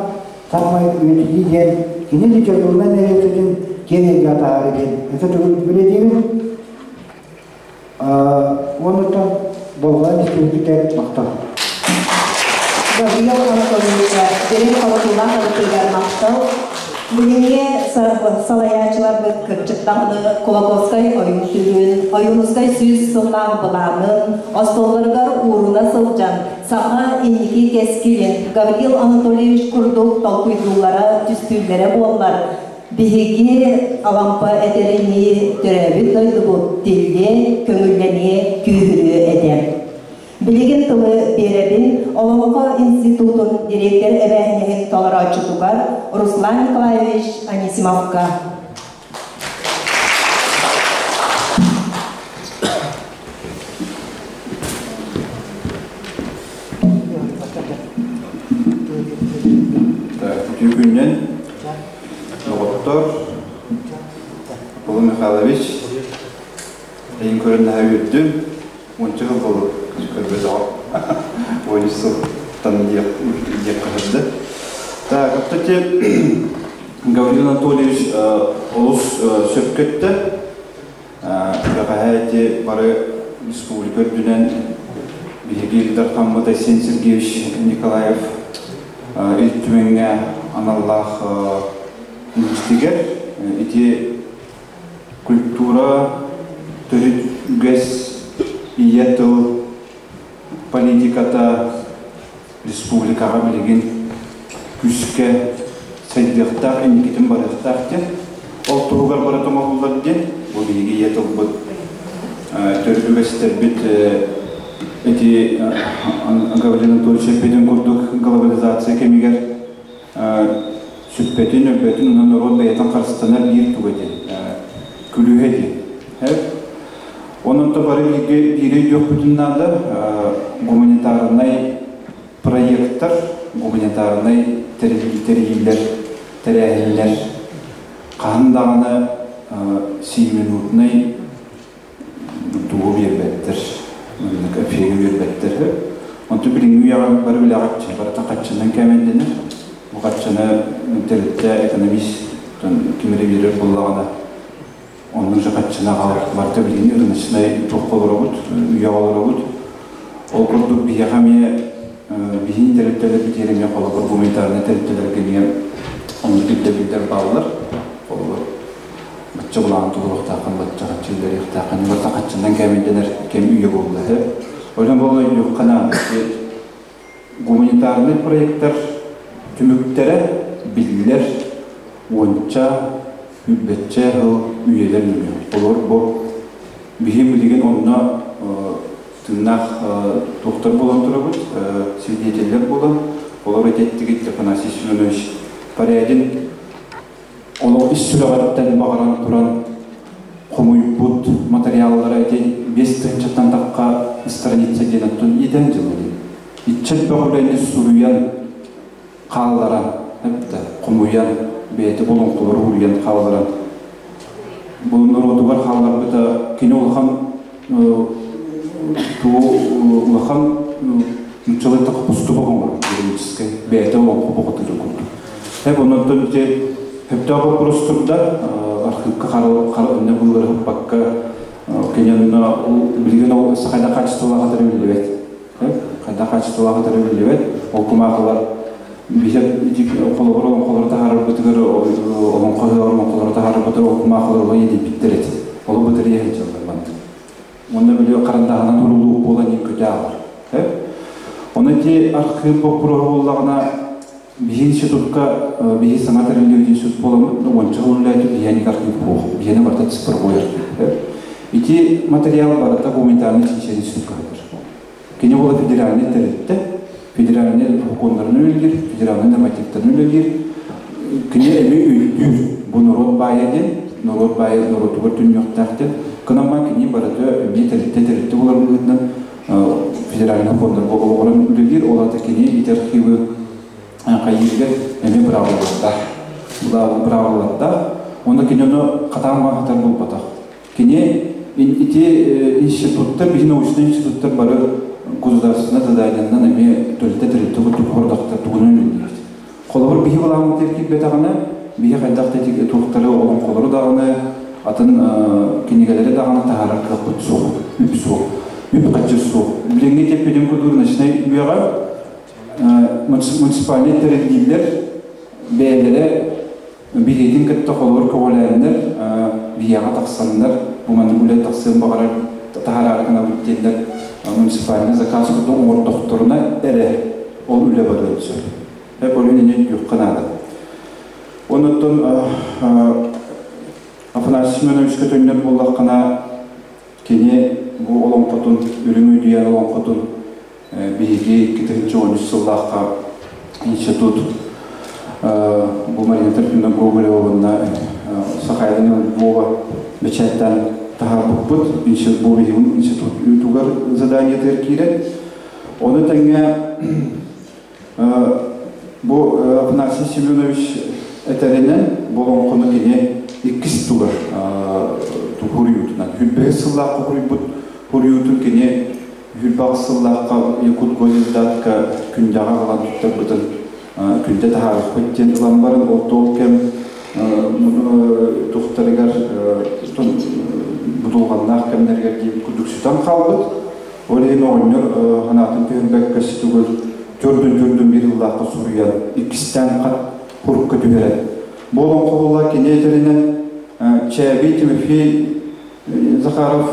саамай үйэтитии диэн кини литературнай нэһилиэстибэтин киэҥ эйгэҕэ таһаарыы диэн өссө төгүл бэлиэтиибин. Уонуттан болҕойон истибиккитигэр махтал. Гавриил Анатольевича дириҥ хорутуулаах ырытыыгар махтал. Билиҥҥи салайааччыларбыт кырдьык даҕаны Кулаковскай ойуун түһүн, Ойуунускай 100 сыллаах былаанын остуолларыгар ууруна сылдьан саха инники кэскилин Гавриил Анатольевич курдук толкуйдууллара, түстүүллэрэ буоллар, Биһиги Алампа этэринии төрөөбүт дойдубут тиллиэ, көҥүллэниэ, күүһүрүө этэ. Билигин тылы биэрэбин Олоҥхо институтун дириэктэр эбээһинэһин толорооччутугар Руслан Николаевич Анисимовка. Үтүө күнүнэн доҕоттор, Аполлон Михайлович, эйин көрөн наһаа үөрдүм. Уонча сыл буолуо көрбөтөҕө. 13 сылтан диэх хаһырды. Так, кстати, Гаврил Анатольевич олус сөпкө эттэ. Бэҕэһээ ити бары республика үрдүнэн биһиги Дархаммыт Айсен Сергеевич Николаев Ил Түмэҥҥэ аналлаах миэстигэр ити культура, төрүт үгэс, ийэ тыл политиката республикаҕа билигин күүскэ сайдыахтаах, инникитин барыахтаах диэн, ол туһугар бары тоҥоһуллар диэн, бу биһиги ийэ тылбыт, төрүт үгэстэрбит ити Гаврил Анатольевич эппитин курдук глобализация кэмигэр сүппэтин, өлбөтүн, онон норуот бэйэтин харыстанар биир туга диэн, күлүүһэ диэн. Онон то бары бииргэ биири өйдүөхпүтүн наада, гуманитарнай проекттар, гуманитарнай тэрийиилэр, тэрээһиннэр хаһан даҕаны сиюминутнай тугу биэрбэттэр, маннык эфири биэрбэттэр. Онтон билиҥҥи үйэҕэ бары билэҕит, барыта хаччынан кээмэйдэнэр. Бу хаччаны тэрилтэ экономист ким эрэ биэрэр буоллаҕына, оннук же хаччына барыта билигин рыночнай туохха олоробут, үйэҕэ олоробут. Ол курдук биһиэхэ эмиэ биһиги тэрилтэлэрбитигэр эмиэ холобур гуманитарнай тэрилтэлэргэ эмиэ оннук ирдэбиллэр бааллар. Холобур, бачча былаан туруохтааххын, бачча хаччы үлэлиэхтээххин, барыта хаччынан кээмэйдэнэр кэм үйэ буолла. Онон буолла өйдүөххэ наада. Гуманитарнай проектар түмүктэрэ биллэр уонча, сүүрбэччэ сыл үйэлэр нөҥүө. Олор бу биһи билигин онно тыыннаах туохтар буолан турабыт, свидетеллэр буолан, олор этэттигит Афанасий Семенович Порядин олох ис сүрэҕиттэн баҕаран туран хомуйбут материаллара ити 5 тыһыынчаттан тахха страница диэн оттон иитэн дьылы иччэт бөҕүлэни суруйан хаалларан эбитэ хомуйан бэйэтэ болоҥхолору уруйан хаалларан бу норуотугар хаалларбыта кини улахан туу улахан нууччалыы устуба оҥорор юридическай бэйэтэ олоҥхо боҕотуйар курдук. Эп оннуттан ити сөптөөх боппуруос турда архыыпка хара иннэ быыллары ыппакка. Кинен билигин ол хайда качестволаах атары биллибет. Хайда качестволаах атары биллибет. Ол кумаахылар биһер холобур олоҥхолору таһаарарбытыгар олоҥхо олоҥхолору таһаарарбытыгар ол кумаахылар олой едиппиттэр эти. Олу бытырыйа сылдьаллар маннык. Онно били харандааһынан урулуу буолан көтө аалар. Оны ти архив боппуруоһа буоллаҕына биһи институтка биһи саҥа тэриллибит институт буоламмыт уонча үлэлээти биһиэник архив буох. Биһиэни барыта цифровой архив. Ити материал барыта гуманитарный чинчийэр институтка хатар. Кини буола федеральный тэрилтэ, федеральный сокуоннарын үлэлиир, федеральный нормативтарын үлэлиир. Кини эми өйдүүр бу норуот баайа диэн, норуот баайа норуотугар түннүөхтээх диэн. Кынамма кини барыта эмиэ тэрилтэ булар быһыытынан федеральный фондарга олоҕуран үлэлиир, ол ата кини ити архивы хайыырыгар эмиэ быраабылалардаах. Быраабылалардаах. Онно кини ону хатаан хатар булбатах. Кини ити институттар, биһи научный институттар бары государственный заданиянан эмиэ төлтө-тэрилтэ курдук хордохтор тугунан үлэлиибит. Холобур биһи былааммытыгар киирбэтэҕинэ, биһи хайдах да туохтары олоҥхолору даҕаны, атын кинигэлэри даҕаны таһаарар кыахпыт суох, үп суох, үп хаччы суох. Билиҥҥи теппитин курдук рыночнай үйэҕэ муниципальнай тэриллиилэр бэйэлэрэ биһиэтин кытта холобур көҕүлээннэр биһиэхэ тахсаннар бу маннык үлэ тахсыан баҕарар таһараары гынабыт диэннэр муниципальный заказ курдук оҥордохторуна эрэ ол үлэ барыан сөп. Эп олүн ини өйдүөххэ наада. Оннуттан Афанасий Семеновичка төннөр буоллаххына кини бу олоҥхотун үрүҥ үйдүйэн олоҥхотун биһиги 2013 сыллаахха институт бу Марина Трофимовна Гоголева уонна Сахайлина Львова бэчээттэн таһаарбыппыт бу биһиги институт үүтугар заданиетыгар киирэн ону тэҥэ бу Афанасий Семенович этэринэн бу олоҥхону кини иккис тугар хуруйуутунан хүлбэһис сыллаахха хуруйбут хуруйуутун кини Хүлбэх сыллаахха Якут Госиздатка күндэҕэ аҕалан туттарбытын күндэ таһаарыахпыт диэн ылан баран ол туол кэм тухтарыгар будулҕаннаах кэмнэригэр диэбит курдук сүтэн хаалбыт. Ол иһин оҕонньор санаатын түһэрбэккэ ситугар төрдүн-төрдүн биир ыллаахха суруйан иккистээн хат хурукка түһэрэн. Бу олоҥхо буолла кини этэринэн Чээбий Тимофей Захаров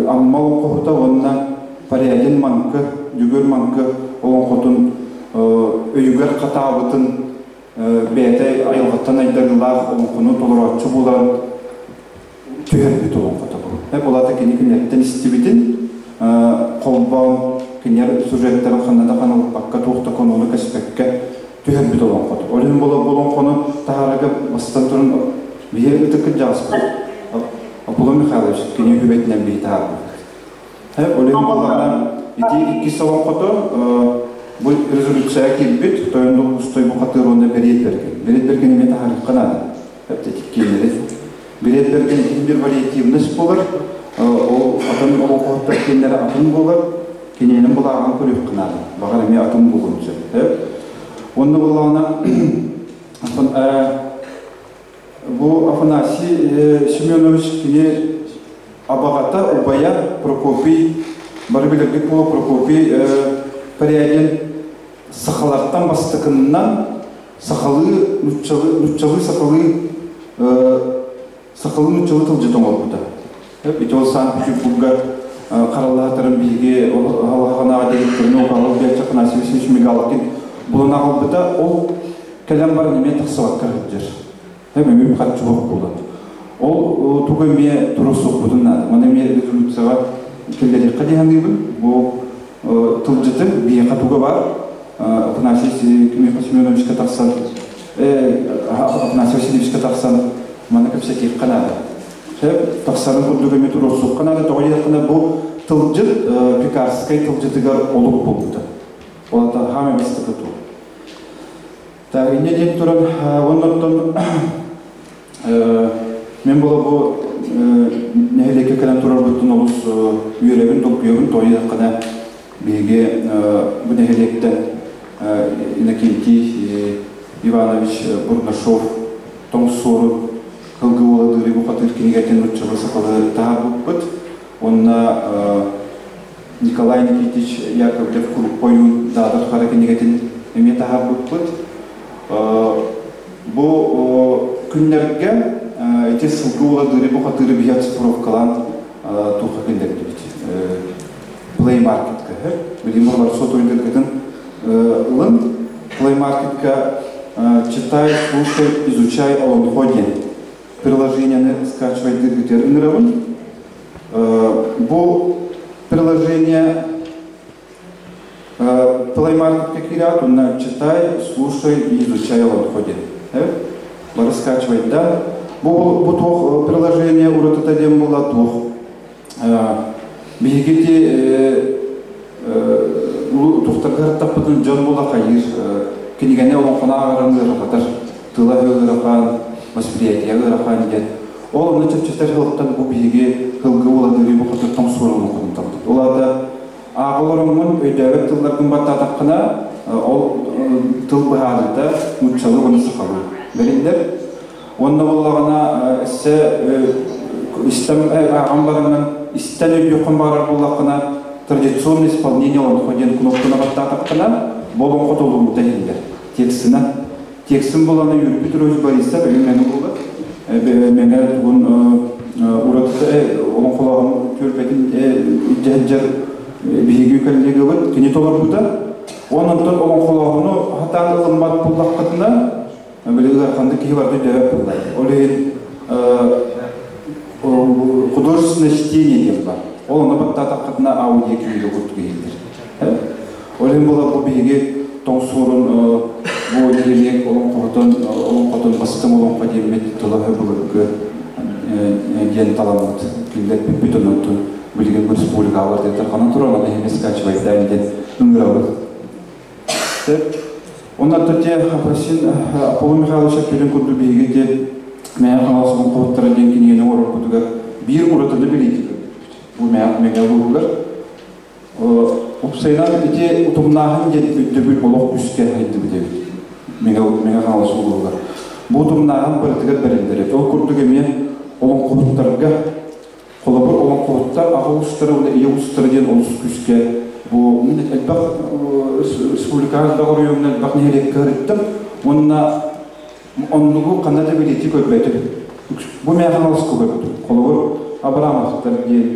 Амма олоҥхоһута уонна Порядин Маҥкы, Дьүгүр Маҥкы олоҥхотун өйүгэр хатаабытын бэйэтэ айылҕаттан айдарыылаах олоҥхону толорооччу буолан түһэрбит олоҥхото бу. Булата кини кинилэртэн истибитин холбоон кинилэр сюжеттарын ханна да ханалыппакка туох да конуону кэспэккэ түһэрбит олоҥхото. Ол иһин буола бу олоҥхону таһаарарга бастатан туран биһиги ытык кырдьаҕаспыт Аполлон Михайлович кини үбэтинэн биһи таһаарбыт. Ол иһин буоллаҕына ити иккис олоҥхото бу резолюция киирбит тойон Устой бухатыыр уонна Бэриэт Бэргэн. Бэриэт Бэргэн эмиэ таһаарыахха наада. Тиккиэннэри. Бэриэт Бэргэн итин бир вариативность буолар. Ол атын олоҥхоһуттар киэннэрэ атын буолар. Киниэнин былааҕын көрүөххэ наада. Баҕар эмиэ атын буолуон сөп. Онно буоллаҕына бу Афанасий Семенович кини абаҕата, убайа Прокопий, бары билэргит буолуо Прокопий Порядин сахалартан бастакынынан сахалыы нуччалыы сахалыы сахалыы нуччалыы тылдьыт оҥорбута. Ити ол Санкт-Петербурга хараллаатарын биһиги халаханаҕа директорын Укалов Биача Афанасий Васильевич Мигалкин булан аҕалбыта. Ол кэлэн баран эмиэ тахсыбакка сылдьар. Эмиэ харчы суох буолан. Ол тугу эмиэ туруорсуохпутун наада. Маны эмиэ резолюцияҕа киллэриэххэ дии саныыбын. Бу тылдьыты биһиэхэ туга бар Афанасий Семеновичка тахсан Афанасий Васильевичка тахсан маны кэпсэтиэххэ наада. Сөп, тахсарын курдук эмиэ туруорсуохха наада. Тоҕо диэтэххинэ бу тылдьыт Пекарскай тылдьытыгар олук буолбута. Ол ата хаамай бастакы тыл. Так, инньэ диэн туран, оннуттан мен була бу нэһилиэккэ кэлэн турарбыттан олус үөрэбин, долгуйабын, тоҕо диэтэххинэ биһиги бу нэһилиэктэн Иннокентий Иванович Бурнашов Тоҥ суорун Кылгы уола Дыырый бухатыыр кинигэтин нууччалыы сахалыы таһаарбыппыт. Онна Николай Никитич Яковлев Куруппойуун Даадар хара кинигэтин эмиэ таһаарбыппыт. Бу күннэргэ ити сылгы уола бу хатыыры биһи оцифровкалаан туохха киллэрдибит. Play Market-ка. Билим бар сотуйдыргытын ылын Play Market-ка читай, слушай, изучай олонхо диэн приложениены скачивай дыргытер ыҥырабын. Бу приложение Play Market-ка киират, онно читай, слушай и изучай олонхо диэн. Бары скачивайда. Бу туох приложение уратыта диэн була туох. Биһигити тухтаргар таппытын дьон була хайыр кинигене олонхону ааҕарын ыарахатар, тыла ыарахан, восприятие ыарахан диэн. Ол онно чэпчэтэр сылтан бу биһиги кылгы уоладырыы бу хотуттан суорун олонхонун Ол ата ааҕылар өйдөөбөт тылларгын баттаатаххына, ол тыл быһаарыта нууччалыы уонна сахалыы бэриллэр. Онно буоллаҕына эссе истэн ааҕан баранан истэн өйдүөххүн баҕарар буоллаххына, традиционное исполнение олонхо диэн кнопканы баттаатаххына, бу олоҥхо толоруута иһиллэр. Текстына. Текстин буланы Юрий Петрович Борисов өйүн мэҥэ буолар. Мэҥэ тугун уратыта олоҥхолооһун түөлбэтин дьэһэджэр биһиги коллегабыт кини толорбута. Онон олоҥхолооһуну хатаан ылыммат буллаххытына, били ыараханнык киһи барда өйдөөбөт буолла. Ол иһин художественное чтение диэн бар. Ол онно баттаатаххытына аудио кинигэ курдук иһиллэр. Ол иһин буола бу биһиги тоҥсуорун бу нэһилиэк олоҥхоһутун олоҥхотун бастыҥ олоҥхо диэммит тыла былыргы диэн таламмыт киллэрбиппит оннуттун билигин бу республикалар диэн туран аны эһиги скачивайдаан диэн ыҥырабыт. Оннан те Афросин Аполлон Михайлович эппитин курдук биһиги те Мэйэ Хаҥалас олоҥхоһуттара диэн кинигэни оҥорорбутугар биир уратыны билиитик бу Мэҥэ улууһугар. Упсайынан ити утумнааһын диэн өйдөбүл олох күүскэ хайдыбыт эбит. Мэҥэ Хаҥалас улууһугар. Бу утумнааһын барытыгар бэриллэр. Ол курдук эмиэ олоҥхоһуттарга холобур олоҥхоһуттар аҕа уустара уонна ийэ уустара диэн олус күүскэ бу элбэх республикаҕа элбэх оройуоҥҥа элбэх нэһилиэккэ ырыттым. Уонна оннугу ханна да билиити көрбөтүм. Бу Мэҥэ Хаҥаласка көрбүтүм. Холобур Абрамовтар диэн,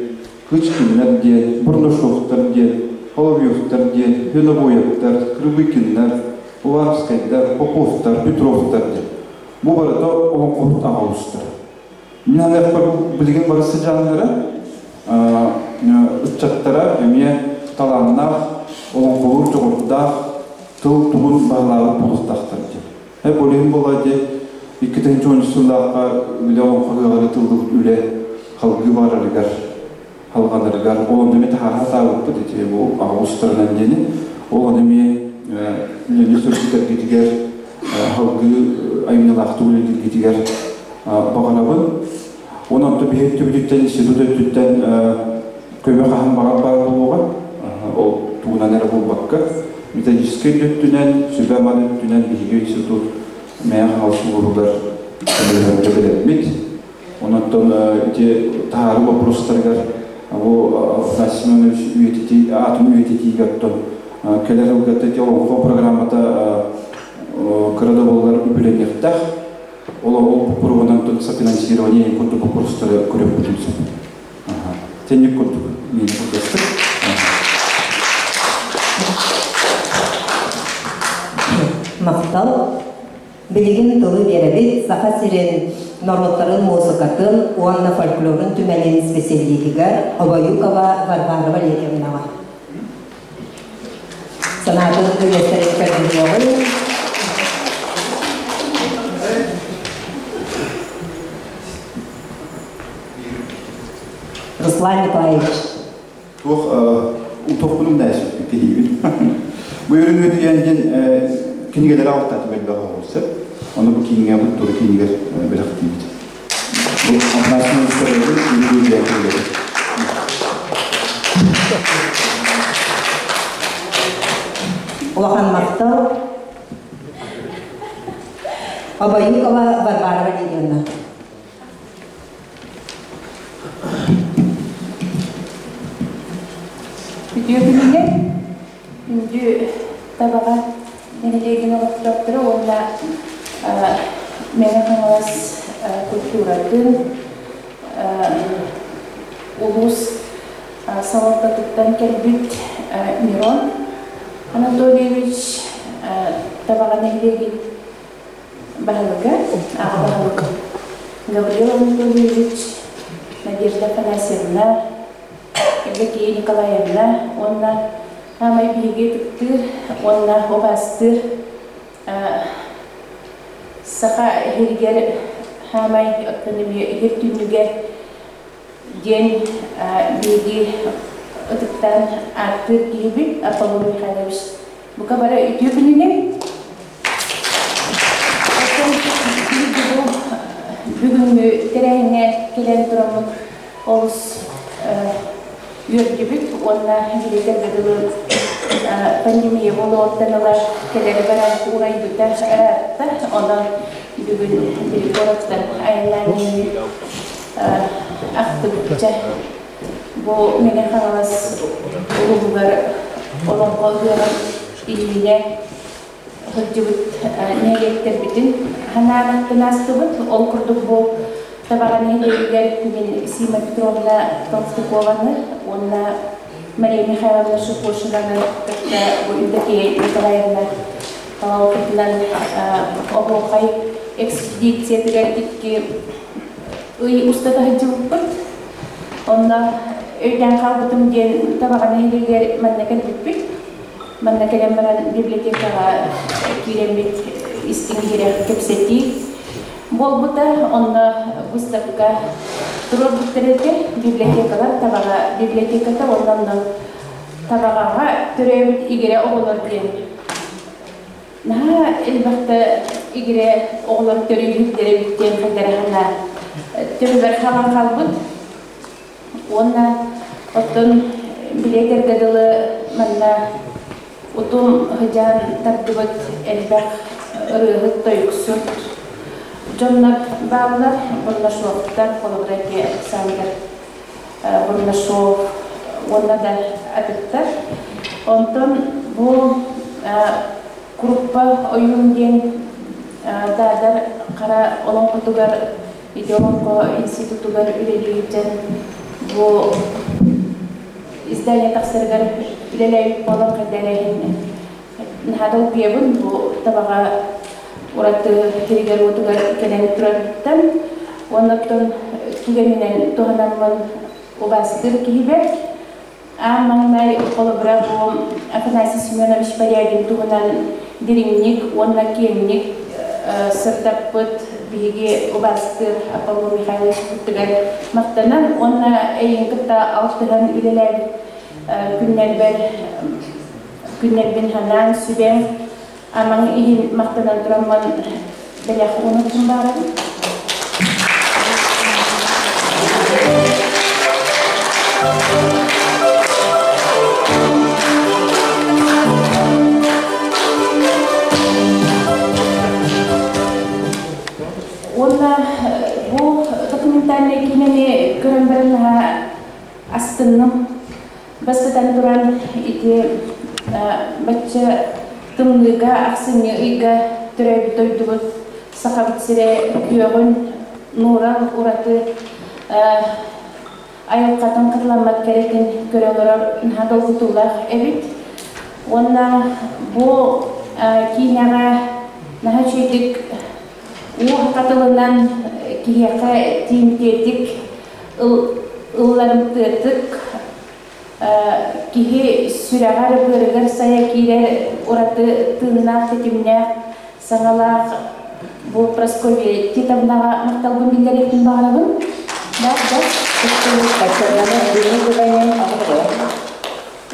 Кычкиннар диэн, Бурнашовтар диэн, Соловьевтар диэн, Винобоевтар, Крыбыкиннар, Уваровскайдар, Поповтар, Петровтар диэн. Бу барыта олоҥхоһут аҕа уустара. Мин аныахпар билигин бары сыдьааннара, ыччаттара эмиэ талааннаах, олоҥхолуур дьоҕурдаах, тыл тугун баһылаабыт буолуохтаахтар диэн. Ол иһин буолла дии, 2010 сыллаахха үлэ олоҥхо ыаҕары тыллыбыт үлэ халгыы барарыгар, халҕанарыгар, ол онно эмиэ таһаараха таабыппыт ити бу аҕа уустарынан диэни, ол ону эмиэ үлэни сөргүтэргитигэр, халгыы айымньылаахтык үлэлииргитигэр баҕарабын. Онон то биһи өттүбүтүттэн, институт өттүттэн көмө хаһан баҕар баар буолуоҕа. Ол тугунан эрэ буолбакка, методическай өттүнэн, сүбэ-ама өттүнэн биһиги институт Мэйэ Хаҥалас улууһугар көмөлөһөргө бэлэммит. Онон ити таһаарыы боппуруостарыгар бу Афанасий Семенович үйэтитии, атын үйэтитиигэ оттон кэлэр ылгата ити олоҥхо программата кыра да буоллар үбүлэниэхтээх. Ол ол боппуруоһунан софинансирование курдук боппуруостары көрүөхпүтүн сөп. Тенник курдук миин курдастык. Махтал. Билигин тылы биэрэбит Саха сирин норуоттарын музыкатын уонна фольклорун түмэлин специалиһигэр Обоюкова Варвара Валерьевнаҕа. Санаатын үлэстэрин көрдөрүөҕүн. Руслан Николаевич. Туох утоппунум нээсиппит киһибин. Бу өрүнүөтүйэн диэн кинигэлэри алтатым элбэх оҕолсу. Оны бу кииҥҥэ бу туру кинигер бэлэхтиибит. Бу Афанасий Николаевич Улахан махтал. Обоюкова Варвара Валерьевна. Үтүө күнүнэн күндү Табаҕа нэһилиэгин олохтоохторо уонна Мэҥэ Хаҥалас культуратын улуус салалтатыттан кэлбит Мирон Анатольевич, Табаҕа нэһилиэгин баһылыга, аҕа баһылык Гаврил Анатольевич, Надежда Афанасьевна, Евдокия Николаевна уонна саамай биһиги ытыктыыр уонна убаастыыр саха иһиригэр хаамай оттон эмиэ иһир түннүгэ диэн биһиги ытыктаан ааттыыр киһибит Аполлон Михайлович. Бука бары үтүө күнүнэн. Оттон биһиги бу бүгүҥҥү тэрээһиҥҥэ кэлэн тураммыт олус үөрдүбүт уонна билэтэргэ дылы пандемия буолуоттан ыла кэлэри баран уурайбыта ыраатта. Онон бүгүн били куораттан айаннаан иһэммит ахтыбычча бу Мэҥэ Хаҥалас улууһугар олоҥхо ыһыаҕын иннинэ сылдьыбыт нэһилиэктэрбитин санаабаттан аастыбыт. Ол курдук бу Табаҕа нэһилиэгигэр мин Сима Петровна Толстякованы уонна Мария Михайловна Шипошинаны кытта бу Евдокия Николаевна салалтатынан оһуохай экспедициятыгар 2 ый устата сылдьыбыппыт. Онно өйдөөн хаалбытым диэн Табаҕа нэһилиэгэр манна кэлбиппит. Манна кэлэн баран библиотекаҕа киирэммит истиҥ иһирэх кэпсэтии буолбута. Онно выставка туруорбуттар этэ. Библиотекалар Табаҕа библиотеката уонна онно Табаҕаҕа төрөөбүт игирэ оҕолор диэн наһаа элбэхтэ игирэ оҕолор төрүүһүктэрэ эбит диэн хайдарахана төбөбөр хаалан хаалбыт. Уонна оттон билиэтэргэ дылы манна утум сыдьаан тардыбыт элбэх ырыаһыт, тойуксут дьоннор бааллар. Бурнашовтар, холобура Александр Бурнашов уонна да атыттар. Онтон бу Куруппа ойуун диэн Даадар Хара олоҥхотугар ити олоҥхо институтугар үлэлиирдэн бу издание тахсарыгар үлэлээбит буолан хайдарайын наһаа долгуйабын. Бу Табаҕа ураты сиригэр-уотугар кэлэн турарыттан уонна оттон түгэнинэн туһанаммын убаастыыр киһибэр аан маҥнай холобура бу Афанасий Семенович Порядин туһунан дириҥник уонна киэҥник сырдаппыт биһиги убаастыыр Аполлон Михайлович кыттыгар махтанан уонна эйигин кытта алтыһан үлэлээбит күннэрбэр күннэрбин санаан сүбэҥ амаҥ иһин махтанан тураммын бэлэх уунуттум баарабын. Уонна бу документальнай киинэни көрөн баран наһаа астынным. Бастатан туран ити бачча тымныыга ахсынньы ыйга төрөөбүт дойдубут Сахабыт сирэ күөҕүн нуурал ураты айылҕатын хатыламмат кэрэтин көрө олорор наһаа долгутуулаах эбит. Уонна бу киинэҕэ наһаа үчүгэйдик уу хатылынан киһиэхэ тиийимтиэтик ылларымтыатык киһи сүрэҕэр быарыгар сайа киирэр ураты тыыннаах тэтимнээх саҥалаах бу Прасковья Титовнаҕа махталбын биллэриэхпин баҕарабын. Да, да.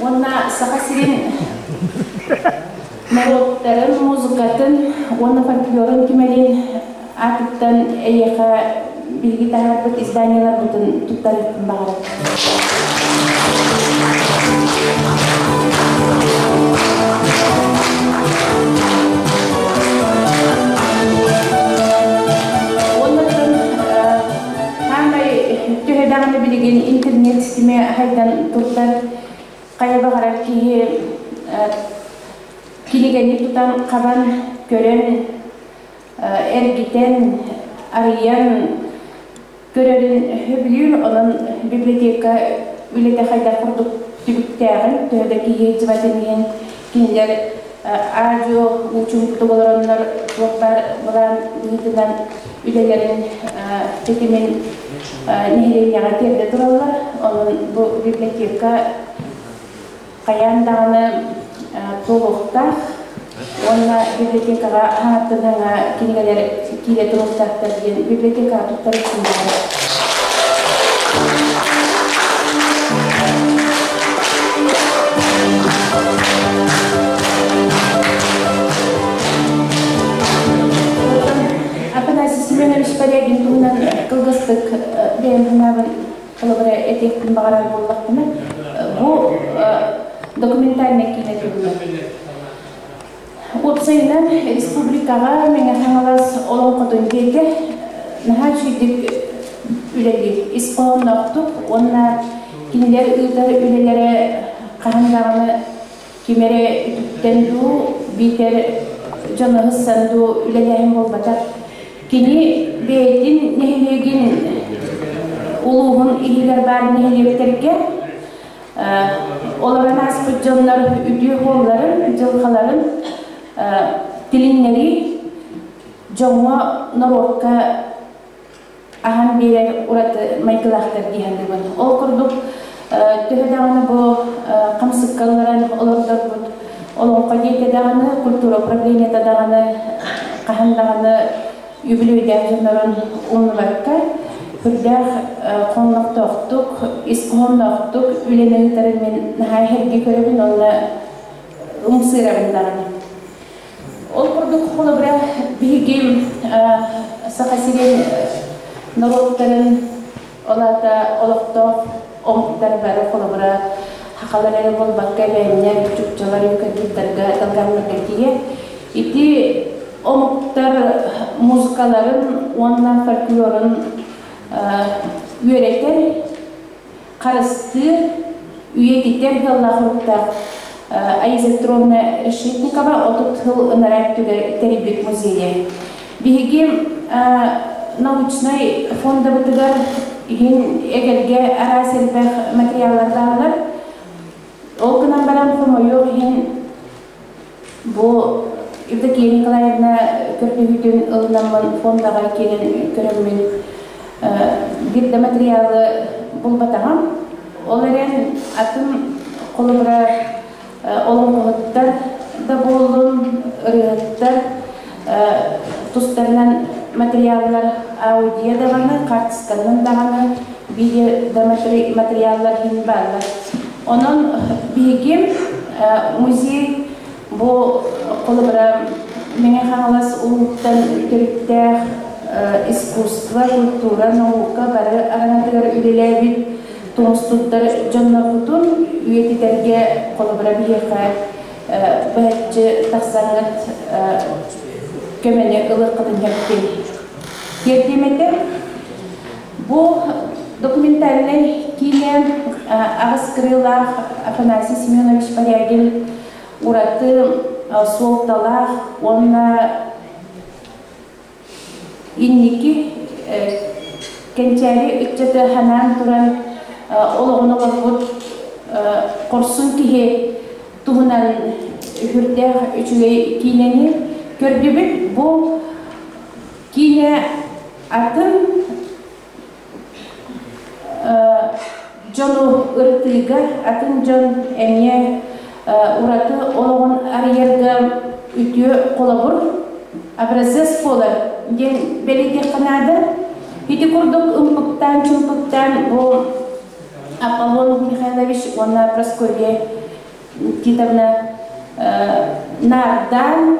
Уонна Саха сирин норуоттарын музыкатын уонна фольклорун түмэлин аатыттан эйиэхэ биһиги таһаарбыт изданиеларбытын туттарыахпын баҕарабын. Уонна хаамай төһө даҕаны билигин интернет ситимэ хайдан турдар. Хайа баҕарар киһи кинигэни тутан хабан көрөн, эргитэн, арыйан көрөрүн сөбүлүүр. Онон библиотека үлэтэ хайдах курдук түбүктээҕин, төһө да киһи дьыбатын иһин кинилэр аадьуо уучуҥкутук олороннор туох баар былаан быһыытынан үлэлэрин тэтимин нэһилиэнньэҕэ тиэрдэ тураллар. Онон бу библиотека хайаан даҕаны туолуохтаах уонна библиотекаҕа хаҥаттан хаҥа кинигэлэр киирэ туруохтаахтар диэн библиотекаҕа туттарыахпын баҕарабын. Афанасий Семенович Порядин туһунан кылгастык бэйэм санаабын холобура этиэхпин баҕарар буоллахпына, бу документальнай киинэ туһунан. Уопсайынан, республикаҕа Мэҥэ Хаҥалас олоҥхотун диэки наһаа үчүгэйдик үлэлиир, ис хоһоонноохтук уонна кинилэр ыытар үлэлэрэ хаһан даҕаны ким эрэ үтүктэн дуу, биитэр дьону ыһыссан дуу үлэлээһин буолбатах. Кини бэйэтин нэһилиэгин улууһун иһигэр баар нэһилиэктэргэ олорон ааспыт дьоннор үтүө суолларын, дьылҕаларын тилиннэрии дьоҥҥо, норуокка аһан биэрэр ураты майгылаахтар дии саныыбын. Ол курдук, төһө даҕаны бу хамсыкка ылларан олордорбут Олоҥхо диэтэ даҕаны, культура управлениета даҕаны хаһан даҕаны үбүлүөйдээх дьоннорун умнубакка, сүрдээх хоннохтоохтук, ис хоһоонноохтук үлэни ыытарын мин наһаа эһэрги көрөбүн уонна ымсыырабын даҕаны. Ол курдук, холобура, биһиги Саха сирин норуоттарын, ол аата олохтоох омуктар бары холобура хахалар эрэ буолбакка эбээннэр, чукчалар, юкагирдарга, долганнарга тиийэ. Ити омуктар музыкаларын уонна фольклорун үөрэтэр, харыстыыр, үйэтитэр сыаллаах-соруктаах Аиза Петровна Решетникова 30 сыл ынараа өттүгэр тэрийбит музейа. Биһиги научнай фондабытыгар иһин эгэлгэ араас элбэх материаллар бааллар. Ол гынан баран хомойуох иһин бу Евдокия Николаевна көрдөһүүтүн ылынаммын фондаҕа киирэн көрөммүн биир да материалы булбатаҕым. Ол эрэн атын холобура олоҥхоһуттар да буоллун, ырыаһыттар тустарынан материаллар аудио даҕаны, хаартысканан даҕаны, видео да материаллар иһин бааллар. Онон биһиги музей бу холобура Мэҥэ Хаҥалас улууттан төрүттээх искусство, культура, наука бары араҥатыгар үлэлээбит тумус туттар дьоннорбутун үйэтитэргэ холобура биһиэхэ быһаччы тахсаҥҥыт көмөнү ылыаххытын сөптүй. Тиэрдиэм этэ, бу документальнай киинэ аҕыс кырыылаах Афанасий Семенович Порягин ураты суолталаах уонна инники кэнчээри ыччаты ханаан туран олоҕун олорбут хорсун киһи туһунан үрдээх үчүгэй киинэни көрдүбүт. Бу киинэ атын дьону ырытыыга, атын дьон эмиэ ураты олоҕун арыйарга үтүө холобур, образец буолар диэн бэлиэтиэххэ наада. Ити курдук ымпыктаан-чымпыктаан бу Аполлон Михайлович уонна Прасковья Титовна наардаан,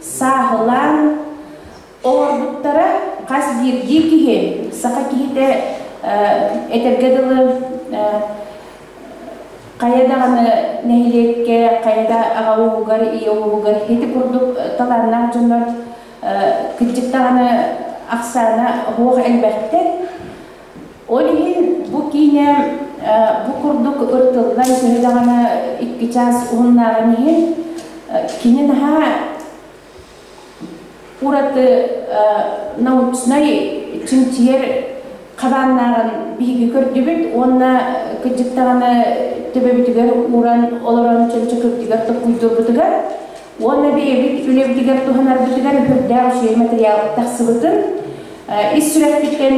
сааһылаан Олорбуттара хас биирдии киһи, саха киһитэ этэргэ дылы хайа даҕаны нэһилиэккэ, хайа да аҕа ууһугар, ийэ ууһугар ити курдук талааннаах дьоннор кырдьык даҕаны ахсаана суох элбэхтэр. Ол иһин бу киинэ Бу курдук ырытыллан төһө даҕаны икки чаас уһуннааҕын иһин, кини наһаа ураты научнай чинчийэр хабааннааҕын биһиги көрдүбүт уонна кырдьык даҕаны төбөбүтүгэр ууран олорон чөмчөкөбүтүгэр толкуйдуурбутугар уонна бэйэбит үлэбитигэр туһанарбытыгар үрдээх үчүгэй материал тахсыбытын ис сүрэхпиттэн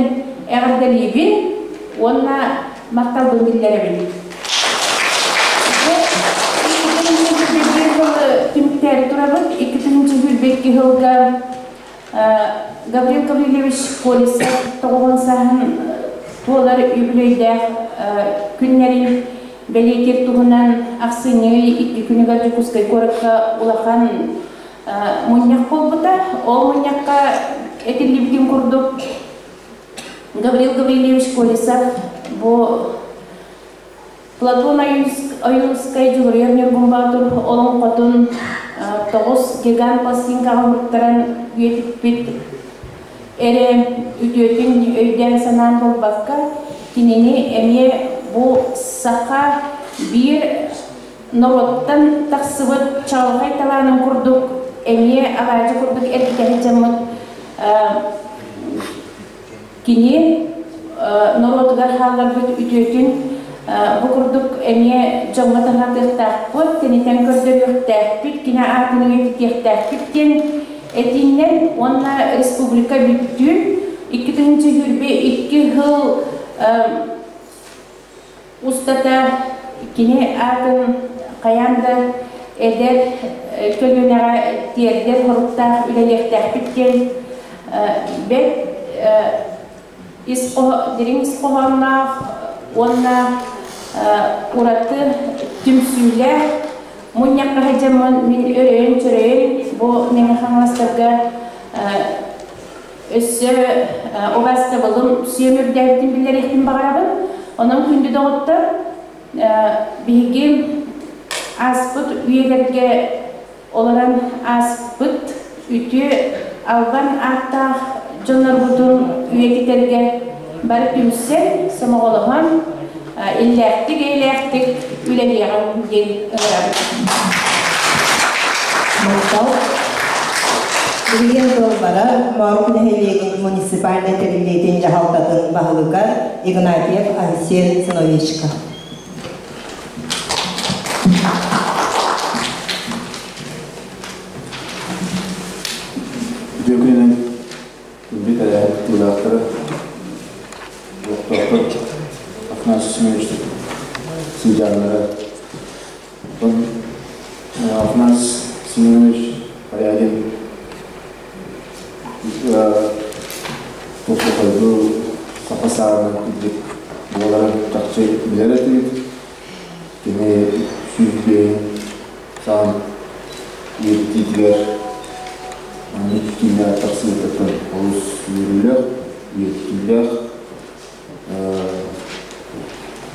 эҕэрдэлиибин уонна махталбын биллэрэбин. Түмүктээри турабыт. 2022 сылга Гаврил Гаврильевич Колесов тоҕуһун сааһын туолар үбүлүөйдээх күннэрин бэлиэтиир туһунан ахсынньы икки күнүгэр Дьокуускай куоракка улахан мунньах буолбута. Ол мунньахха этиллибитин курдук Гаврил Гаврильевич Колесов бу Платон Ойуунскай Дьулуруйар Ньургун Боотур олоҥхотун тоҕус гигант пластинкаҕа уһуктаран үйэтиппит эрэ үтүөтүн өйдөөн-санаан буолбакка, кинини эмиэ бу саха биир норуоттан тахсыбыт чаҕылхай талаанын курдук эмиэ алаадьы курдук эргитэ сылдьаммыт кини норуотугар хаалларбыт үтүөтүн бу курдук эмиэ дьоҥҥо таһаатыахтаахпыт, тэнитэн көрдөрүөхтээхпит, кини аатын үйэтитиэхтээхпит диэн этииннэн уонна республика бүттүүн 2022 сыл устата кини аатын хайаан да эдэр көлүөнэҕэ тиэрдэр соруктаах үлэлиэхтээхпит диэн бэрт ис дириҥ ис хоһоонноох уонна ураты түмсүүлээх мунньахха сылдьаммын мин өрөйөн-чөрөйөн бу Мэҥэ Хаҥаластарга Өссө убаастабылым сүөм үрдээбитин биллэриэхпин баҕарабын. Онон күндү доҕоттор, биһиги ааспыт үйэлэргэ олорон ааспыт үтүө албан ааттаах дьоннорбутун үйэтитэргэ бары түмсэн, сомоҕолоһон, иллээхтик-эйэлээхтик үлэлиэҕиҥ диэн ыҥырабыт. Махтал. Билигин тылбара Моорук нэһилиэгин муниципальнай тэриллиитин дьаһалтатын баһылыгар Игнатьев Айсен Сыновичка. Үтүө күнүнэн күндү тэрээһин кыттыылаахтара, олохтоохтор Афанасий Семенович сыдьааннара Афанас Семенович Порядин тохтотойду саха саарынан кырдьык буоларын чахчы билэр этибит. Кини 105 саҕан үөрэтиитигэр маннык киинэ тахсыбытыттан олус үөрүүлээх, үөрэтиилээх.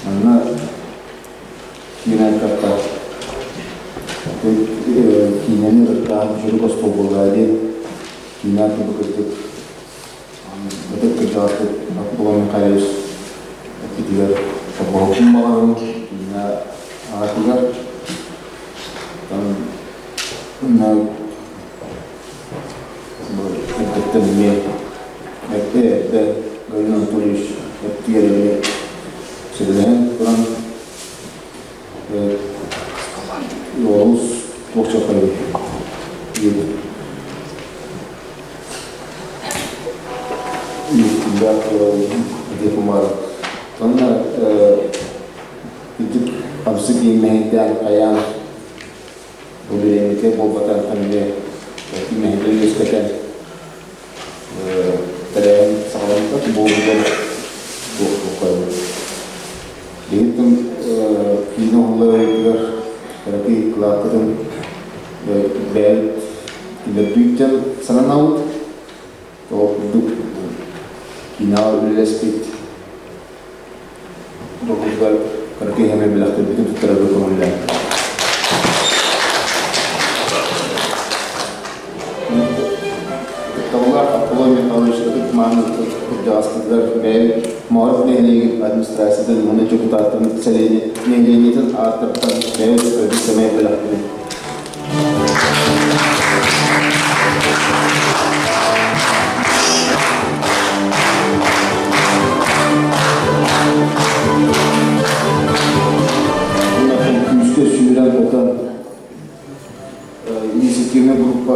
Манна киирэн эттэххэ, киинэни ырытаан дьону босхолбуллаа диэн киинэ атын кырдьык ытык кырдьаҕастык Акулан Михайлович эппитигэр холбоһукпун баҕарабын киинэ аатыгар. Эрдэттэн эмиэ эрдэ эрдэ Галина Анатольевич эптигэр эмиэ сөбүлэһэн туран олус туох чаппайбыт диэбит. Онно ити хамсык иҥмэһэйдээн хайаан Бу бириэмэтэ буолбатах эмиэ мэһэйдэ үөскэтэн тэрээһин саҕаламмыта буолугар туох Биһиттэн киинэ уһулларыгар кыракый кылааккытын бэйэбит киллэрдүүттэн сананабыт. Ол курдук киинэҕэ үлэлэспит Докутугар кыракый хэмэ бэлэхтэрбитин туттарарга көҥүллээн. Кыттабылаах Аполлон Михайлович ытык ытык-мааны кырдьаҕаспытыгар бэйэбит Мооров нэһилиэгин администрациятын уонна дьокутааттарын нэһилиэнньэтин ааттарыттан бэйэбит көрбүт сэмэй бэлэхпитин. Күүскэ сүүрэн-көтөн инициативнай группа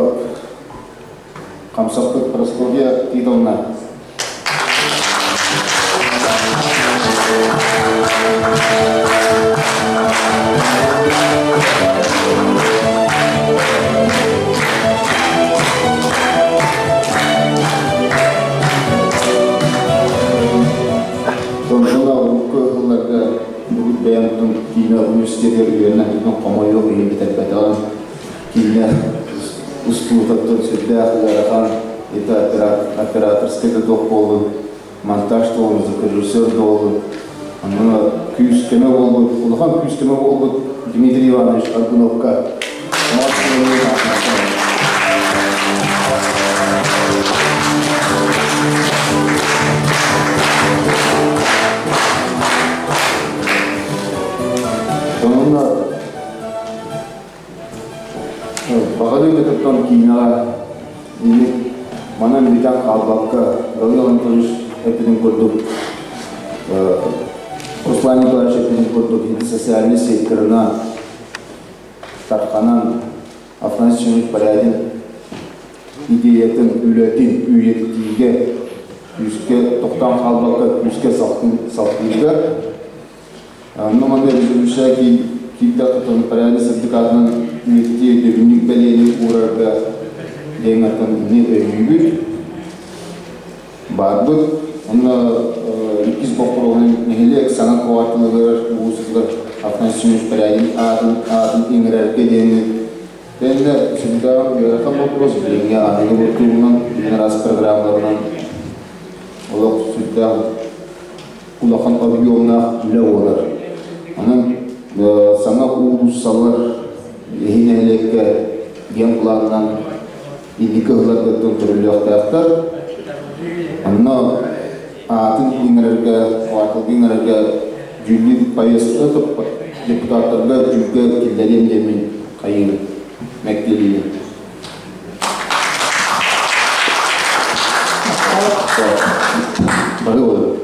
хамсаппыт Прасковья Титовна. Тонжола урукку ыһылларга бүгүт бэйэм киинэ университетыгар үөрэнэн хомойуох иһин бүтэрбэтэҕим. Киинэ устуутаттан сүрдээх ыарахан, это операторскай да туох буоллун, монтаж буоллун, звукорежиссер буоллун, онно күүс-көмө буолбут, улахан күүс-көмө буолбут Дмитрий Иванович Аргуновка. Сонунна Баҕа дойдутуттан киинэҕэ инник манан бүтэн хаалбакка, Гаврил Анатольевич эппитин курдук, Руслан Николаевич эппитин курдук, социальнай секторынан тарханан Афанасий Семенович Порядин идеятын, үлэтин үйэтитиигэ күүскэ тохтоон хаалбакка күүскэ салгыырга. Онно манна резолюция киирдэхтэн порядок сырдык аатынан үйэтитии өйдөбүнньүк бэлиэни уурарга диэн аттан ини өйүүбүт баарбыт. Онно иккис боппуруоһун нэһилиэк саҥа кварталыгар улуусутугар Афанасий Семенович Порядин аатын аатын иҥэрэргэ диэни тэннэ сүрдээх ыарахан боппуруос билиҥҥи аныгы бутуурунан билин араас программаларынан олох сүрдээх улахан объемнаах үлэ буолар. Онон саҥа уулуссалар иһи нэһилиэккэ генпланынан инники ыһыларгыттан көрүллүөхтээхтэр. Онно аатын иҥэрэргэ, кварталга иҥэрэргэ дьүүллүүр повестка депутаттарга дьүүлгэ киллэриэм диэммин хайыыбын, мэктиэлиибин. Бары олорор.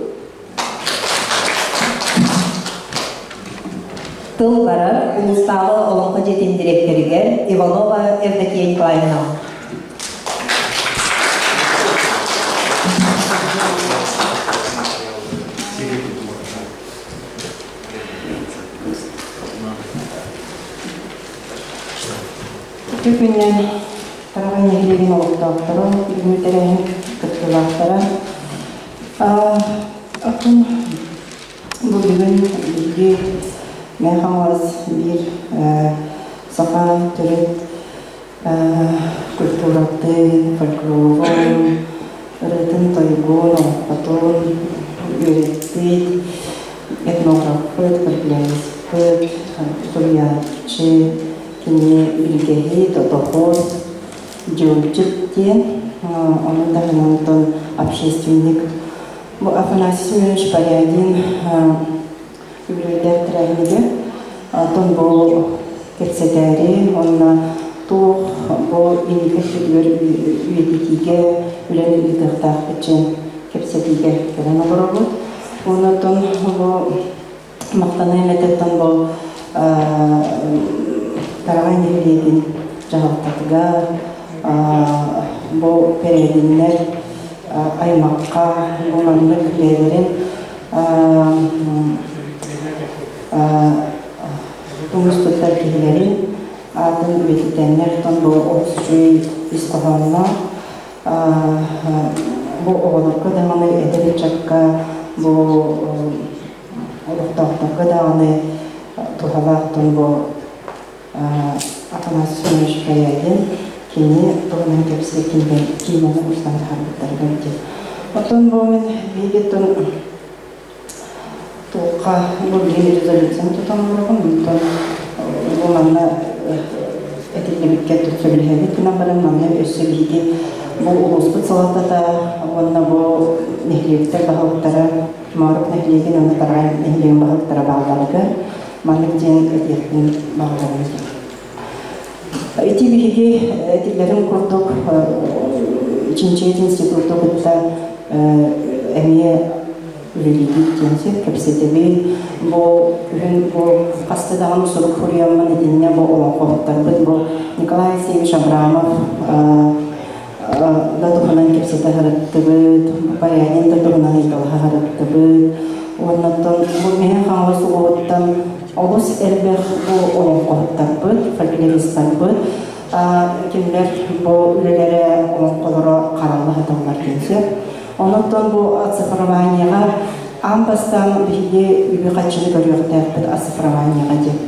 Тыл барар улуустааҕы Олоҥхо дьиэтин дириэктэригэр Иванова Евдокия Николаевна. Ити күннэн Тараҕай нэһилиэгин олохтоохторо, бүгүҥҥү тэрээһин кыттыылаахтара. Оттон бу бүгүн биһиги Мэҥэ Хаҥалас биир саха төрүт культуратын, фольклорун, ырыатын-тойугун, олоҥхотун үөрэппит этнографпыт, фольклористпыт, суруйааччы, Кини билгэһит, отохот, дьылдьыт диэн, ону таһынан онтон общественник. Бу Афанасий Семенович Порядин үбүлүөйдээх тэрээһинигэр оттон бу кэпсэтээри уонна туох бу инники өттүгэр үйэтитиигэ үлэни ыытыахтаахпыт диэн кэпсэтиигэ кэлэн олоробут. Уонна оттон бу Махтаныам этэттэн бу Тараҕай нэһилиэгин дьаһалтатыгар бу Пэрээдиннэр аймахха бу маннык бэйэлэрин тумус туттар киһилэрин аатын үйэтитэннэр тон бу олус үчүгэй ис хоһоонноох бу оҕолорго даҕаны эдэр ыччакка бу олохтоохторго даҕаны туһалаах тон бу Афанасий Семенович Порядин кини туһунан кэпсиир киинэни устан таһаарбыттарыгар диэн. Оттон бу мин биһиги тон туохха бу билигин резолюцияны тутан олоробун, онтон бу манна этиллибиккэ сөбүлэһэбит гынан баран манна өссө биһиги Бу улууспут салалтата уонна бу нэһилиэктэр баһылыктара, Моорук нэһилиэгин уонна Тараҕай нэһилиэгин баһылыктара баалларыгар маннык диэн этиэхпин баҕарабын. Ити биһиги этиллэрин курдук чинчийэр институту кытта эмиэ үлэлиибит диэн сөп кэпсэтэбит. Бу күһүн бу хаста даҕаны сурук суруйаммын итиннэ бу олоҥхоһуттарбыт бу Николай Алексеевич Абрамов да туһунан кэпсэтэ сырыттыбыт, Порядин да туһунан ыйыталаһа сырыттыбыт. Уоннаттан бу Мэҥэ Хаҥалас улууһуттан олус элбэх бу олоҥхоһуттарбыт, фольклористарбыт кинилэр бу үлэлэрэ олоҥхолоро харалла сыталлар диэн сөп. Онон бу оцифрованиеҕа аан бастаан биһиги үбү-харчыны көрүөхтээхпит оцифрованиеҕа диэн.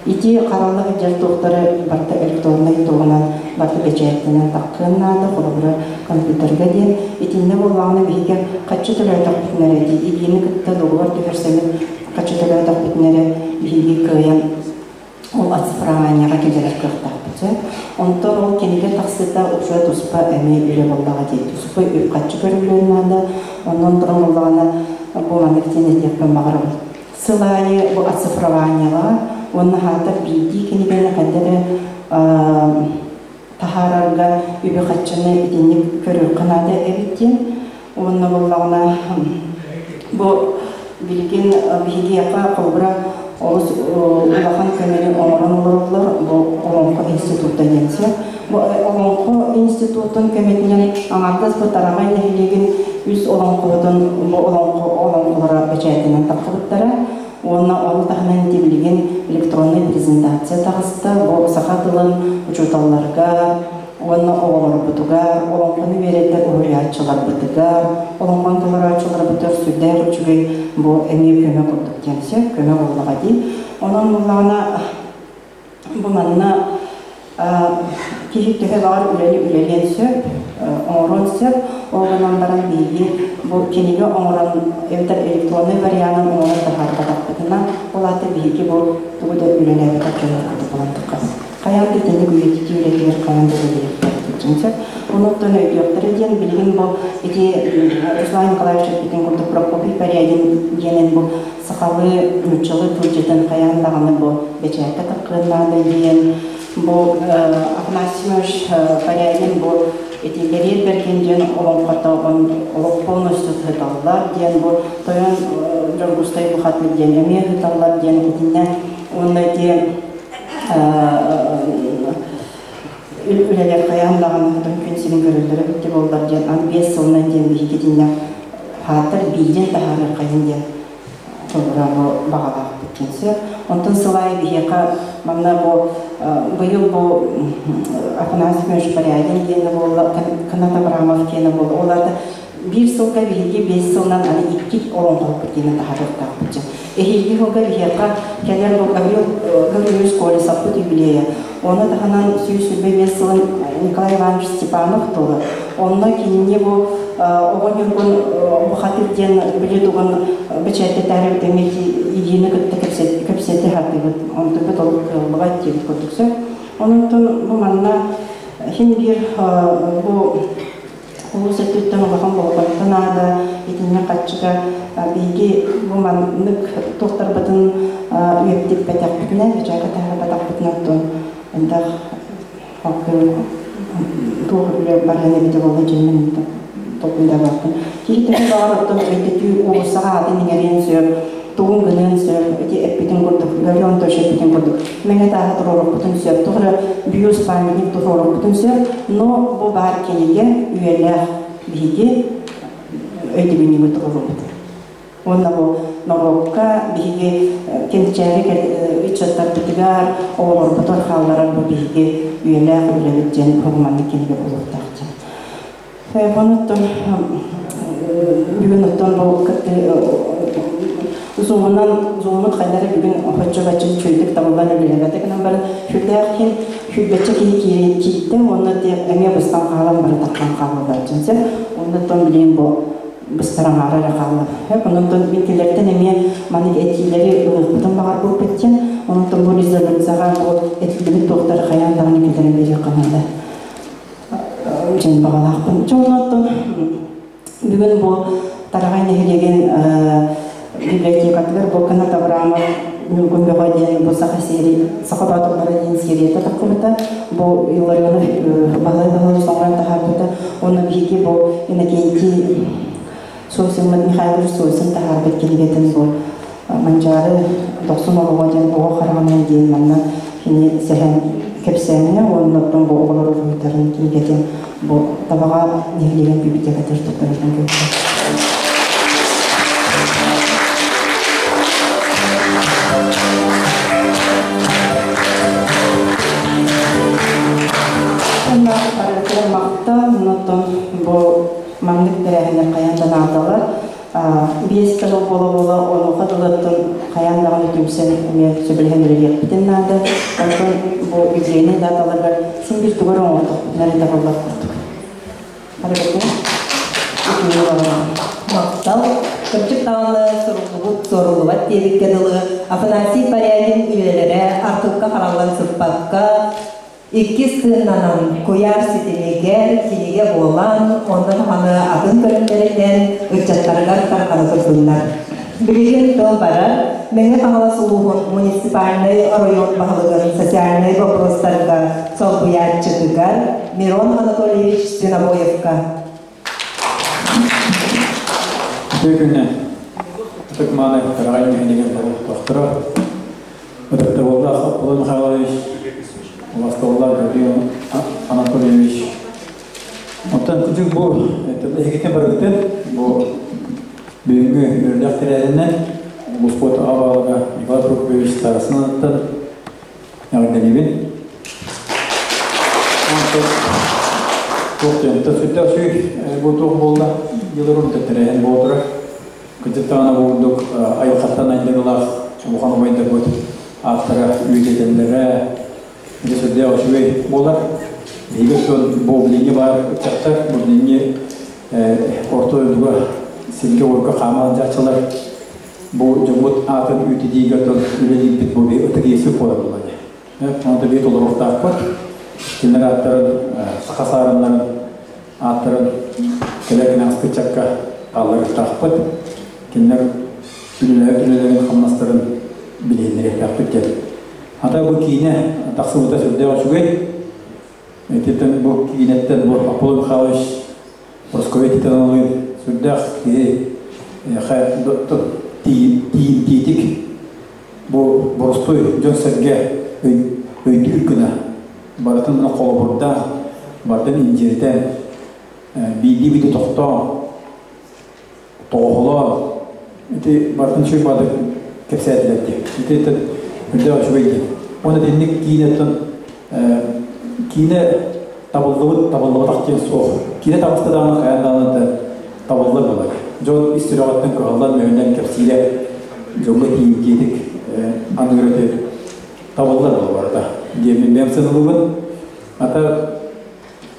Ити харалла сылдьар туохтары барыта электроннай туоһунан барыта бэчээттэнэн таххыан наада, холобура компьютерга диэн. Итиннэ буоллаҕына биһиги хаччы төлөөтөхпүтүнэ эрэ дии, илиини кытта договор түһэрсэммит хаччы төлөөтөхпүтүнэ эрэ биһиги кыайан ол оцифрованиеҕа киллэрэр кыахтаахпыт сөп. Онтон ол кинигэ тахсыыта уже туспа эмиэ үлэ буоллаҕа дии. Туспа үп-харчы көрүллүөн наада. Онон туран буоллаҕына бу маннык диэн этиэхпин баҕарабын. Сыл аайы бу оцифрованиеҕа уонна хаатар биирдии кинигэни хайда эрэ таһаарарга үбү-харчыны итинник көрүөххэ наада эбит диэн. Уонна буоллаҕына бу билигин биһигиэхэ холобура олус улахан көмөнү оҥорон олороллор бу Олоҥхо института диэн сөп. Бу Олоҥхо институтун көмөтүнэн аҥардас бу Тараҕай нэһилиэгин үс олоҥхоһутун бу олоҥхо олоҥхолоро бэчээтинэн тахсыбыттара. Уонна ону таһынан ити билигин электроннай презентация таҕыста. Бу саха тылын учууталларга уонна оҕолорбутугар, олоҥхону үөрэтэр уһуйааччыларбытыгар, олоҥхону толорооччуларбытыгар сүрдээх үчүгэй бу эмиэ көмө курдук диэн сөп, көмө буоллаҕа дии. Онон буоллаҕына бу манна киһи төһө баҕар үлэни үлэлиэн сөп, оҥоруон сөп. Ол гынан баран биһиги бу кинигэ оҥорон эбэтэр электроннай варианын оҥорон таһаарбатахпытына, ол аата биһиги бу тугу да үлэлээбэтэх дьон курдук буолан таххас. Хайаан да итинник үйэтитии үлэтигэр хайаан да үлэлиэхтээхпит сөп. Онуттан өйдүөхтэрэ диэн билигин бу ити Руслан Николаевич эппитин курдук Прокопий Порядин диэнин бу сахалыы нууччалыы тылдьытын хайаан даҕаны бу бэчээккэ таххыан наада диэн бу Афанасий Семенович Порядин бу ити Бэриэт Бэргэн диэн олоҥхото олох полностью ыһыталлар диэн бу Тойон Дьоргустай Бухатыр диэн эмиэ ыһыталлар диэн итиннэ уонна ити үлэлэр хайаан даҕаны күн сирин көрөллөрө бүттэ буоллар диэн аны 5 сылынан диэн биһиги итиннэ хааттар биирдэн таһаарыаххайын диэн толору баҕалаахпыт диэн сөп. Онтон сыл аайы биһиэхэ манна бу быйыл бу Афанасий Семенович Порядин диэнэ буолла, Канат Абрамов диэнэ буолла. Ол аата биир сылга биһиги 5 сылынан аны икки олоҥхолоппут диэни таһаарыахтаахпыт дьэ. Эһиилги сылга биһиэхэ кэлэр бу Гаврил Гаврилович Колесовпут юбилейа. Ону таһынан 125 сылын Николай Иванович Степанов тула. Онно кинини бу оҕо ньургун бухатыр диэн били тугун бэчээттэтээри эмиэ илиини кытта кэпсэтэ сатыыбыт. Онтукпут олус кыаллыбат диэбит курдук сөп. Онон бу манна хин биир бу Улуус өттүттэн улахан болҕомто наада, итиннэ хаччыга биһиги бу маннык туохтарбытын үйэптиппэтэхпитинэ, бэчээккэ таһаарбатахпытына оттон элбэх туох үлэ барыан эбитэ буолла дьиҥмин толкуйдаабаппын. Киһи төһө баҕар оттон өйдөтүү уулуссаҕа аатын иҥэриэн сөп, тугун гыныан сөп, ити эппитин курдук, Гаврил Анатольевич эппитин курдук, мэҥэ тааһы туруорукпутун сөп, туох эрэ бюст памятник туруорукпутун сөп, но бу баар кинигэ үйэлээх биһиги өйдөбүнньүгү туруорубут. Уонна бу норуокка биһиги кэнчээри ыччаттарбытыгар, оҕолорбутугар хаалларар бу биһиги үйэлээх үлэбит диэн маннык кинигэ буолуохтаах диэн. Онуттан бүгүн оттон бу кытты зумунан зуммут хайдары бүгүн хоччо-бачча үчүгэйдик табыллан үлэлээбэтэ гынан баран сүрдээх иһин сүүрбэччэ киһи киирдэ уонна эмиэ быстан хаалан бары таххан хааллылар дьинсэ оннуттан билигин бу быстар аҥаара эрэ хаалла оннуттан мин кинилэртэн эмиэ маннык этиилэри ылыахпытын баҕарбыппыт диэн оннуттан бу резолюцияҕа бу этиллибит туохтары хайаан даҕаны киллэрэн биэриэххэ наада. Дьэн баҕалаахпын. Дьоннортон бүгүн бу Тараҕай нэһилиэгин библиотекатыгар бу Канат Абрамов Ньургун Бөҕө диэн бу саха серия саха боотурлара диэн серията тахсыбыта. Бу Илларионов Баһылай Баһылович оҥорон таһаарбыта. Уонна биһиги бу Иннокентий Сосиммыт Михайлович Сосин таһаарбыт кинигэтин бу Манчаары Дохсун олоҕо диэн оҕо хараҕынан диэн манна кини сэһэн кэпсээҥҥэ уонна оттон бу оҕолор уруһуйдарын кинигэтин бу Табаҕа нэһилиэгин библиотекатыгар туттарыытын көрдө. Уонна барытыгар махтал, онтон бу маннык тэрээһиннэр хайаан да наадалар. Биэс сыл буола-буола онуоха дылыттан хайаан даҕаны түмсэн эмиэ сөбүлэһэн үлэлиэхпитин наада. Онтон бу юбилейнай даталарыгар син биир тугу эрэ оҥордохпутуна эрэ табыллар курдук. Арыгытын үтүө баҕарабын. Махтал. Кырдьык даҕаны суруллубут суоруллубат диэбиккэ дылы Афанасий Порядин үлэлэрэ архыыпка хараллан сыппакка, Иккис тыыннанан, куйаар ситимигэр кинигэ буолан, онно даҕаны атын көрүҥнэринэн ыччаттарыгар тарҕана турдуннар. Билигин тыл барар, Мэҥэ Хаҥалас улууһун муниципальнай оройуон баһылыгын социальнай боппуруостарга солбуйааччытыгар Мирон Анатольевич Свинобоевка. Үтүө күнү ытык-мааны Тараҕай нэһилиэгин олохтоохторо, ытыктабыллаах Аполлон Михайлович, убастабыллаах Гаврил Анатольевич. Оттон күтүк бу эһигитин барыгытын бу бүгүҥҥү үөрүүлээх тэрээһининэн улууспут аҕа баһылыга Николай Прокопьевич Старостинаттан Эҕэрдэлиибин. Туох диэн сүрдээх үчүгэй бу туох буолла дьылырым тэрээһин буола турар. Кырдьык даҕаны бу курдук айылҕаттан айдарыылаах улахан убайдарбыт ааттара үйэтитэллэрэ дьэ сүрдээх үчүгэй буолар. Биһиги оттон бу билиҥҥи баар ыччаттар, бу билиҥҥи орто дойдуга сиргэ-уорга хаама сылдьааччылар Бу дьоммут аатын үүтүдиигэ оттон үлэлиирбит бу ытык иэспит буолар буолла дии. Онто биир толоруохтаахпыт. Кинилэр ааттарын саха саарыннарын ааттарын кэлэр кэнэҕэски ыччакка хаалларыахтаахпыт. Кинилэр үлэлээбит үлэлэрин хамнастарын билиһиннэриэхтээхпит диэн. Ата бу киинэ тахсыбыта сүрдээх үчүгэй. Ититтэн бу киинэттэн бу Аполлон Михайлович Прасковья Титановналыын сүрдээх киһи тиийимтиитик бу боростуой дьон-сэргэ өйдүүр гына барытын холобурдаах, барытын индьиритэн, биирдии-биирдии тохтоон, тоҕоһолоон ити барытын үчүгэй баҕайытык кэпсээтилэр дии. Ити үрдээх үчүгэй дии. Уонна итинник киинэттэн киинэ табыллыбыт, табыллыбатах диэн суох. Киинэ таҕыста даҕаны хайаан даҕаны да табыллар буолар. Дьон ис сүрэҕиттэн кыһаллан, мөһүнэн кэпсиирэ дьоҥҥо тиийимтиэтик аныыр ити табыллар буолар барыта диэн бэйэм сыаналыыбын. Ата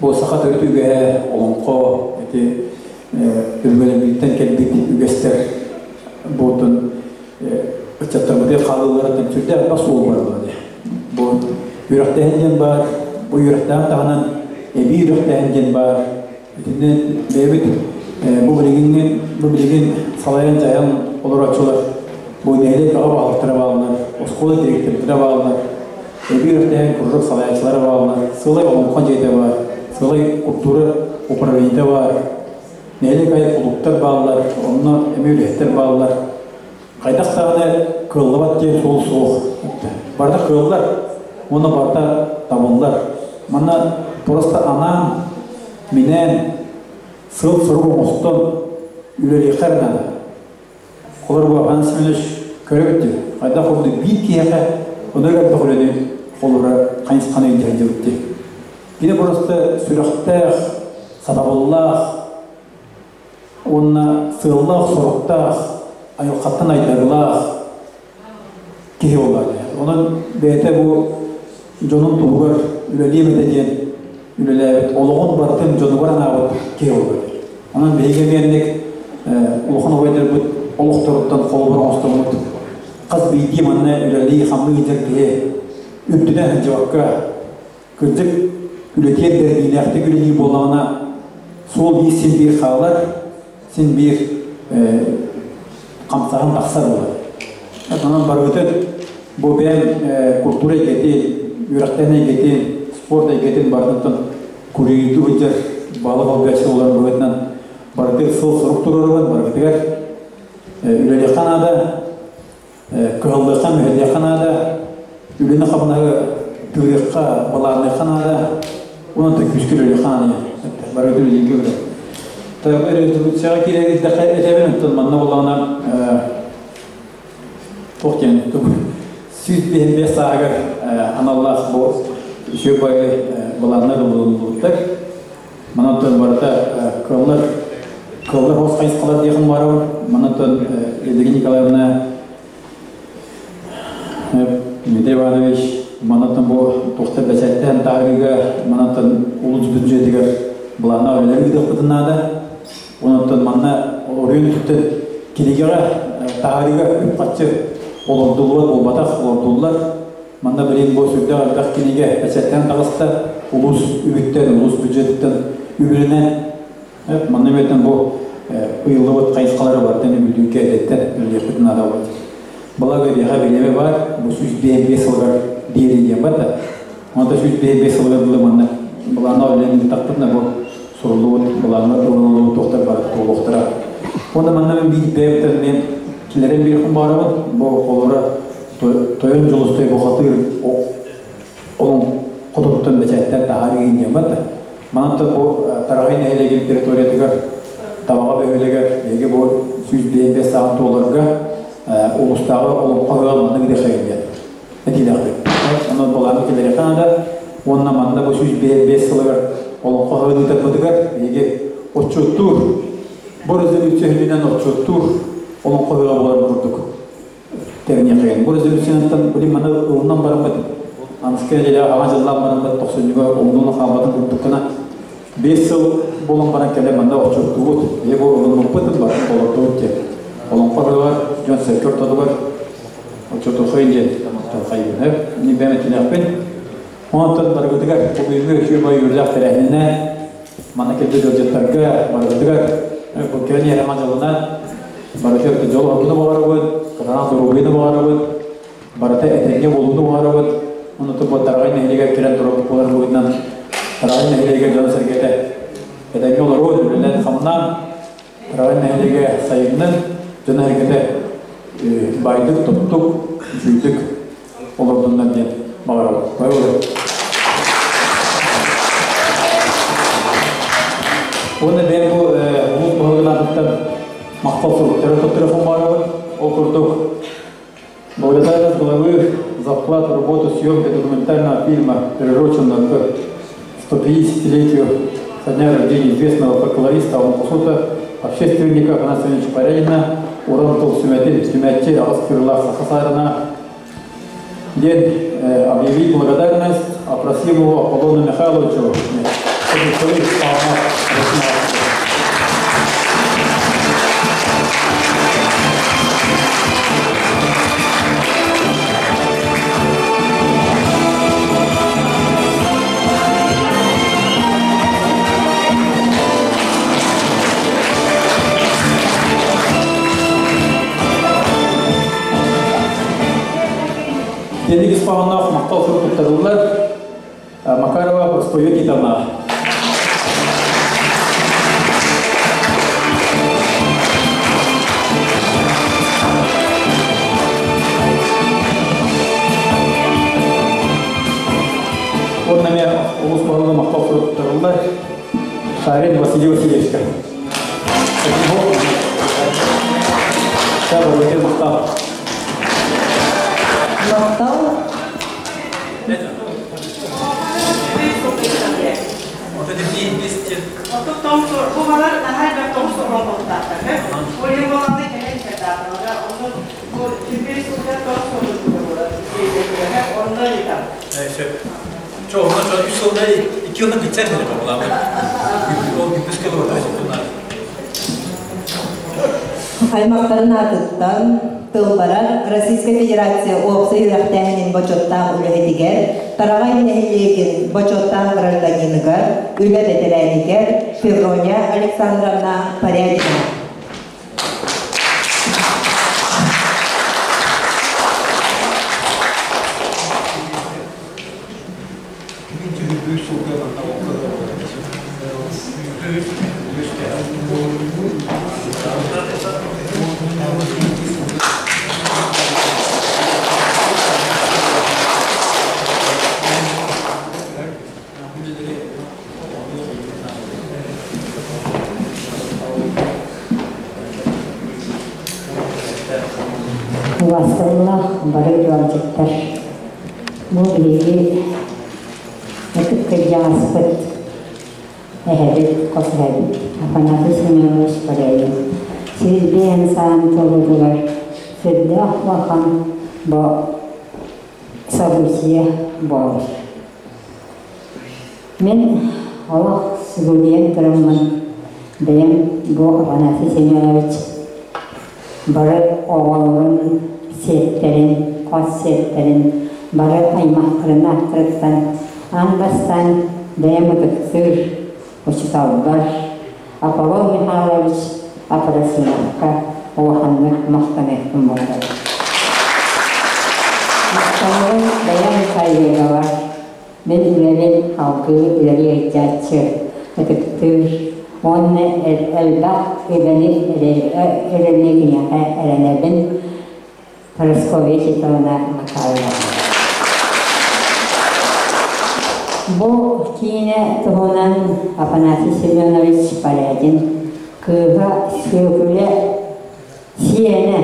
Бу саха төрүт үгэһэ, олоҥхо, ити өбүгэлэрбититтэн кэлбит үгэстэр буотун ыччаттарбытыгар хаалыыларыттан сүрдээх элбэх суол барыллар дии. Бу үөрэхтээһин диэн баар, бу үөрэхтээһин таһынан эбии үөрэхтээһин диэн баар. Итиннэ бэйэбит бу билигиҥҥи бу билигин салайан дьайан олорооччулар бу нэһилиэк бөҕө баһылыктара бааллар, оскуола дириэктэрдэрэ бааллар. Эбии үөрэхтээһин кружок салайааччылара бааллар, сыалай олоҥхо дьиэтэ баар, сыалай культура управлениета баар, нэһилиэк аайы кулууптар бааллар, онно эмиэ үлэһиттэр бааллар. Хайдах даҕаны кыаллыбат диэн суол суох. Барыта кыаллар уонна барыта табыллар. Манна просто анаан, минээн, сыал-сорук оҥостон үлэлиэххэ эрэ наада. Холобур, бу Афанасий Семенович көрөбүт дии, хайдах курдук биир киһиэхэ оннук элбэх үлэни холобура хайысханы илдьэ сылдьыбыт дии. Кини просто сүрэхтээх, сатабыллаах уонна сыаллаах-соруктаах, айылҕаттан айдарыылаах киһи буолла дии. Онон бэйэтэ бу дьонун туһугар үлэлиэм этэ диэн үлэлээбит, олоҕун барытын дьонугар анаабыт киһи буолла дии. Онон биһиги эмиэ улахан убайдарбыт олохторуттан холобур оҥостоммут хас биирдии манна үлэлии-хамныы сылдьар киһи үрдүнэн сылдьыбакка, кырдьык. Үлэтиэр бэрниилээхтик үлэлиир буоллаҕына, суол биир син биир хаалар, син биир хамсаһан тахсар буолар. Онон барыбытын бу бэйэм культура эйгэтин, үөрэхтэн эйгэтин, спорт эйгэтин барытыттан курьердуу сылдьар балык албиаччы буолар быһыытынан барытыгар сыл-сорук туруорабын, барыбытыгар үлэлиэххэ наада, кыһаллыахха, мүһэллиэххэ наада, үлэни-хамнаһы тыырыахха, балаанныахха наада, онон күүскэ үлэлиэххэ наада. Барыта үлэлииргэ үлэ. Резолюцияҕа киирэрдэххэ этэбин, оттон манна буоллаҕына туох диэн 155 сааһыгар аналлаах бу үчүгэй баайы былааннар ылыллыбыттар. Манан барыта кыаллар кыаллар хос хайысхалар диэхин барабын. Манан Евгения Николаевна Дмитрий Иванович манаттан бу туохта бэчээттээн таһаарыыга манаттан улус бюджетигэр былааннаах үлэлэр ыытыахпытын наада. Онон манна оройуон өттүттэн кинигэҕэ таһаарыыга үп-харчы олордуллубат буолбатах, олордуллар. Манна билигин бу сүрдээх элбэх кинигэ бэчээттээн таҕыста. Улуус үбүттэн, улуус бюджетыттан үбүлэнэн манна эбэтэн бу ыйыллыбыт хайысхалары барытын үбүлүүргэ эдэттэн үлэлиэхпитин наада буолар. Балага биһиэхэ бириэмэ баар, бу 105 сылыгар диэри диэн бар да. Онто 105 сылыгар дылы манна былааннаах үлэни ыытахпытына бу суруллубут былааннар ылыныллыбыт туохтар бар туолуохтара. Онно манна мен биир бэйэбиттэн мен килэрэн биэххин баарабын. Бу холобура Тойон Дьулустай бухатыыр олоҥ хотуттан бэчээттэн таһаарыы диэн бар да. Манан бу Тараҕай нэһилиэгин территориятыгар Табаҕа бөһүөлэгэр биһиги бу 105 саҕан туоларга улуустааҕы олоҥхо ыһыаҕын маннык диэххэ диэн этиилээхпит. Онон былааны киллэриэххэ наада. Уонна манна бу 105 сылыгар олоҥхо ыһыаҕын ыытарбытыгар биһиги отчуоттуур, бу резолюция үрдүнэн отчуоттуур олоҥхо ыһыаҕа буоларын курдук тэриниэххэ. Бу резолюциянан билим маны ылынан бараммыт аныскы нэдиэлэҕэ аҕа дьыллаан бараммыт тохсунньуга умнууну хаалбатын курдуккана 5 сыл буолан баран кэлэн манна отчуоттуубут. Ийэ бу ылыммыппыт барытын толордубут диэн. Олоҥхо ыһыаҕар дьон сэргэ ортотугар отчуотухай диэн хайбын. Мин бэйэм этинэхпин. Онтон барыбытыгар бу бүгүҥҥү үчүгэй үөрүүлээх тэрээһининэ манна кэлбит ыалдьыттарга барыбытыгар бу кэлэн иһэр дьолунан барыта дьол ордуну баҕарабыт, кытаанах доруобуйаны баҕарабыт, барыта этэҥҥэ буолууну баҕарабыт. Онно бу Тараҕай нэһилиэгэр кэлэн турар буолар быһыытынан Тараҕай нэһилиэгэр дьон-сэргэтэ этэҥҥэ олоруон, үлэлээн-хамнаан Тараҕай нэһилиэгэ сайыннын, дьон-сэргэтэ байдык, тоттук, үчүгэйдик олордуннар диэн баҕарабыт. Бай Уонна бэйэм бу улуус баһылыгын аатыттан махтал суруктары туттарыахпын баҕарабын. Ол курдук благодарность главы за вклад в работу съемки документального фильма, приуроченного к 150-летию со дня рождения известного фольклориста Олонхосута, общественника Афанасия Ивановича Порядина, уран тыл сүмэтин сүмэтчи аҕыс кырылаах саха саарына диэн объявить благодарность Апросимову Аполлону Михайловичу. Денис Исфаханов мактал сурук туттарыллар. Макарова Проспоя Титовна. Уонна эмиэ улус баһылыга махтал сурук туттарыллар. Шарин Василий Васильевичка. Махтал. Махтал. Çoğundan çok 3 yılda 2 yılda bitsen bile babam. O gündüz kılı var. Аймақтарын атыттан тыл барар Российская Федерация уопсай үөрэхтээһинин бочуоттаах үлэһитигэр, Тараҕай нэһилиэгин бочуоттаах гражданиныгар, үлэ бэтэрээнигэр Феврония Александровна Порядина. Убасталлаах бары ыалдьыттар, бу биһиги ытык кырдьаҕаспыт эһэбит, хос эһэбит Афанасий Семенович Порядин сирбиэн саан толугугар сүрдээх улахан бу событие буолар. Мин олох сүгүрүйэн тураммын бэйэм бу Афанасий Семенович бары оҕолорун, сиэттэрин, хос сиэттэрин, бары аймахтарын ааттарыттан аан бастаан бэйэм ытыктыыр учууталбар Аполлон Михайлович Апарасиновка улаханнык махтаныахпын буолар. Махтаналым бэйэм коллегалар, мин үлэбин салгыы үлэлии ыйдьааччы, ытыктыыр уонна элбэх үлэни эрэллии киниэхэ эрэнэбин Парасковья Титовна Макарова. Бу киинэ туһунан Афанасий Семенович Порядин кыыһа Сүөкүлэ сиэнэ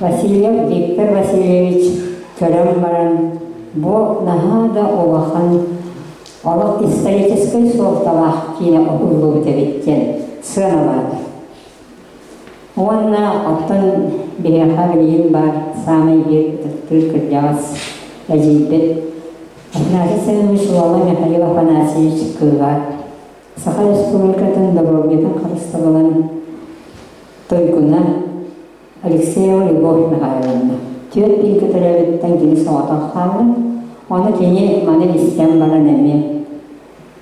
Васильев Виктор Васильевич көрөн баран, бу наһаа да улахан олох историческай суолталаах киинэ уһуллубут эбит диэн сыаналаата. Уонна оттон биһиэхэ билигин баар саамай биир ытыктыыр кырдьаҕас эдьиийбит Афанасий Семенович уола Михаил Афанасьевич кыыһа Саха Республикатын доруобуйатын харыстабылын туйгуна Алексеева Любовь Михайловна. Түөрт бииргэ төрөөбүттэн кини соҕотох хаалла. Ону кини маны истэн баран эмиэ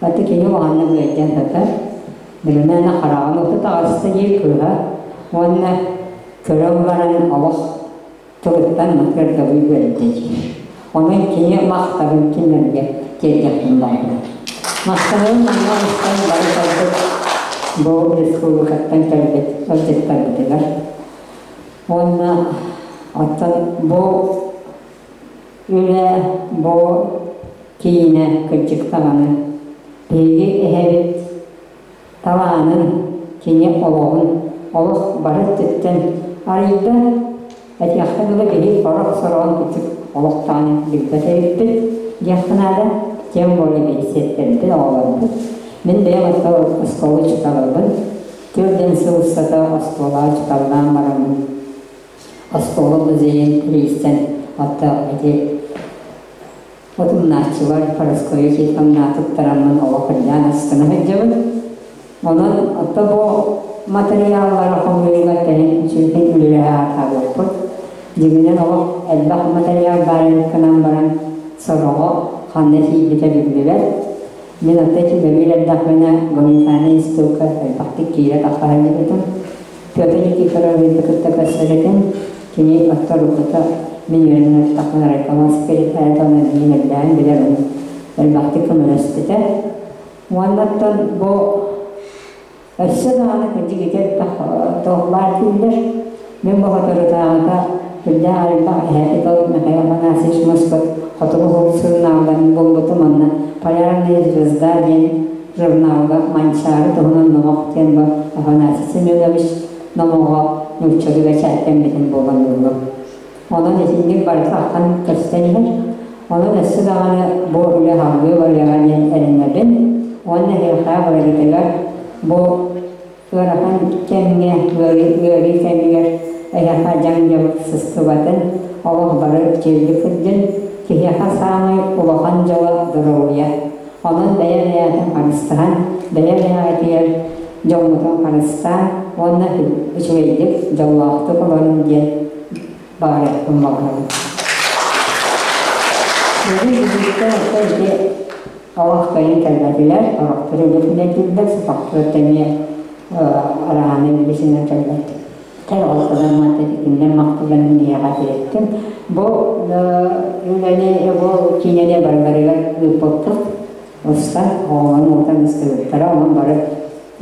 Аты кини улаханнык ыалдьан сытар. Билимээнэ хараҕын ута таҕыста диир кыыһа уонна көрөн баран олох тылыттан мыкырдабый үөрдэ диир. Онон кини махталын кинилэргэ тиэрдиэхпин баҕарабын. Махталын манна устан бары кэлбит бу республикаттан кэлбит ыалдьыттарбытыгар. Уонна оттон бу үлэ бу киинэ кырдьык даҕаны биһиги эһэбит талаанын, кини олоҕун олох бары өттүттэн арыйда. Этиэххэ дылы биһи сорох-сороҕун кырдьык олох даҕаны билбэт эбиппит диэххэ наада. Тем более биһи сиэттэрбит, оҕолорбут. Мин бэйэм оскуола учууталабын. Төрдүн сыл устата оскуолаҕа учууталлаан бараммын оскуола музейын тэрийсэн оттон ити утумнааччылар Парасковья Тихоновна туттараммын олох ырдаан астына сылдьабын. Онон отто бу материаллары хомуйууга кэлин үчүгэй үлэлэһэ аатаабыппыт. Дьиҥинэн олох элбэх материал баар эбит гынан баран сороҕо ханна тиийбитэ биллибэт. Мин отто ити үлэлиир эрдэхпинэ гуманитарнай институкка элбэхтик киирэ тахса сылдьыбытым. Петр Никифоровиһы кытта көрсөр этим. Кини отторукута мин үөрэнэн аттахпына райкомол секретаря миигин элбээн билэр ону элбэхтик көмөлөспүтэ. Уоннаттан бу өссө даҕаны кырдьык ити элбэх туох баар дииллэр. Мин бу соторутааҕыта сүрдээх элбэх эһээти тыл Михаил Афанасьевич Моспут Хотугу Уһук сурунаалларын булбутум онно «Полярная звезда» диэн журналга Манчаары туһунан номох диэн бу Афанасий Семенович номоҕо нууччалыы бэчээттэммитин буолан ыллым. Онон итинник барыта ахтан көстөн иһэр. Онон өссө даҕаны бу үлэ салгыы барыаҕа диэн эрэнэбин. Уонна эһиэхэ барыгытыгар бу ыарахан кэмҥэ, ыарыы кэмигэр эһиэхэ дьаҥ-дьабык сыстыбатын, олох бары чэбдик сылдьын, киһиэхэ саамай улахан дьоло доруобуйа. Онон бэйэ-бэйэтин харыстаһан, бэйэ-бэйэҕитигэр дьоҥҥутун харыстаан, уонна үчүгэйдик, дьоллоохтук олорун диэн баҕарыахпын баҕарабын. Бүгүн бүгүттэн оттон ити олох кыайан кэлбэтилэр, орохтор үлэтинэн кэллэр, сотохтор эмиэ арааны үлэсинэн кэллэр. Тэр олохтонон мантан махталларын миэхэ тириэттим. Бу үлэни бу киинэни барыларыгар ыыппыппыт. Устан, оҕолорун уутан ыстыбыттара, онон бары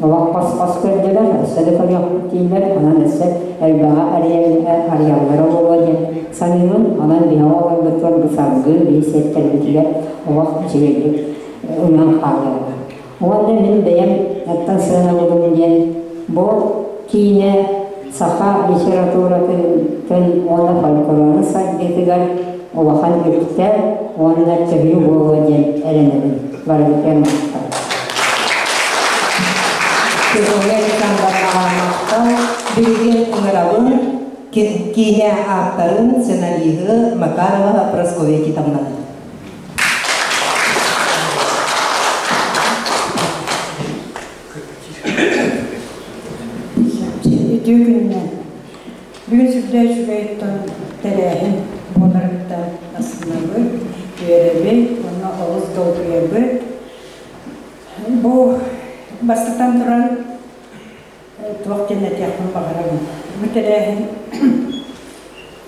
олох хос-хос көрдүлэр, өссө да көрүөхпүт дииллэр, онон өссө элбэҕи арыйаллара буолуо диэн саныыбын. Онон биһи оҕолорбутугар бу салгыы биир сиэттэрбитигэр олох үчүгэйдик ылан хаалыаҕа. Уонна мин бэйэм оттон сыаналыыбын диэн бу киинэ саха литературатын уонна фольклорун сайдыытыгар улахан үктэл уонна төһүү буолуо диэн эрэнэбин. Барыбытыгар махтал. Петровна Александровнаҕа махтал. Билигин ыҥырабын киинэ ааптарын, сценариһы Макарова Прасковья Титовнаны. Үтүө күнүнэн. Бүгүн сүрдээх үчүгэй тэрээһин буоларыттан астынабыт, үөрэбит уонна олус долгуйабыт. Бу бастатан туран туох диэн этиэхпин баҕарабын. Бу тэрээһин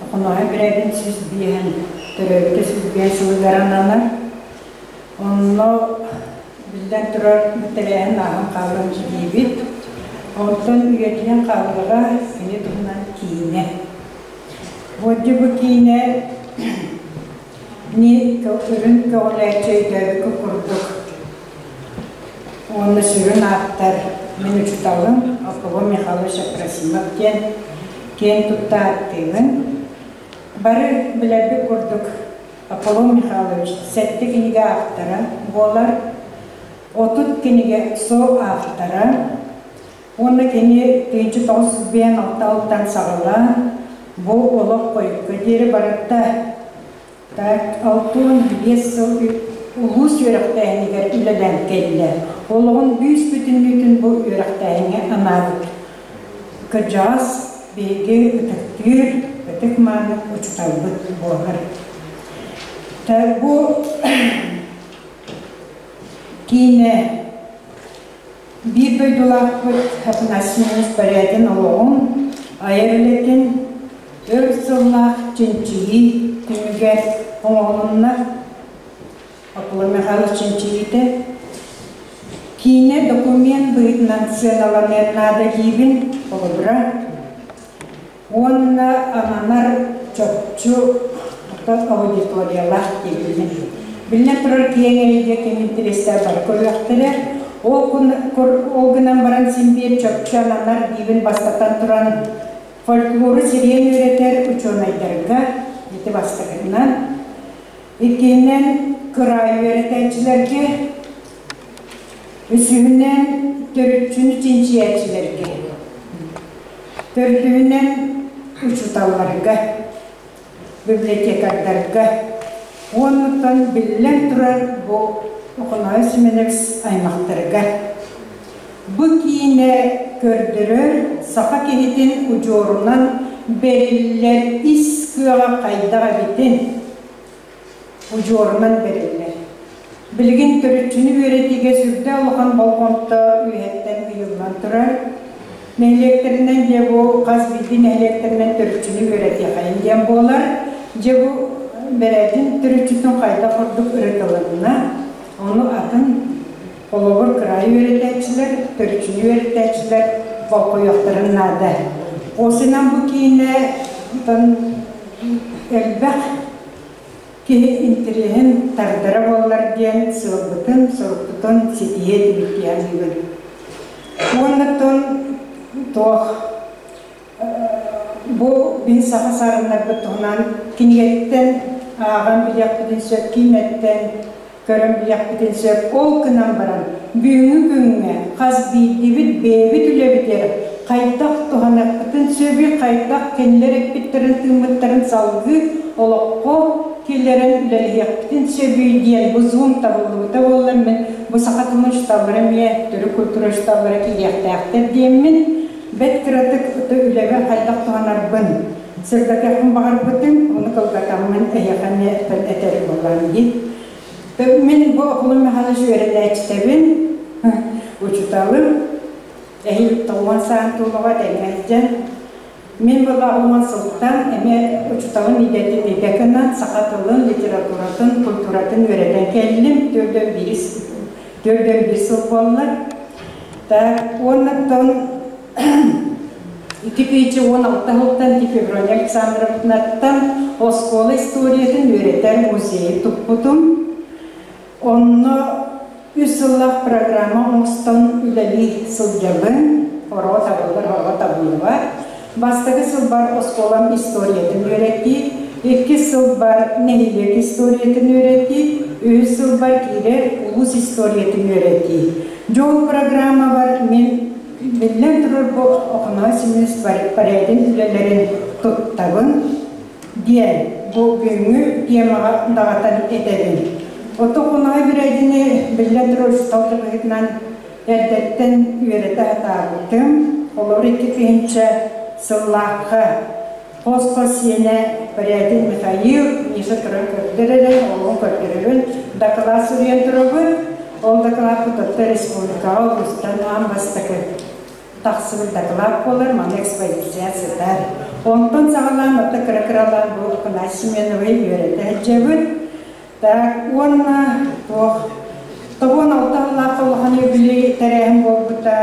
Охонооһой Бирээбин 105-ин төрөөбүтэ 105 сылыгар ананар. Онно биллэн турар бу тэрээһин ааһан хаалан диибит. Онтон үйэтийэн хааллаҕа кини туһунан киинэ. Буодьу бу киинэ ни өрүн көҕүлээччи өйдөөбүккэ курдук уонна сүрүн ааптар мин учууталым Аполлон Михайлович Апросимов диэн киэн тутта ааттыыбын. Бары билэрбит курдук Аполлон Михайлович сэттэ кинигэ автора буолар, 30 кинигэ со-автора уонна кини 1996 саҕалаан бу олох хойукка диэри барыта Так, 65 сыл улуус үөрэхтээһинигэр үлэлээн кэллэ. Олоҕун бүүс-бүтүннүүтүн бу үөрэхтээһиҥҥэ анаабыт. Кырдьаҕас биһиги ытыктыыр, ытык-мааны учууталбыт буолар. Бу киинэ биир дойдулаахпыт Афанасий Семенович Порядин олоҕун, айар үлэтин өр сыллаах чинчийии түмүгэр оҥоһулунна. Аполлон Михайлович чинчийиитэ киинэ документ быһыытынан сыаналаныан наада диибин, холобура, уонна ананар чопчу аудиториялаах диибин. Биллэн турар, киэҥ эйгэ ким интэриэстээх бары көрүөхтэрэ. Ол гынан баран син биир чопчу ананар диибин бастатан туран фольклору сириэн үөрэтэр учуонайдарга ити бастакытынан. Иккиһинэн кыраайы үөрэтээччилэргэ, үсүһүнэн төрүччүнү чинчийээччилэргэ, төрдүһүнэн учууталларга, библиотекардарга уоннуттан биллэн турар бу Охоноой Семенович аймахтарыгар. Бу киинэ көрдөрөр саха киһитин удьуорунан бэриллэр ис кыаҕа хайдах эбитин удьуорунан бэриллэр. Билигин төрүччүнү үөрэтиигэ сүрдээх улахан болҕомто үөһэттэн ыйыллан турар. Нэһилиэктэринэн дьэ бу хас биирдии нэһилиэктэринэн төрүччүнү үөрэтиэхэйин диэн буолар. Дьэ бу бэрээдин төрүччүтүн хайдах курдук ырытылынна, ону атын холобур кыраайы үөрэтээччилэр, төрүччүнү үөрэтээччилэр болҕойуохтарын наада. Осынан бу киинэ элбэх киһи интэриэһин тардара буоллар диэн сыалбытын, сорукпутун ситиһиэ этибит дии саныыбын. Уонна туох бу биһи саха саарыннарбыт туһунан кинигэттэн ааҕан билиэхпитин сөп, киинэттэн көрөн билиэхпитин сөп. Ол гынан баран бүгүҥҥү күҥҥэ хас биирдиибит бэйэбит үлэбитигэр хайдах туһаныахпытын сөбүй, хайдах кинилэр эппиттэрин тыыммыттарын салгыы олоххо киллэрэн үлэлэһиэхпитин сөбүй диэн бу зум табыллыбыта буоллар мин бу саха тылын учууталлара эмиэ төрүт культура учууталлара киириэхтээхтэр диэммин. бэт кыратык үлэбэр хайдах туһанарбын сырдатыахпын баҕарбытым, ону кылгатаммын эһиэхэ эмиэ этэр буоллаҕым дии. Мин бу Окулун Михайлович үөрэнээччитэбин, учууталым, эһиил 90 саан туолуҕа тэҥҥэ сылдьан. Мин буоллаҕым сылтан эмиэ учууталым идэтин идэ гынан саха тылын, литературатын, культуратын үөрэтэн кэллим. 41 сыл буолла. Так, уоннаттан 2016 сылтан Феврония Александровнаттан оскуола историятын үөрэтэр музейы туппутум. Онно үс сыллаах программа оҥостон үлэлии сылдьабын. Ороҕо табыллар, ороҕо табыллыбат. Бастакы сылбар оскуолам историятын үөрэтии, иккис сылбар нэһилиэк историятын үөрэтии, үһүс сылбар киирэр улуус историятын үөрэтии. Дьол программабар мин биллэн турар бу Охоноос Семенович Порядин үлэлэрин туттабын диэн бу бүгүҥҥү темаҕа даҕатан этэбин. Ото Охоноой Бүрээдини биллэн турар учуутал быһыытынан эрдэттэн үөрэтэ сатаабытым. Олор 2000 сыллаахха хос-хос сиэнэ Порядин Михаил Миша туран көрдөр эрэ, олоҕун көрдөрөрүн дакылаат суруйан турабын. Ол дакылааппыт отто республикаҕа улуустан аан бастакы тахсыбыт дакылаат буолар, манна экспозиция сытар. Онтон саҕалаан отто кыра-кыралаан бу Афанасий Семеновы үөрэтэ сылдьабыт. Так, уонна туох 96 сыллаах улахан юбилей тэрээһин буолбута.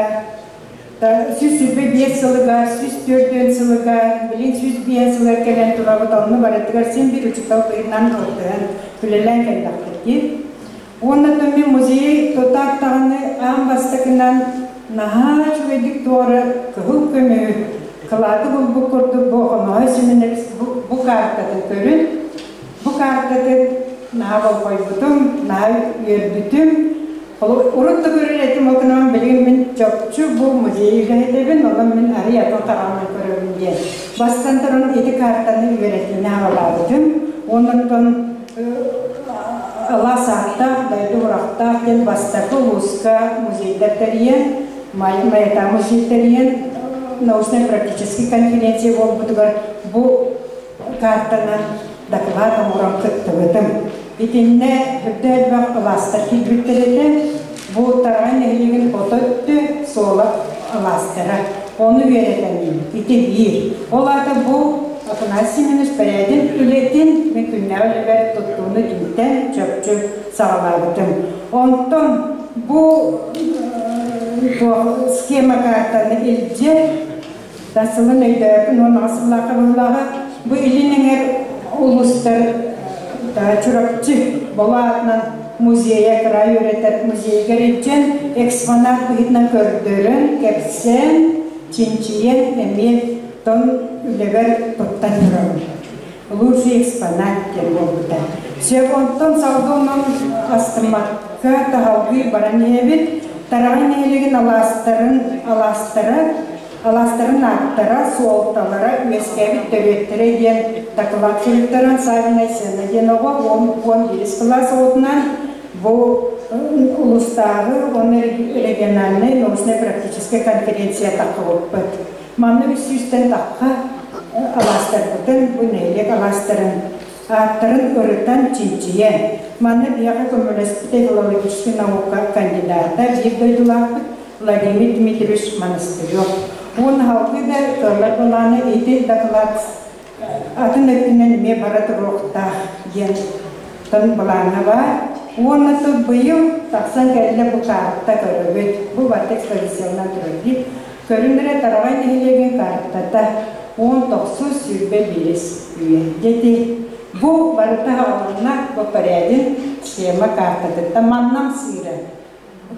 125 сылыгар, 104 сылыгар, билин 105 сылыгар кэлэн турабыт, онно барытыгар син бир учуутал быһыытынан алтыһан үлэлээн кэллэхпит дии. Уонна мин музей тутаах даҕаны аан бастакынан наһаа үчүгэйдик туора кыһыл көмүһү кылааты булбут курдук бу Охоноһой Семенович бу картатын көрүн. Бу картатын наһаа болҕойбутум, наһаа үөрбүтүм. Урут да көрөр этим, ол гынан билигин мин чопчу бу музей үлэһитэбин, онон мин арый атын хараҕынан көрөбүн диэн. Бастан туран ити картаны үөрэтиини аҕалаабытым. Оннуттан Алаас ааттаах, дойду урахтаах диэн бастакы улууска музейдар тэрийэн, Майата музей тэрийэн, научнай-практический конференция буолбутугар бу картанан доклад оҥорон кыттыбытым. Итиннэ үрдэ элбэх алаастар киирбиттэр этэ. Бу Тараҕай нэһилиэгин ото өттө суола алаастара. Ону үөрэтэн ити биир. Ол аата бу Афанасий Семенович Порядин үлэтин мин күннээҕи үлэбэр туттууну итинтэн чопчу саҕалаабытым. Онтон бу схема картаны илдьэ сылын өйдөөппүн 18 сыллаахха быһыылааҕа бу илин эҥэр улуустар Чурапчы Боло аатынан музейа кыраай үөрэтэр музейыгар илдьэн экспонат быһыытынан көрдөрөн, кэпсээн, чинчийэн эмиэ тон үлэбэр туттан турабын. Лучший экспонат диэн буолбута. Сөп онтон салгыы онон астыммакка таһалгыы баран иһэбит. Тараҕай нэһилиэгин алаастарын алаастара алаастарын ааттара, суолталара, үөскээбит төрүөттэрэ диэн дакылаат суруйтаран Савина Сена диэн оҕо 11 кылаас оҕотунан бу улуустааҕы уонна региональнай научнай-практическай конференция таххыбыппыт. Манна үс сүүстэн тахха алаастарбытын, бу нэһилиэк алаастарын ааттарын ырытан, чинчийэн, манна биһиэхэ көмөлөспүтэ филологическай наука кандидата, биир дойдулаахпыт Владимир Дмитриевич Монастырев. Уонна халкыы да кыаллар былааны ити доклад атын өттүнэн эмиэ бара туруохтаах диэн тон былааҥҥа баар. Уонна тут быйыл тахсан кэллэ бу каарта көрөбүт. Бу барыта экспозицияланан турар дии. Көрүн эрэ Тараҕай нэһилиэгин каартата 19 21 үйэ. Дети бу барыта хаҕаланна бу Порядин схема картатыттан маннам сыыра.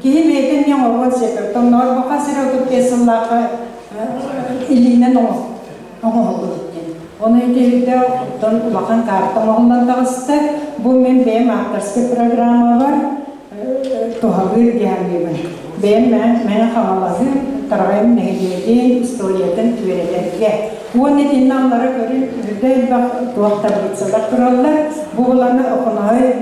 Киһи бэйэтин не оҥоруон сөп. Тонноор баха сире 35 сыллаахха илиинэн оҥоһуллубут диэн. Оны итиһирде оттон улахан карта оҥоһуллан таҕыста. Бу мен бэйэм авторскай программа бар туһалыыр диһаммыыбын. Бэйэм мэҥэ Хаҥалаһы Тараҕайым нэһилиэгин историятын үөрэтэргэ. Уонна итиннэ аллара көрүн үрдэ элбэх туох таблицалар тураллар. Бу буланы Охоноһой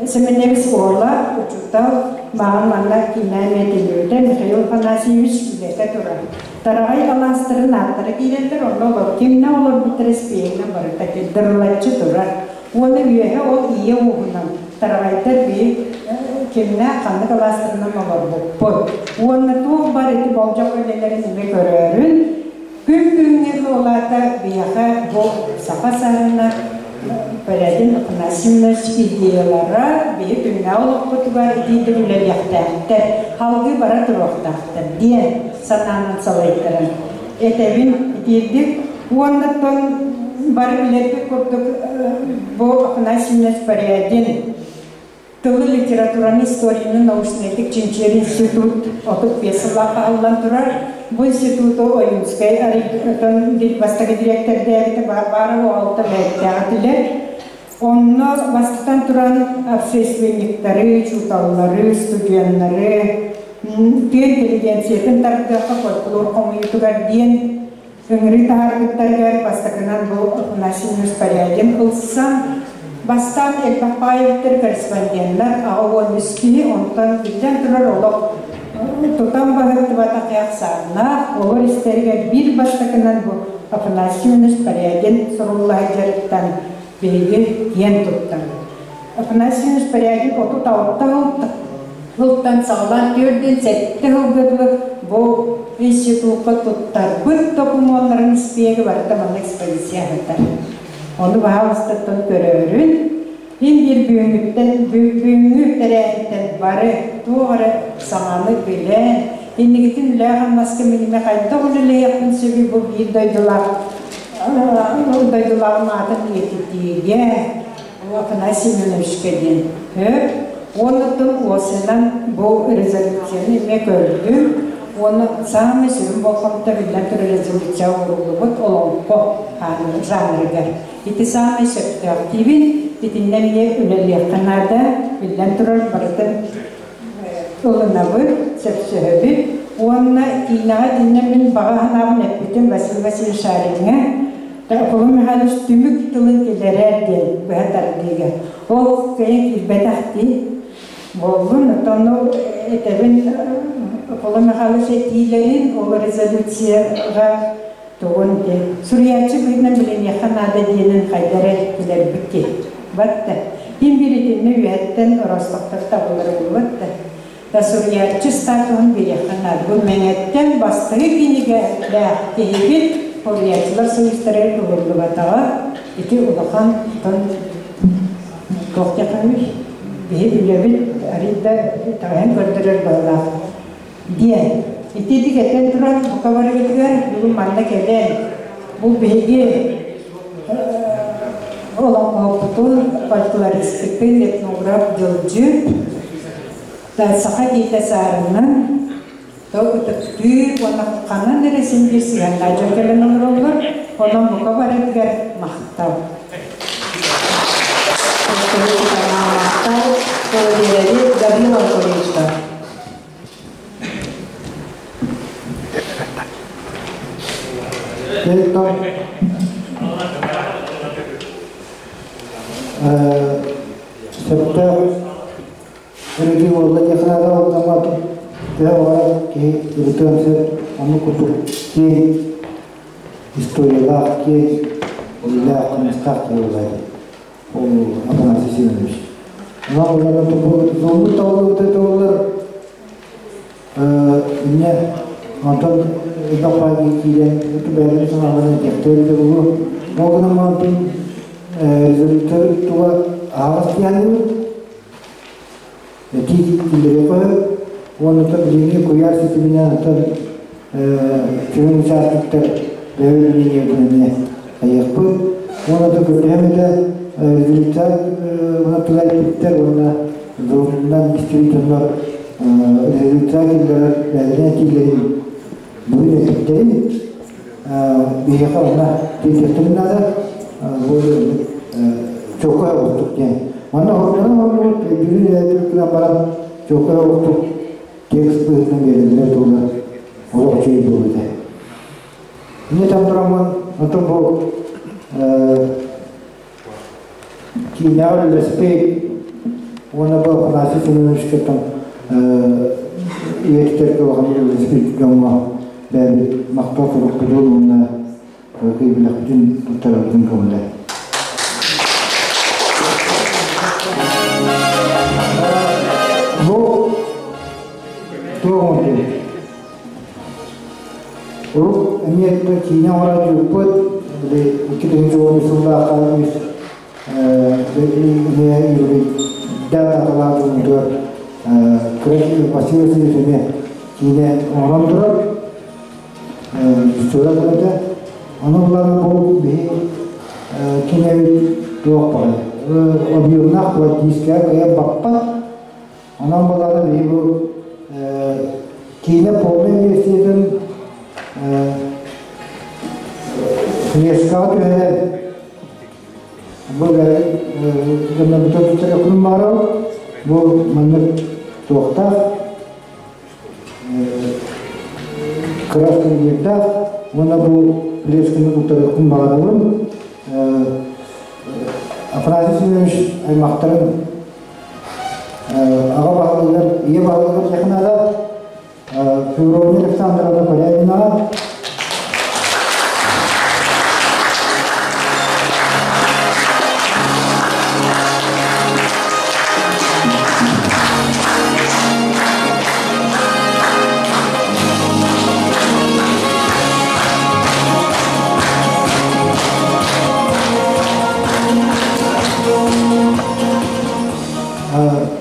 Семеневич уола, учуутал, маған манна киинээн этилибитэ Михаил Афанасьевич үлэтэ турар. Тараҕай алаастарын ааттара киирэллэр, онно олор кимнэ олорбуттара испииһэгинэн барыта дырылаччы турар. Уонна үөһэ ол ийэ ууһунан тараҕайдар биһи кимнээх ханнык алаастарынан олорбуппут. Уонна туох бар ити болдьох үлэлэрин эмиэ көрөөрүн, күн күҥҥэ туолаата биһиэхэ бу саха сарына Порядин Афанасьевич идеялара биһи күннээҕи олохпутугар итиитик үлэлиэхтээхтэр, халгыы бара туруохтаахтар диэн санаанан салайтаран этэбин итиирдик. Уоннаттан бары билэрбит курдук бу Афанасьевич Порядин тылы, литератураны, историяны научнайдык чинчийэр институт 35 сыллаах аһыллан турар. Бу институту Ойуунскай бастакы дириэктэрдээбитэ баара алта бэйэттээх этилэр. Онно бастатан туран общественниктары, учууталлары, студеннары, тыа интеллигенциятын тардыахха фольклор хомуйуутугар диэн ыҥырыы таһаарбыттарыгар бастакынан бу Афанасий Порядин ылсан, бастаан элбэх баайыттар корреспонденнар 83 киһи, онтон биллэн турар олох тутан баһыттыбатах ахсааннаах, олор истэригэр биир бастакынан бу Афанасий Порядин суруллаһа дьарыктан биһиги киэн туттабыт. Афанасий Порядин 36 сылтан саҕалаан 47 сылга дылы бу институкка туттарбыт докумуоннарын испиэги барыта манна экспозиция аһытар. Ону баһаалыстаттан көрөөрүн, ин биир бүгүҥҥүттэн бүгүҥҥү тэрээһинтэн бары туох эрэ саҥаны билэн, иннигитин үлээх-хамнаска минимэ хайдах үлэлэһиэхпин сөбүй бу биир дойдулаах дойдулааҕым аатын үйэтитиигэ Афанасий Семеновичка диэн хөп. Уонна уосынан бу резолюцияны эмиэ көрдүм. Уонна саамай сүрүн болҕомто биллэн турар резолюция ууруллубут олоҥхо жанрыгар. Ити саамай сөптөөх диибин. Итиннэ эмиэ үлэлиэххэ наада. Биллэн турар барытын ылынабыт, сөпсөһөбүт. Уонна киинэҕэ итиннэ мин баҕа санаабын эппитим Василий Васильевич Шариҥҥа. Аполлон Михайлович түмүк тылын киллэрээр диэн быһа тардыыга. Ол кыайан киирбэтэх дии. Буоллун, оттон этэбин Аполлон Михайлович этиилэрин ол резолюцияҕа тугун диэн суруйааччы быһыытынан билиниэххэ наада диэнин хайда эрэ билэрбит киһи. Батта. Ким биир итиннэ үөһэттэн Ростовтар табыллар буолбат да. Да суруйааччы статуһун биэриэххэ наада. Бу Мэҥэттэн бастакы кинигэлээх киһибит суруйааччылар союзтара ылыллыбатаҕа. Ити улахан тон туох диэххэ биһи үлэбит арыйда итэҕэһин көрдөрөр быһыылаах диэн. Ити этэн туран бука барыгытыгар бүгүн манна кэлэн бу биһиги олоҥхоһуппутун, фольклористпытын, этнограф дьылдьыт саха киһитэ саарынан то ытыктыыр уонна ханан эрэ син биир сыһыаннаах дьон кэлэн олороллор. Онон бука барытыгар махтал. Махтал. Биэрэбит Гаврил Анатольевичка. Сөптөөх ырытыы буолла диэххэ наада буолла төһө баҕарар киһи ырытыан сөп оннук курдук киэҥ историялаах киэҥ үлэлээх-хамнастаах киһи буолла ол Афанасий Семенович. Онон олорон толлубут толлар инне онтон элбэх баайга киирэн бэйэлэрин санааларын этиэхтэрин да буолуо. Ол гынан баран резолюция туга аһаҕас диэххэ этии киллэриэххэ уонна билиҥҥи куйаар ситиминэн оттон сүрүн участоктар бэйэ эмиэ хайыахпыт. Уонна да көрдөһөм этэ резолюция тула эппиттэр уонна зонунан истибит дьоннор резолюция киллэрэр бэйэлэрин этиилэрин бүгүн эппиттэрин биһиэхэ онно тиэрдиэхтэрин наада бу чуолкай оҕустук диэн. Манна хордонон олорбут өйдүүрүн өйдүүр баран чуолкай оҕустук текст быһыытынан биэрэллэрэ туолар олох үчүгэй буолуо этэ. Инньэ тураммын онтон бу киинэҕэ үлэлэспит уонна бу Афанасий Семеновичкаттан үйэтитэргэ улахан үлэлэспит дьоҥҥо бэйэбит махтал сурукпутун уонна кыракый билэхпитин туттарарбытын көҥүлэ. Бу туох оҥордум? Урут эмиэ киинэ оҥорооччубут, били 2010 сыллаахха үс эмиэ юбилейдаах даталаах дьоммутугар Василий Васильевич эмиэ киинэ оҥорон турар, история кэлэтэ. Ону булан бу биһи киинэбит туох баҕай объемнаах гвардейская кыайан баппат. Онон булан биһи бу киинэ полный версиятын флешкаҕа түһэрэн бу дьоннорбутун баарал бу маннык туохтаах кыра кэнниирдээх уонна бу флешканы туттарыахпын баҕарабын. Афанасий Семенович аймахтарын аҕа баһылыгар, ийэ баһылыгар Яхнада, Феврония Александровна Полянина,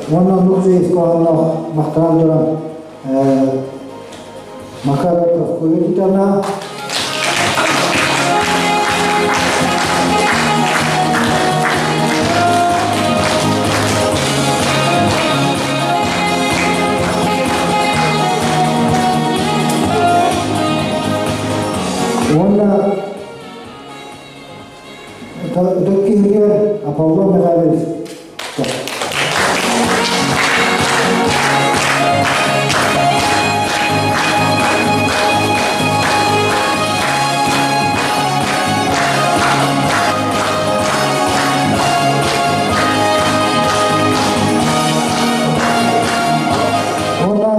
Уонна оннук үчүгэй хоһоонноох махтанан туран Макар Прасковья Титовна Уонна ытык киһигэр Аполлон Михайлович. Уонна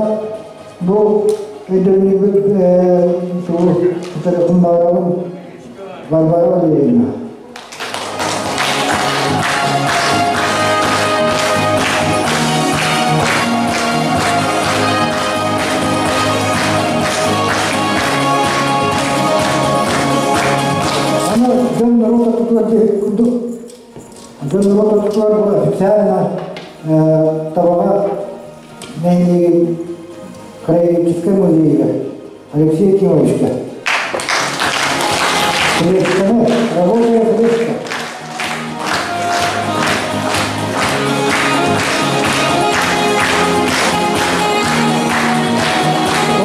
бу өйдөбүнньүкпүт тугу тутарыахпын баҕарабын Варвара Валерьевна. Аны дьон норуот ортотугар диэбит курдук, дьон норуот ортотугар бу официально Табаҕа нэһилиэгин краеведческай музейыгар Алексей Якимовичка. Флешканы, рабочая флешка.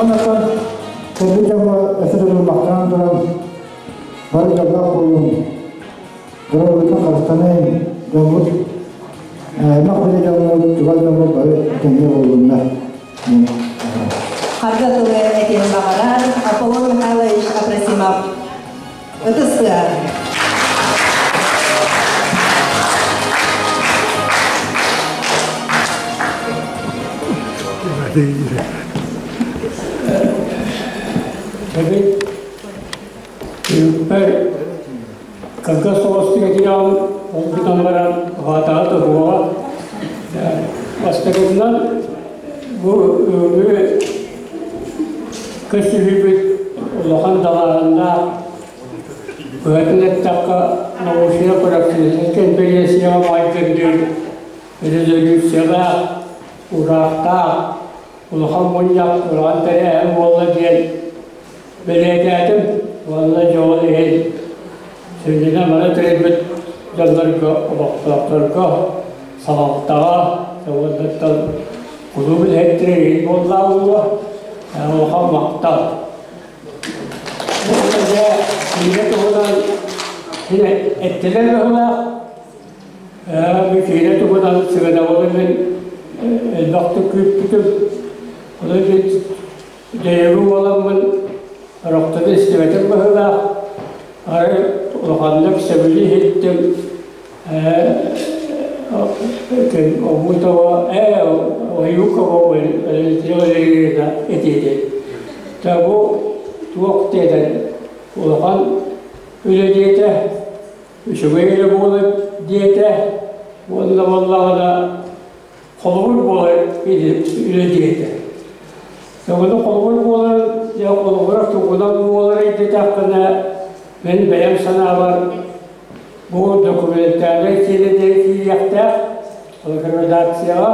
Оннотон кэлбит дьоҥҥо өссө төгүл махтанан туран бары дьоллоох буолуҥ, доруобуйатын харыстаныҥ, дьоммут аймах билэ дьоммут, чугас дьоммут бары этэҥҥэ буоллуннар. Харга тылы этиэн баҕарар Аполлон Михайлович Апросимов. Ытыс сыа. Эбит Үппэр кыргыз соҕустук этиэҕим, ол гынан баран хаатаҕа туһуоҕа. Бастакытынан бу өҥү көрсүһүүбүт улахан далааһыннаах быһатын эттэххэ научнай-практическай кэмпириэнсийэҕэ майгынныыр резолюциялаах, ураахтаах улахан мунньах, улахан тэрээһин буолла диэн бэлиэтээтим уонна дьоҕун иһин сүнньүнэн маны тэрийбит дьоннорго, олохтоохторго, салалтаҕа уоннаттан кулууп үлэһиттэрэ иһин буоллаа буолуо улахан махтал. Дьэ, киинэ туһунан эттилэр быһыылаах. Бу киинэ туһунан сыанабылы мин элбэхтик күүппүтүм. Ону Дэйэбин буоламмын рохтаны истибэтим быһыылаах, арай улаханнык сөбүлүү иһиттим Омутова Оюкова Валентина Валерьевна этиитин. Бу туох диэтэр улахан үлэ диэтэ, үчүгэй үлэ буолар диэтэ уонна буоллаҕына холобур буолар үлэ диэтэ. Сөҕүнү холобур буолар, дьэ холобура тугунан буолар диэтэххинэ, мин бэйэм санаабар бу документальнай киинэ киириэхтээх редакцияҕа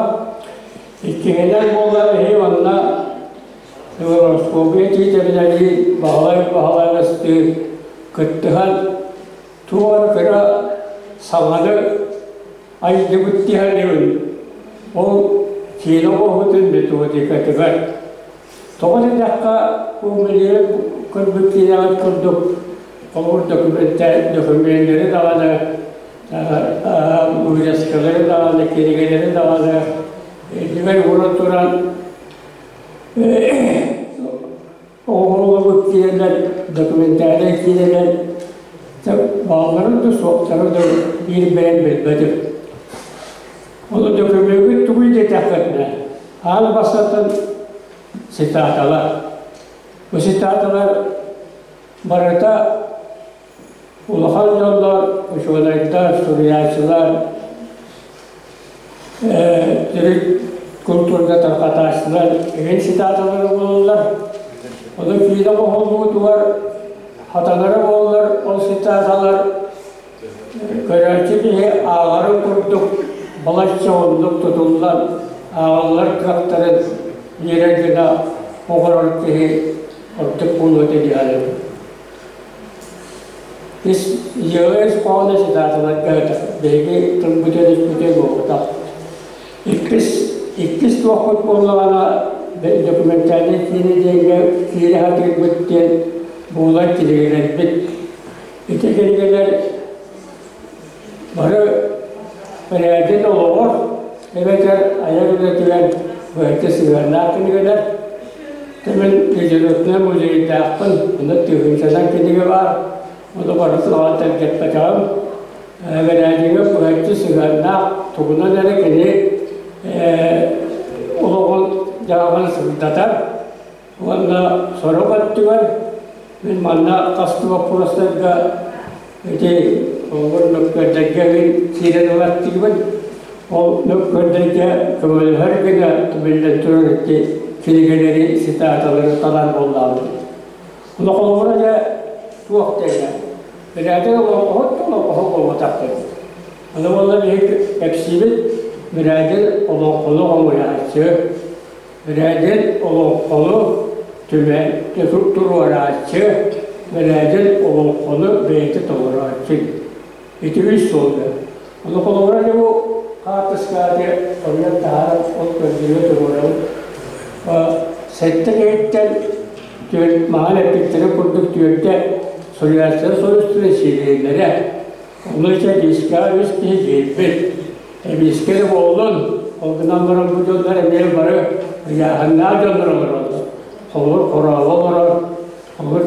иккиһинэн буолар иһи манна Белорусская тиитэбинэлии Баһылай Баһылайбыстыы кыттыһан туох эрэ кыра саҥаны айдыбыт диһэлибин ол киинэ оҥоһуутун методикатыгар тоҕо диэтэххэ бу мэлиэ көрбүт киинэҕит курдук холобур документнэри даҕаны вырезкалары даҕаны кинигэлэри даҕаны иннигэр ууран туран оҕолорбут киирэллэр документальнай киирэллэр баалларын да суохтарын да биир бэйэм билбэтим. Ону докумуогут тугуй диэтэххитинэ, аан бастатан цитаталар. Бу цитаталар барыта улахан дьоннор, учуонайдар, суруйааччылар, төрүт культурга тарҕатааччылар эҥин цитаталары булаллар. Ону киинэ оҥоһуллуутугар хатанара буоллар, ол цитаталар көрөөччү киһи ааҕарын курдук балачча оннук тутуллан ааҕаллар кыахтарын биэрэр гына оҥорор киһи ордук буолуо этэ дии саныыбын. Ис дьыала ис хоһооно цитаталарга биһиги тылбытын испитэ буолбатах. Иккис, иккис туохпут буоллаҕына документальнай киинэ диэҥҥэ киирэ сатыырбыт диэн буолар кинигэлэрбит. Ити кинигэлэр бары бэрээдин олоҕор эбэтэр айар үлэтигэр быһаччы сыһыаннаах кинигэлэр. Мин литературнай музейдаахпын, онно тыһыынчанан кинигэ баар, ону барытын оҕо тэлгэппэтэҕим. Бэрээдиҥҥэ быһаччы сыһыаннаах тугунан эрэ кини олоҕун дьаһаҕын сырдатар уонна сорох өттүгэр мин манна хас да боппуруостарга ити холобур мөккүөрдэргэ мин киирэн ылаттыыбын. Ол мөккүөрдэргэ көмөлөһөр гына түмүллэн турар ити кинигэлэри цитаталары талар буоллаҕым. Ону холобура дьэ туох диэнэ Бирээдик олоҥхоһут да олоҥхоһут буолбатахпыт. Аны буолла биһиги кэпсиибит Бирээдик олоҥхону хомуйааччы, Бирээдик олоҥхону түмэн туруорааччы, Бирээдик олоҥхону бэйэтэ толорооччу. Ити үс суолга. Ону холобура дьэ бу хаартыскааты хомуйан таһааран ол көрдөрүүгэ туруорабыт. Сэттэ киһиттэн түөрт маҥан эппиттэрин курдук түөртэ суруйааччылар союзтарын сириэллэрэ. Ону ичэ диискэҕэ үс киһи киирбит. Эбиискэ да буоллун, ол гынан баран бу дьоннор эмиэ бары ыйааһыннаах дьоннор олороллор. Холобур, Хорообо олорор, холобур,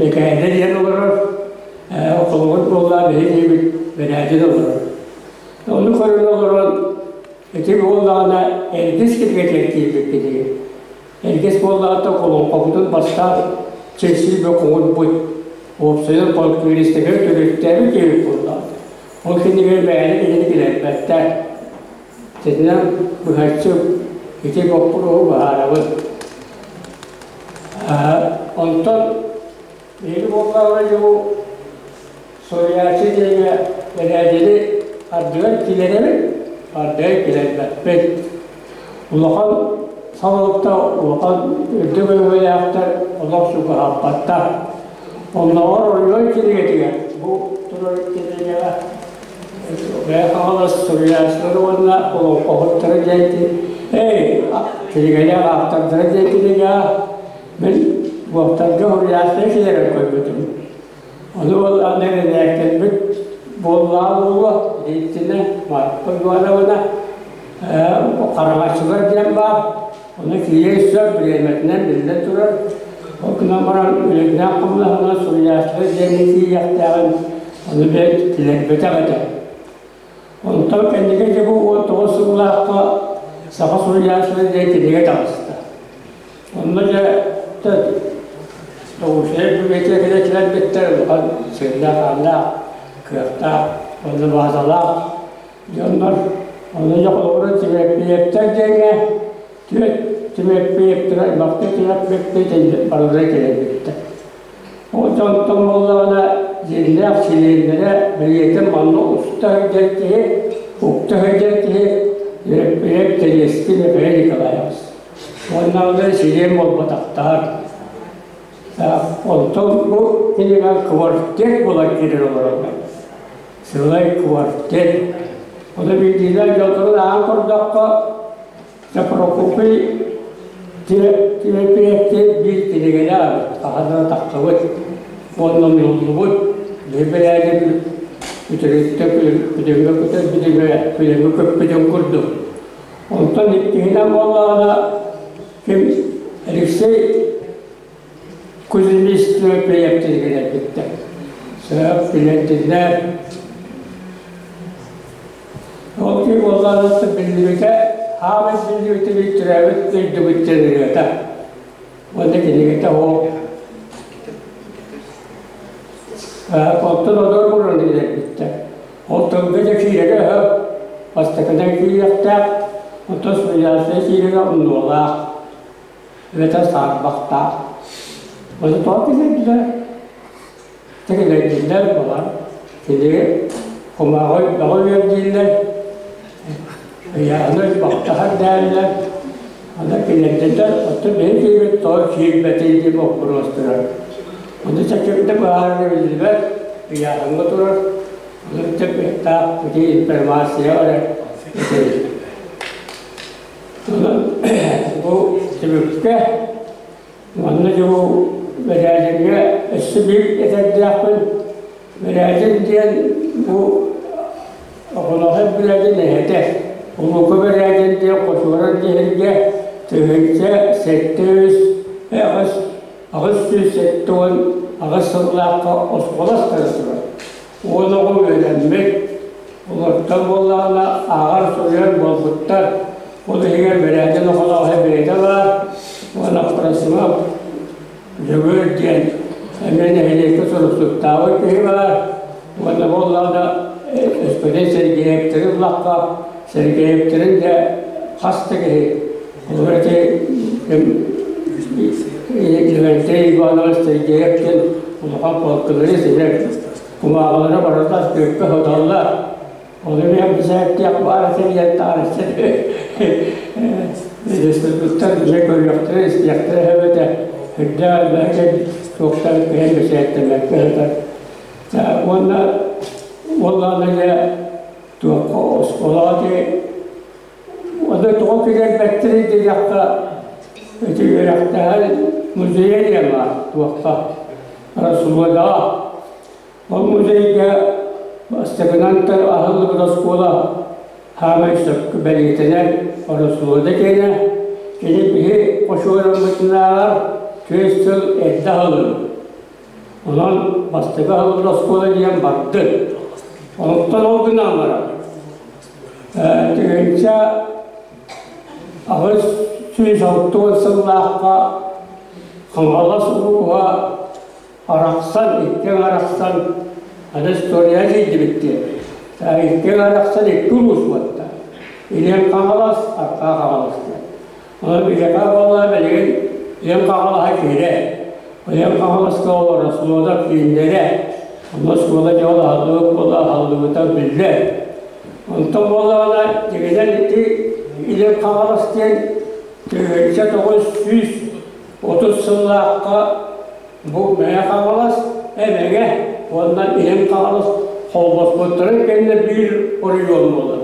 Лэкээдэ диэн олорор, холобур буоллаа биһи диэбит Бэрээдин олорор. Ону көрөн олорон, ити буоллаҕына эргис кинигэтигэр киирбиппит Эргис буоллаҕыттан олоҥхобутун бастаан чэчиибэ хоҥорбут, уопсайынан фольклористыка төрүттээбит киһи буоллаҕа. Ол кинигэ мээнэ киһини билэрбэттэр. Итинэн быһаччы ити боппуруоһу быһаарабын. Онтон биһиги буоллаҕына дьэ бу суруйааччы диэҥҥэ бэрээдэги ардыгар килэрэбит, ардыгар килэрбэппит. Улахан салалта улахан үрдүк өҥөлөөхтөр олох чугаһаппаттар. Оннооҕор оройуон кинигэтигэр бу турар кинигэҕэ Мэҥэ Хаҥалас суруйааччылары уонна олоҥхоһуттара диэн эй кинигэлээх ааптардара диэн кинигэҕэ мин уоптарга суруйааччылары киллэрэн көрбүтүм. Ону ол аны эрэдээктэрбит буоллаҕа буолуо, итиннэ Марфа Ивановна хараҥаччылар диэн баар, ону киирэ сөп бириэмэтинэн биллэн турар. Ол гынан баран үлэтинэн хомунаһынан суруйааччылар диэни тиийиэхтээҕин ону билэрбэтэх этэ. Онтон кэнники дьэ бу 19 сыллаахха саха суруйааччылар диэн кинигэ таҕыста. Онно дьэ Научнай библиотекада кэлбиттэр улахан сыаннаах-ааннаах, кыахтаах уонна баазалаах дьоннор. Онно дьэ холобура Тимэппиэптэр диэҥҥэ түөрт Тимэппиэптэр аймахтыы Тимэппиэптэр барылара кэлбиттэр. Ол дьонтон буоллаҕына дьиҥнээх чилиэннэрэ бэйэтин манна уста сылдьар киһи, укта сылдьар киһи Лэппиэп Тэриэски Михаил Николаевич. Уонна ол силиэн буолбатахтар. Онтон бу кинигэ квартет буолан киирэн олороллор. Сылай квартет. Ону биирдиилээн дьонторун аан көрдөххө, Прокопий Тимофеевтиин биир кинигэни аабыт, хаһан да тахсыбыт уонна умнуллубут бэйэбин үтүрүттэ күлүҥҥэ көтөр күлүҥҥэ көппүтүн курдук. Онтон иккиһинэн буоллаҕына ким Алексей Кузьмич Тимофеевтиин кэлбиттэр. Сөп билэрдиннэр. Ол киһи буоллаҕына биллибитэ, хаамай биллибитэ биир төрөөбүт дойдубут диэн ырыата. Уонна кинигэтэ ол Оттон одор буран киллэрбиттэр. Ол тылга дьэ киирэрэ үһү. Бастакынан киириэхтээх, оттон суруйааччы киирэрэ умнуолаах, эбэтэр саарбахтаах. Ону тоҕо киллэрдилэр? Киллэрдилэр балар. Кини кумааҕы бөҕө үөрдииллэр, ыйааны бахтаһар дэһэллэр. Аны киллэрдилэр, оттон биһи киһибит тоҕо киирбэтий диэн боппуруос турар. Ону чэпчэкитэ быһаарара биллибэт, ыйааһыҥҥа турар. Ону таах ити информация эрэ этэрин. Онон бу түмүккэ Манна дьолу Бэрээдэҥҥэ өссө биир этэрдээхпин. Бэрээдэн диэн бу Оҕоноһой Бэрээдэн эһэтэ. Улуука Бэрээдэн диэн Хотуоран диһиргэ 1073 878 сыллаахха оскуола астара турар. Уон оҕо үөрэммит, олортон буоллаҕына ааҕар-суруйар буолбуттар. Ол иһигэр Бэрээдэн Охолооһо бэйэтэ баар уонна Просимов Дьөгүөр диэн эмиэ нэһилиэккэ суруксуттаабыт киһи баар. Уонна буоллаҕына өспөтүн Сергеевтэри ыллахха, Сергеевтэрин да хас да киһи Холобур ити Левентей Иванович Сергеев диэн улахан полководец этэ. Кумааҕылара барыта түөккэ сотоллор. Ол эмиэ бисээттиэх баар этэ диэн таарычча республикаттар дьэ көрүөхтэрэ, истиэхтэрэ эбэтэ үрдээх элбэхэ туохтан кыһын бисээттэммэккэ сытар. Уонна уоллаана дьэ туохха оскуолаҕа Ону тоҕо киллэрбэттэрий диэтэххэ, ити үөрэхтээһин музейа диэн баар туохха Расулуодаҕа. Ол музейга бастакынан аһыллыбыт оскуола хаамай сөпкө бэлиэтэнэр Расулуода киэнэ кини биһи хочуораммытынааҕар түөрт сыл эрдэ аһыллыбыт. Онон бастакы аһыллыбыт оскуола диэн бардын. Онтон ол гынан баран 1860 сыллаахха Хаҥалас улууһа арахсан, икки арахсан, аны история киирдибит диэн. Икки арахсан икки улуус буолта. Илин Хаҥалас, Арҕаа Хаҥалас диэн. Онон биһиэхэ буолла билигин Илин Хаҥалаһа киирэ. Илин Хаҥаласка олорор оскуола кииннэрэ. Онно оскуола дьоҕул аһыллыбыт буола аһыллыбыта биллэр. Онтон буоллаҕына дьиҥинэн ити Илин Хаҥалас диэн 1930 сыллаахха бу Мэҥэ Хаҥалас, Эмэҥэ уонна Илин Хаҥалас холбоспуттарын кэннэ биир оройуон буолар.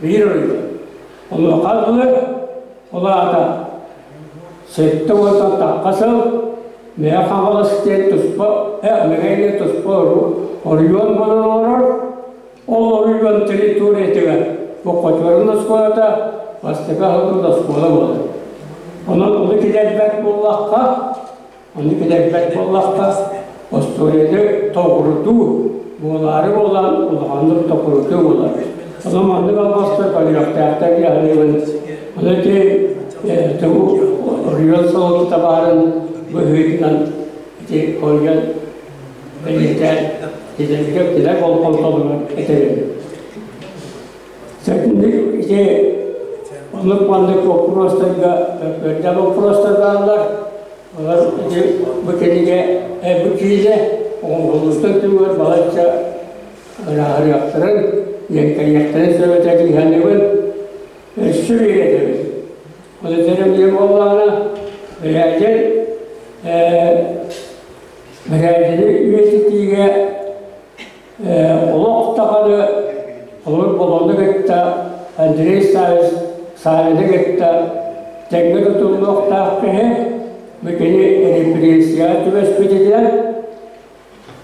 Биир оройуон. Онуоха дылы ол аата 70 тахха сыл Мэҥэ Хаҥалас диэн туспа Мэҥэ диэн туспа оройуон буолан олорор. Ол оройуон территориятыгар бу Хочуорун оскуолата бастакы аһыллыбыт оскуола буолар. Онон ону килэрбэт буоллахха, ону килэрбэт буоллахха, остуоруйаны тоҕурутуу буолаары буолан улаханнык токурутуу буолар. Онон маннык албастар көрүөхтээхтэр дии саныыбын. Ону ити оройуон салалтата баарын быһыытынан Ити хоруйан бэлиэтээн кинилэргэ кинилэр болҕомтолорун этэбин. Сэтинник ити оннук маннык боппуруостарга мөккүөрдээх боппуруостар бааллар. Олор ити бу кинигэ бу киинэ оҥоһуллубутун түмүгэр балачча ырааһырыахтарын, иэктэриэхтэрин сөп этэ дии саныыбын. Өссө үөрэтэбин. Ол этэрим диэн буоллаҕына, бэрээдьин бэрээдьини үйэтитиигэ олох даҕаны олор болону кытта Андрей Савич Савины кытта тэҥҥэ тутуллуохтаах киһи бу кини репрессияҕа түбэспитинэн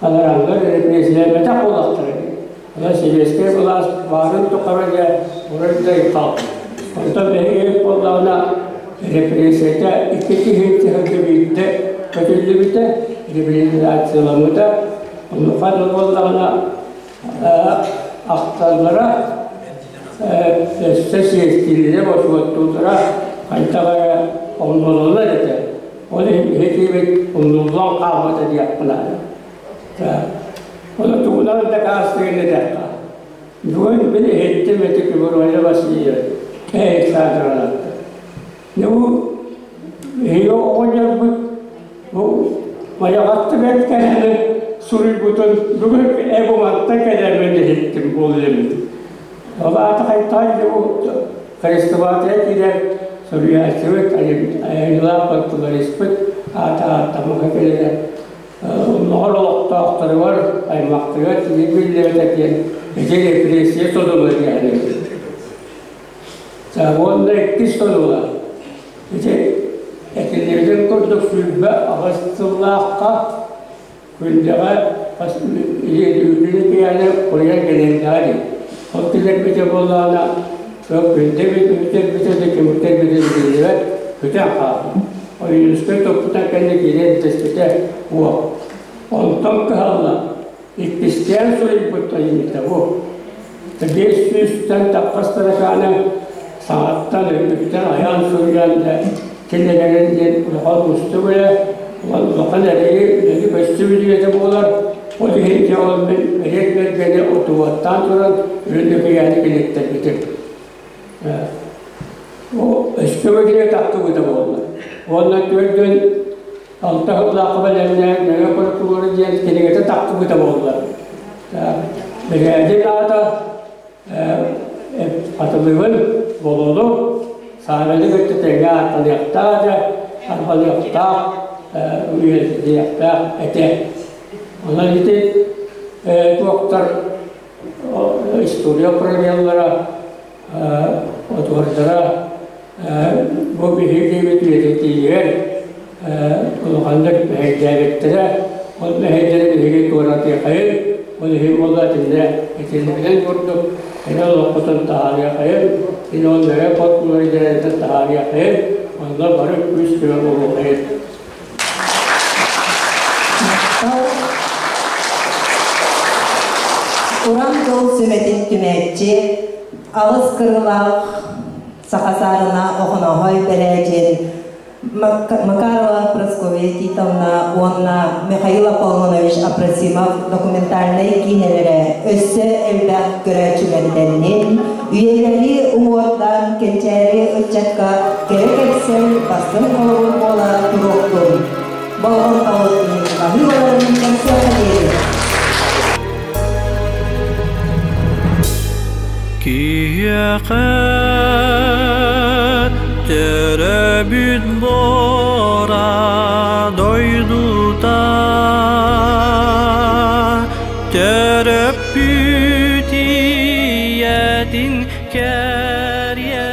Анарааллар репрессийэлэммэтэх буоллахтара дии. Онон сэбиэскэй былаас баарын тухары дьэ урут хаалбыт. Онтон биһиги буоллаҕына репрессията икки киһи сылга биирдэ көтүллүбүтэ, реабилитацияламмыта. Онуоха буоллаҕына ахталлара өссө сиэстиилэрэ бочуоттууллара хайдах эрэ умнуллар этэ. Ол иһин иһитиибит умнуллан хаалбыта диэхпин наада. Ону тугунан дакаастыырын этэххэ. Бүгүн мин иһиттим ити Кыбырваля Васильев Александровна. Ну, ее оҕонньорбут бу майаҕатты бэрт кэлэн суруйбутун бүгүн эбумантан кэлэммин иһиттим буолуйабыт. Ол аата хайтаан бу Хрестоматия киирэр суруйааччыбыт, айымньылаах фольклориспыт аата ааттаммыта кэлэрэ онноҕор олохтоохторугар, аймахтарыгар тиийэ биллибэтэ диэн ити репрессия содула диэхинэ. Уонна иккис содула ити этиллибитин курдук 28 сыллаахха Күндэҕэ үүтүнү киһиэхэ куйан кэлиэхтээх дии. Ол кэлэрбитэ буоллаҕына, күндэ бүтэрбитэ да кимиттэрбитэ биллибэт, бүтэн хаалла. Ойуунускай туппута кэннэ киирэн дэспитэ уох. Онтон кыһалла, иккистээн суруйбут айымньыта бу. 500-тэн таххас таракааны саҥаттан, өйбүттэн айаан суруйан да киллэрэрин диэн улахан уустук үлэ, улахан эрэйи үлэни көстүбүт үлэтэ буолар. Ол иһин дьэ ол мин Бэриэт Бэргэни отуоттаан туран Үрүн килиттэрбитим. Ол өскө киһи тахтыбыта буолла. Уонна төрдүн алта сыллаахха бэлэмнээн нөҥө прокурору диэн кинигэтэ тахтыбыта буолла. Бэрээдик аата Хатылыгын Болону Сааманы кытта тэҥҥэ ааттаныахтаах этэ, арбаныахтаах, үйэтитиэхтээх этэ. Онон ити туохтар история пробеллара, отуордара бу биһиги үйэтитиигэр улаханнык мэһэйдээбиттэрэ. Ол мэһэйдэри биһиги туоратыахайын, ол иһин буолла итиннэ итиннигинэн курдук кини олоххутун таһаарыахайын, кини ол нөрө фольклоридэрин таһаарыахайын, онно бары күүс көмө буолуохайын. Уран тыл сүмэтин түмээччи, алыс кырылаах саха саарына Охонооһой Бэрээдьин Макарова Прасковья Титовна уонна Михаил Аполлонович Апросимов документальнай киинэлэрэ өссө элбэх көрөөччүлэрдэннин, үйэлэри уҥуордаан кэнчээри ыччакка кэрэ кэпсэл бастыҥ холобур буола туруохтун. Болҕомтоҕут иһин баһыыбаларын көрсүөххэ диэри. Киһиэхэ төрөөбүт буора дойдута төрөппүт ийэтин кэриэтэ.